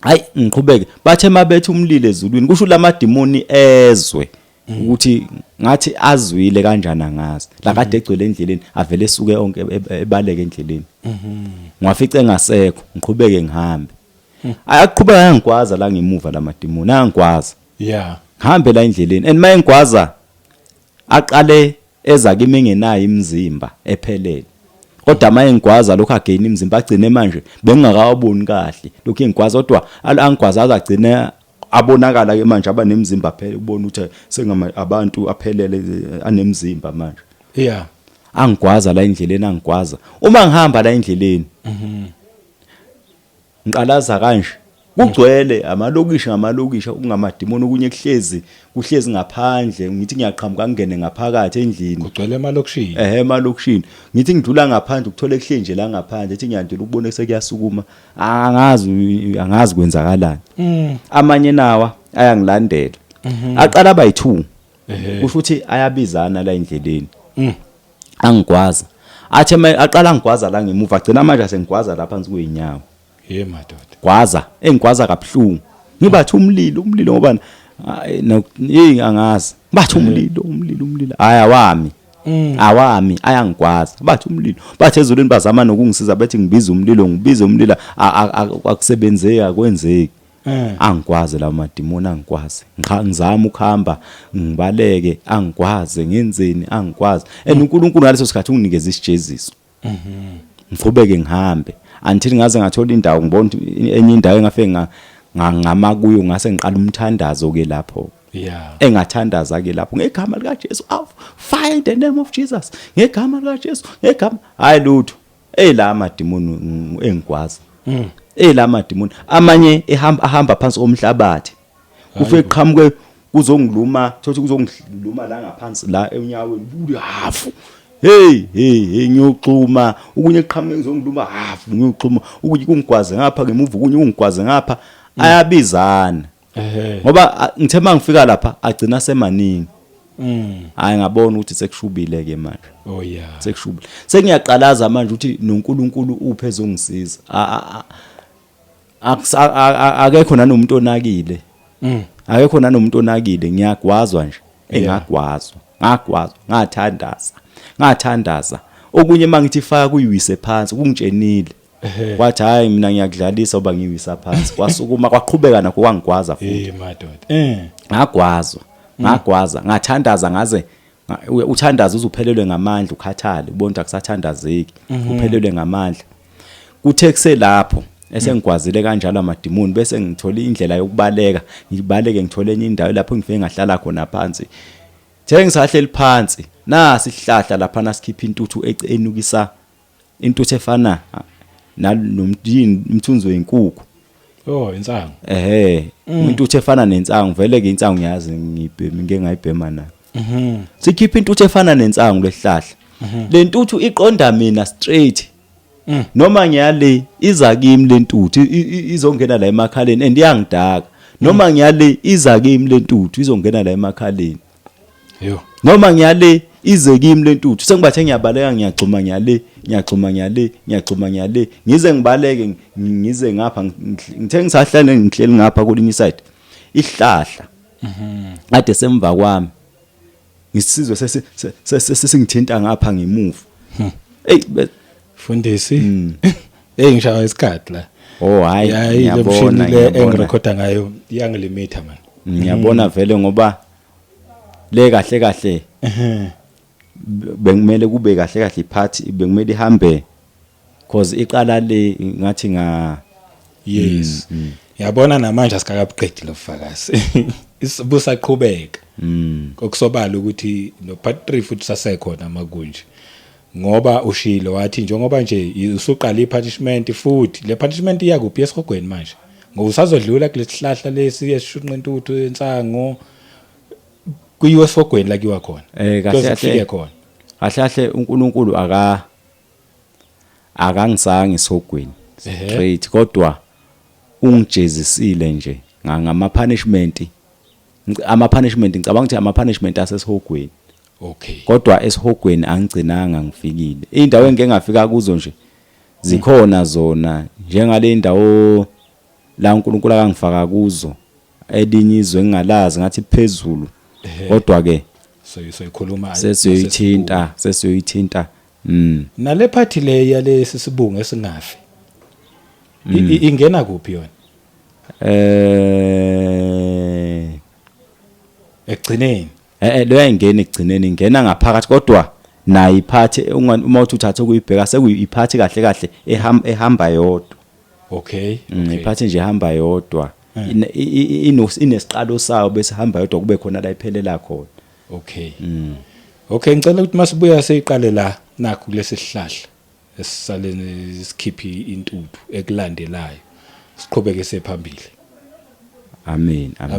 Speaker 1: Hayi, ngiqhubeke, bathe mabethe umlilo ezulwini, kusho lamadimoni ezwe ukuthi ngathi azwile kanjani angazi, la kade egcwele endleleni avele esuke onke ebaleke endleleni. Ngiwafice engasekho, ngiqhubeke ngihambe. Ayaqhubeka angigwaza la ngemuva lamadimoni, angigwaza. Ngihambe la endleleni, and mayengigwaza aqale eza kimi engenayo imizimba ephelele, kodwa maye ngigwaza lokho again imizimba, agcine manje bengingakawaboni kahle lokhu engigwaza, kodwa angigwaza aze agcine abonakala ke manje, aba nemizimba phela, ubona ukuthi sengama abantu aphelele, anemizimba manje. Angigwaza la endleleni, angigwaza. Uma ngihamba la endleleni, ngiqalaza kanje, kugcwele amalokishi ngamalokishi okungamadimoni, okunye kuhlezi kuhlezi ngaphandle. Ngithi ngiyaqhamuka, ngingene ngaphakathi endlini.
Speaker 2: Kugcwele emalokishini?
Speaker 1: Ehe, emalokishini. Ngithi ngidlula ngaphandle, ukuthole kuhleli nje la ngaphandle, ethi ngiyandlula, ukubone sekuyasukuma. Angazi, angazi kwenzakalani. Amanye nawa ayangilandela, aqala abayi2, kusho ukuthi ayabizana la endleleni. Angigwaza, athe aqala angigwaza la ngemuva, agcina manje asengigwaza lapha phansi kweinyawo.
Speaker 2: Ye madoda.
Speaker 1: Gwaza, engigwaza kabuhlungu, ngibathi umlilo, umlilo, ngoba hey, angazi, bathi umlilo, umlilo, umlilo. Hayi, awami, awami, ayangigwaza. Bathi umlilo, bathi ezulwini bazama nokungisiza, bethi ngibiza umlilo, ngibiza umlilo, akusebenzeki, akwenzeki. Angikwazi lawo madimoni, angikwazi. Ngizama ukuhamba ngibaleke, angikwazi, ngenzeni, angikwazi. And uNkulunkulu ngaleso sikhathi unginikeza isijeziso. Ngiqhubeke ngihambe until ngaze ngathola indawo, ngibona ukuthi enye indawo engafike ngama kuyo, ngase ngiqala umthandazo ke lapho. Engathandaza ke lapho ngegama lika Jesu, out fire in the name of Jesus, ngegama lika Jesu, ngegama. Hayi, lutho. Ela amadimoni engigwaza, ela amadimoni amanye ehamba ahamba phansi komhlabathi. Kufike qhamuke kuzongiluma, thothi kuzongiluma la ngaphansi la enyaweni, buli hafu. Hey hey hey, ngiyoxhuma, okunye kuqhamuke kuzongiluma hafu, ngiyoxhuma, okunye kungigwaze ngapha ngemuva, okunye kungigwaze ngapha, ayabizana. Ngoba ngithe mangifika lapha agcina semaningi. Hayi, ngabona ukuthi sekushubile ke manje.
Speaker 2: Oh yeah.
Speaker 1: Sekushubile. Sengiyaqalaza manje ukuthi noNkulunkulu uphe ezongisiza. Akekho nanomuntu onakile. Akekho nanomuntu onakile, ngiyagwazwa nje. Engagwazwa, ngagwazwa, ngathandaza. Ngathandaza. Okunye mangithi faka kuyiwise phansi kungitshenile. Kwathi hayi, mina ngiyakudlalisa uba ngiwisa phansi. Kwasukuma kwaqhubeka nakho kwangigwaza futhi.
Speaker 2: Hey madoda.
Speaker 1: Ngagwazwa, ngagwaza, ngathandaza ngaze uthandaza uzuphelelwe ngamandla, ukhathale, ubona ukuthi akusathandazeki, uphelelwe ngamandla. Kuthe kuselapho esengigwazile kanjalo amadimoni, bese ngithola indlela yokubaleka, ngibaleke ngithole enye indawo lapho ngifike ngahlala khona phansi. The ngisahleli phansi, nasi isihlahla lapha nasikhipha intuthu enukisa, intuthu efana nalomthunzi wenkukhu.
Speaker 2: Oh, insangu.
Speaker 1: Ehhe, intuthu efana nensangu, vele ke insangu ngiyazi, ngibhema, ngike ngayibhema nayo. Sikhipha intuthu efana nensangu lesihlahla. Le ntuthu iqonda mina straight. Noma ngiyale iza kimi le ntuthu, izongena la emakhaleni and iyangidaka. Noma ngiyale iza kimi le ntuthu, izongena la emakhaleni.
Speaker 2: Yo.
Speaker 1: Noma ngiyale ize kimi le ntuthu, sengibathe ngiyabaleka, ngiyagxuma ngiyale, ngiyagxuma ngiyale, ngiyagxuma ngiyale, ngize ngibaleke ngize ngapha, ngithe ngisahlale ngihleli ngapha kulinye side. Ihlahla. Kade semva kwami. Ngisizwe sesingithinta ngapha ngemuva. Hey.
Speaker 2: Fundisi. Hey, ngishaya isikhathi la.
Speaker 1: Oh hayi,
Speaker 2: Yayi le mshini le engirekhoda ngayo iyangilimitha man.
Speaker 1: Ngiyabona vele, ngoba le kahle kahle bekumele kube kahle kahle iphathi bekumele ihambe, cause iqala le ngathi nga
Speaker 2: Yes. Yabona namanje asikakabuqedi lo bufakazi. Busaqhubeka. Okusobala ukuthi no part 3 futhi sasekhona makunje. Ngoba ushilo wathi njengoba nje usuqala ipunishment, futhi le punishment iya kuphi? Esihogweni manje. Ngoba usazodlula kulesihlahla lesi esishunqa intuthu ensango, kuyiwe esihogweni la kuyiwa khona.
Speaker 1: Kahle
Speaker 2: Kuyoze
Speaker 1: kahle
Speaker 2: kufike khona.
Speaker 1: Kahle kahle uNkulunkulu akangisangi esihogweni straight, kodwa ungijezisile nje ngama punishment, ama punishment, ngicabanga ukuthi ama punishment asesihogweni. Kodwa esihogweni angigcinanga ngifikile. Indawo engike ngafika kuzo nje zikhona zona, njengale ndawo la uNkulunkulu akangifaka kuzo, elinye izwe engingalazi, ngathi phezulu, kodwa ke
Speaker 2: So soyikhuluma.
Speaker 1: Sesiyoyithinta, sesiyoyithinta.
Speaker 2: Nale phathi le yalesi sibungu esingafi. Ingena kuphi yona? Ekugcineni.
Speaker 1: Leyo ayingeni ekugcineni, ingena ngaphakathi, kodwa nayo iphathi uma uthi uthatha ukuyibheka sekuyiphathi kahle kahle ehamba yodwa. Iphathi nje ehamba yodwa. Inesiqalo sayo bese hamba yodwa kube khona la iphelela khona.
Speaker 2: Okay. Okay, ngicela ukuthi masibuya siqale la nakho kulesi sihlahla esisale sikhiphi intuthu ekulandelayo. Siqhubeke sephambili.
Speaker 1: Amen. Amen.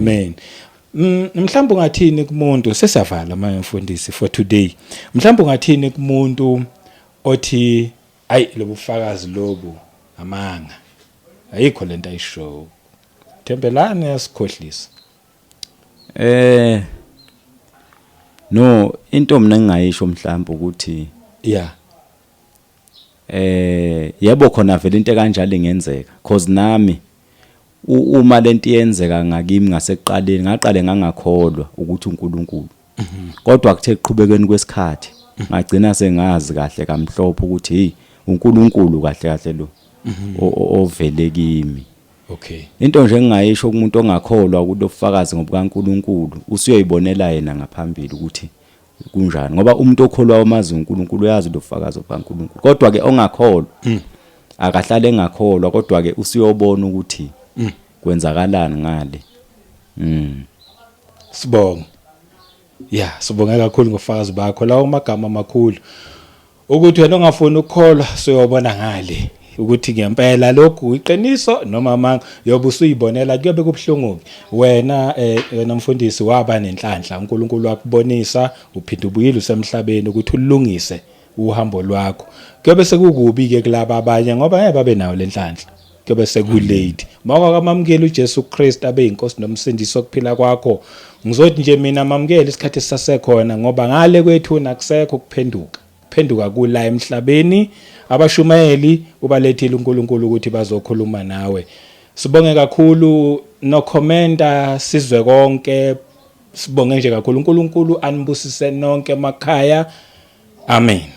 Speaker 2: Amen. Mhlawumbe ungathini kumuntu, sesiyavala manje mfundisi for today. Mhlawumbe ungathini kumuntu othi ayi, lobufakazi lobu amanga. Ayikho lento ayisho. Thembelani yasikhohlisa.
Speaker 1: No, into mina engingayisho mhlawumbe ukuthi yebo, khona vele into ekanjalo ingenzeka, cause nami uma lento iyenzeka ngakimi ngasekuqaleni ngaqale ngangakholwa ukuthi uNkulunkulu, kodwa kuthe ekuqhubekeni kwesikhathi ngagcina sengazi kahle kamhlophe ukuthi hey, uNkulunkulu kahle kahle lo ovele kimi. Into nje engingayisho kumuntu ongakholwa ukuthi ubufakazi ngobukaNkulunkulu, usuyoyibonela yena ngaphambili ukuthi kunjani, ngoba umuntu okholwayo umazi uNkulunkulu, uyazi lo bufakazi bukaNkulunkulu, kodwa ke ongakholwa akahlale engakholwa, kodwa ke usuyobona ukuthi kwenzakalani ngale.
Speaker 2: Sibonge. Yeah, sibonge kakhulu ngofakazi bakho. Lawo magama amakhulu. Ukuthi wena ongafuni ukukholwa, suyobona ngale. Ukuthi ngempela lokhu iqiniso noma amanga, yobe usuyibonela. Kuyobe kubuhlungu wena, wena mfundisi, waba nenhlanhla, uNkulunkulu wakubonisa, uphinda ubuyile usemhlabeni ukuthi ulungise uhambo lwakho. Kuyobe sekukubi ke kulaba abanye, ngoba ngeke babe nayo lenhlanhla, kuyobe sekulate. Mawukamamukela uJesu Kristu abe inkosi nomsindisi wokuphila kwakho, ngizothi nje mina mamukela isikhathi sisasekhona, ngoba ngale kwethu nakusekho ukuphenduka. Phenduka kula emhlabeni. Abashumayeli ubalethile uNkulunkulu ukuthi bazokhuluma nawe. Sibonge kakhulu no commenta sizwe konke. Sibonge nje kakhulu. uNkulunkulu anibusise nonke emakhaya. Amen.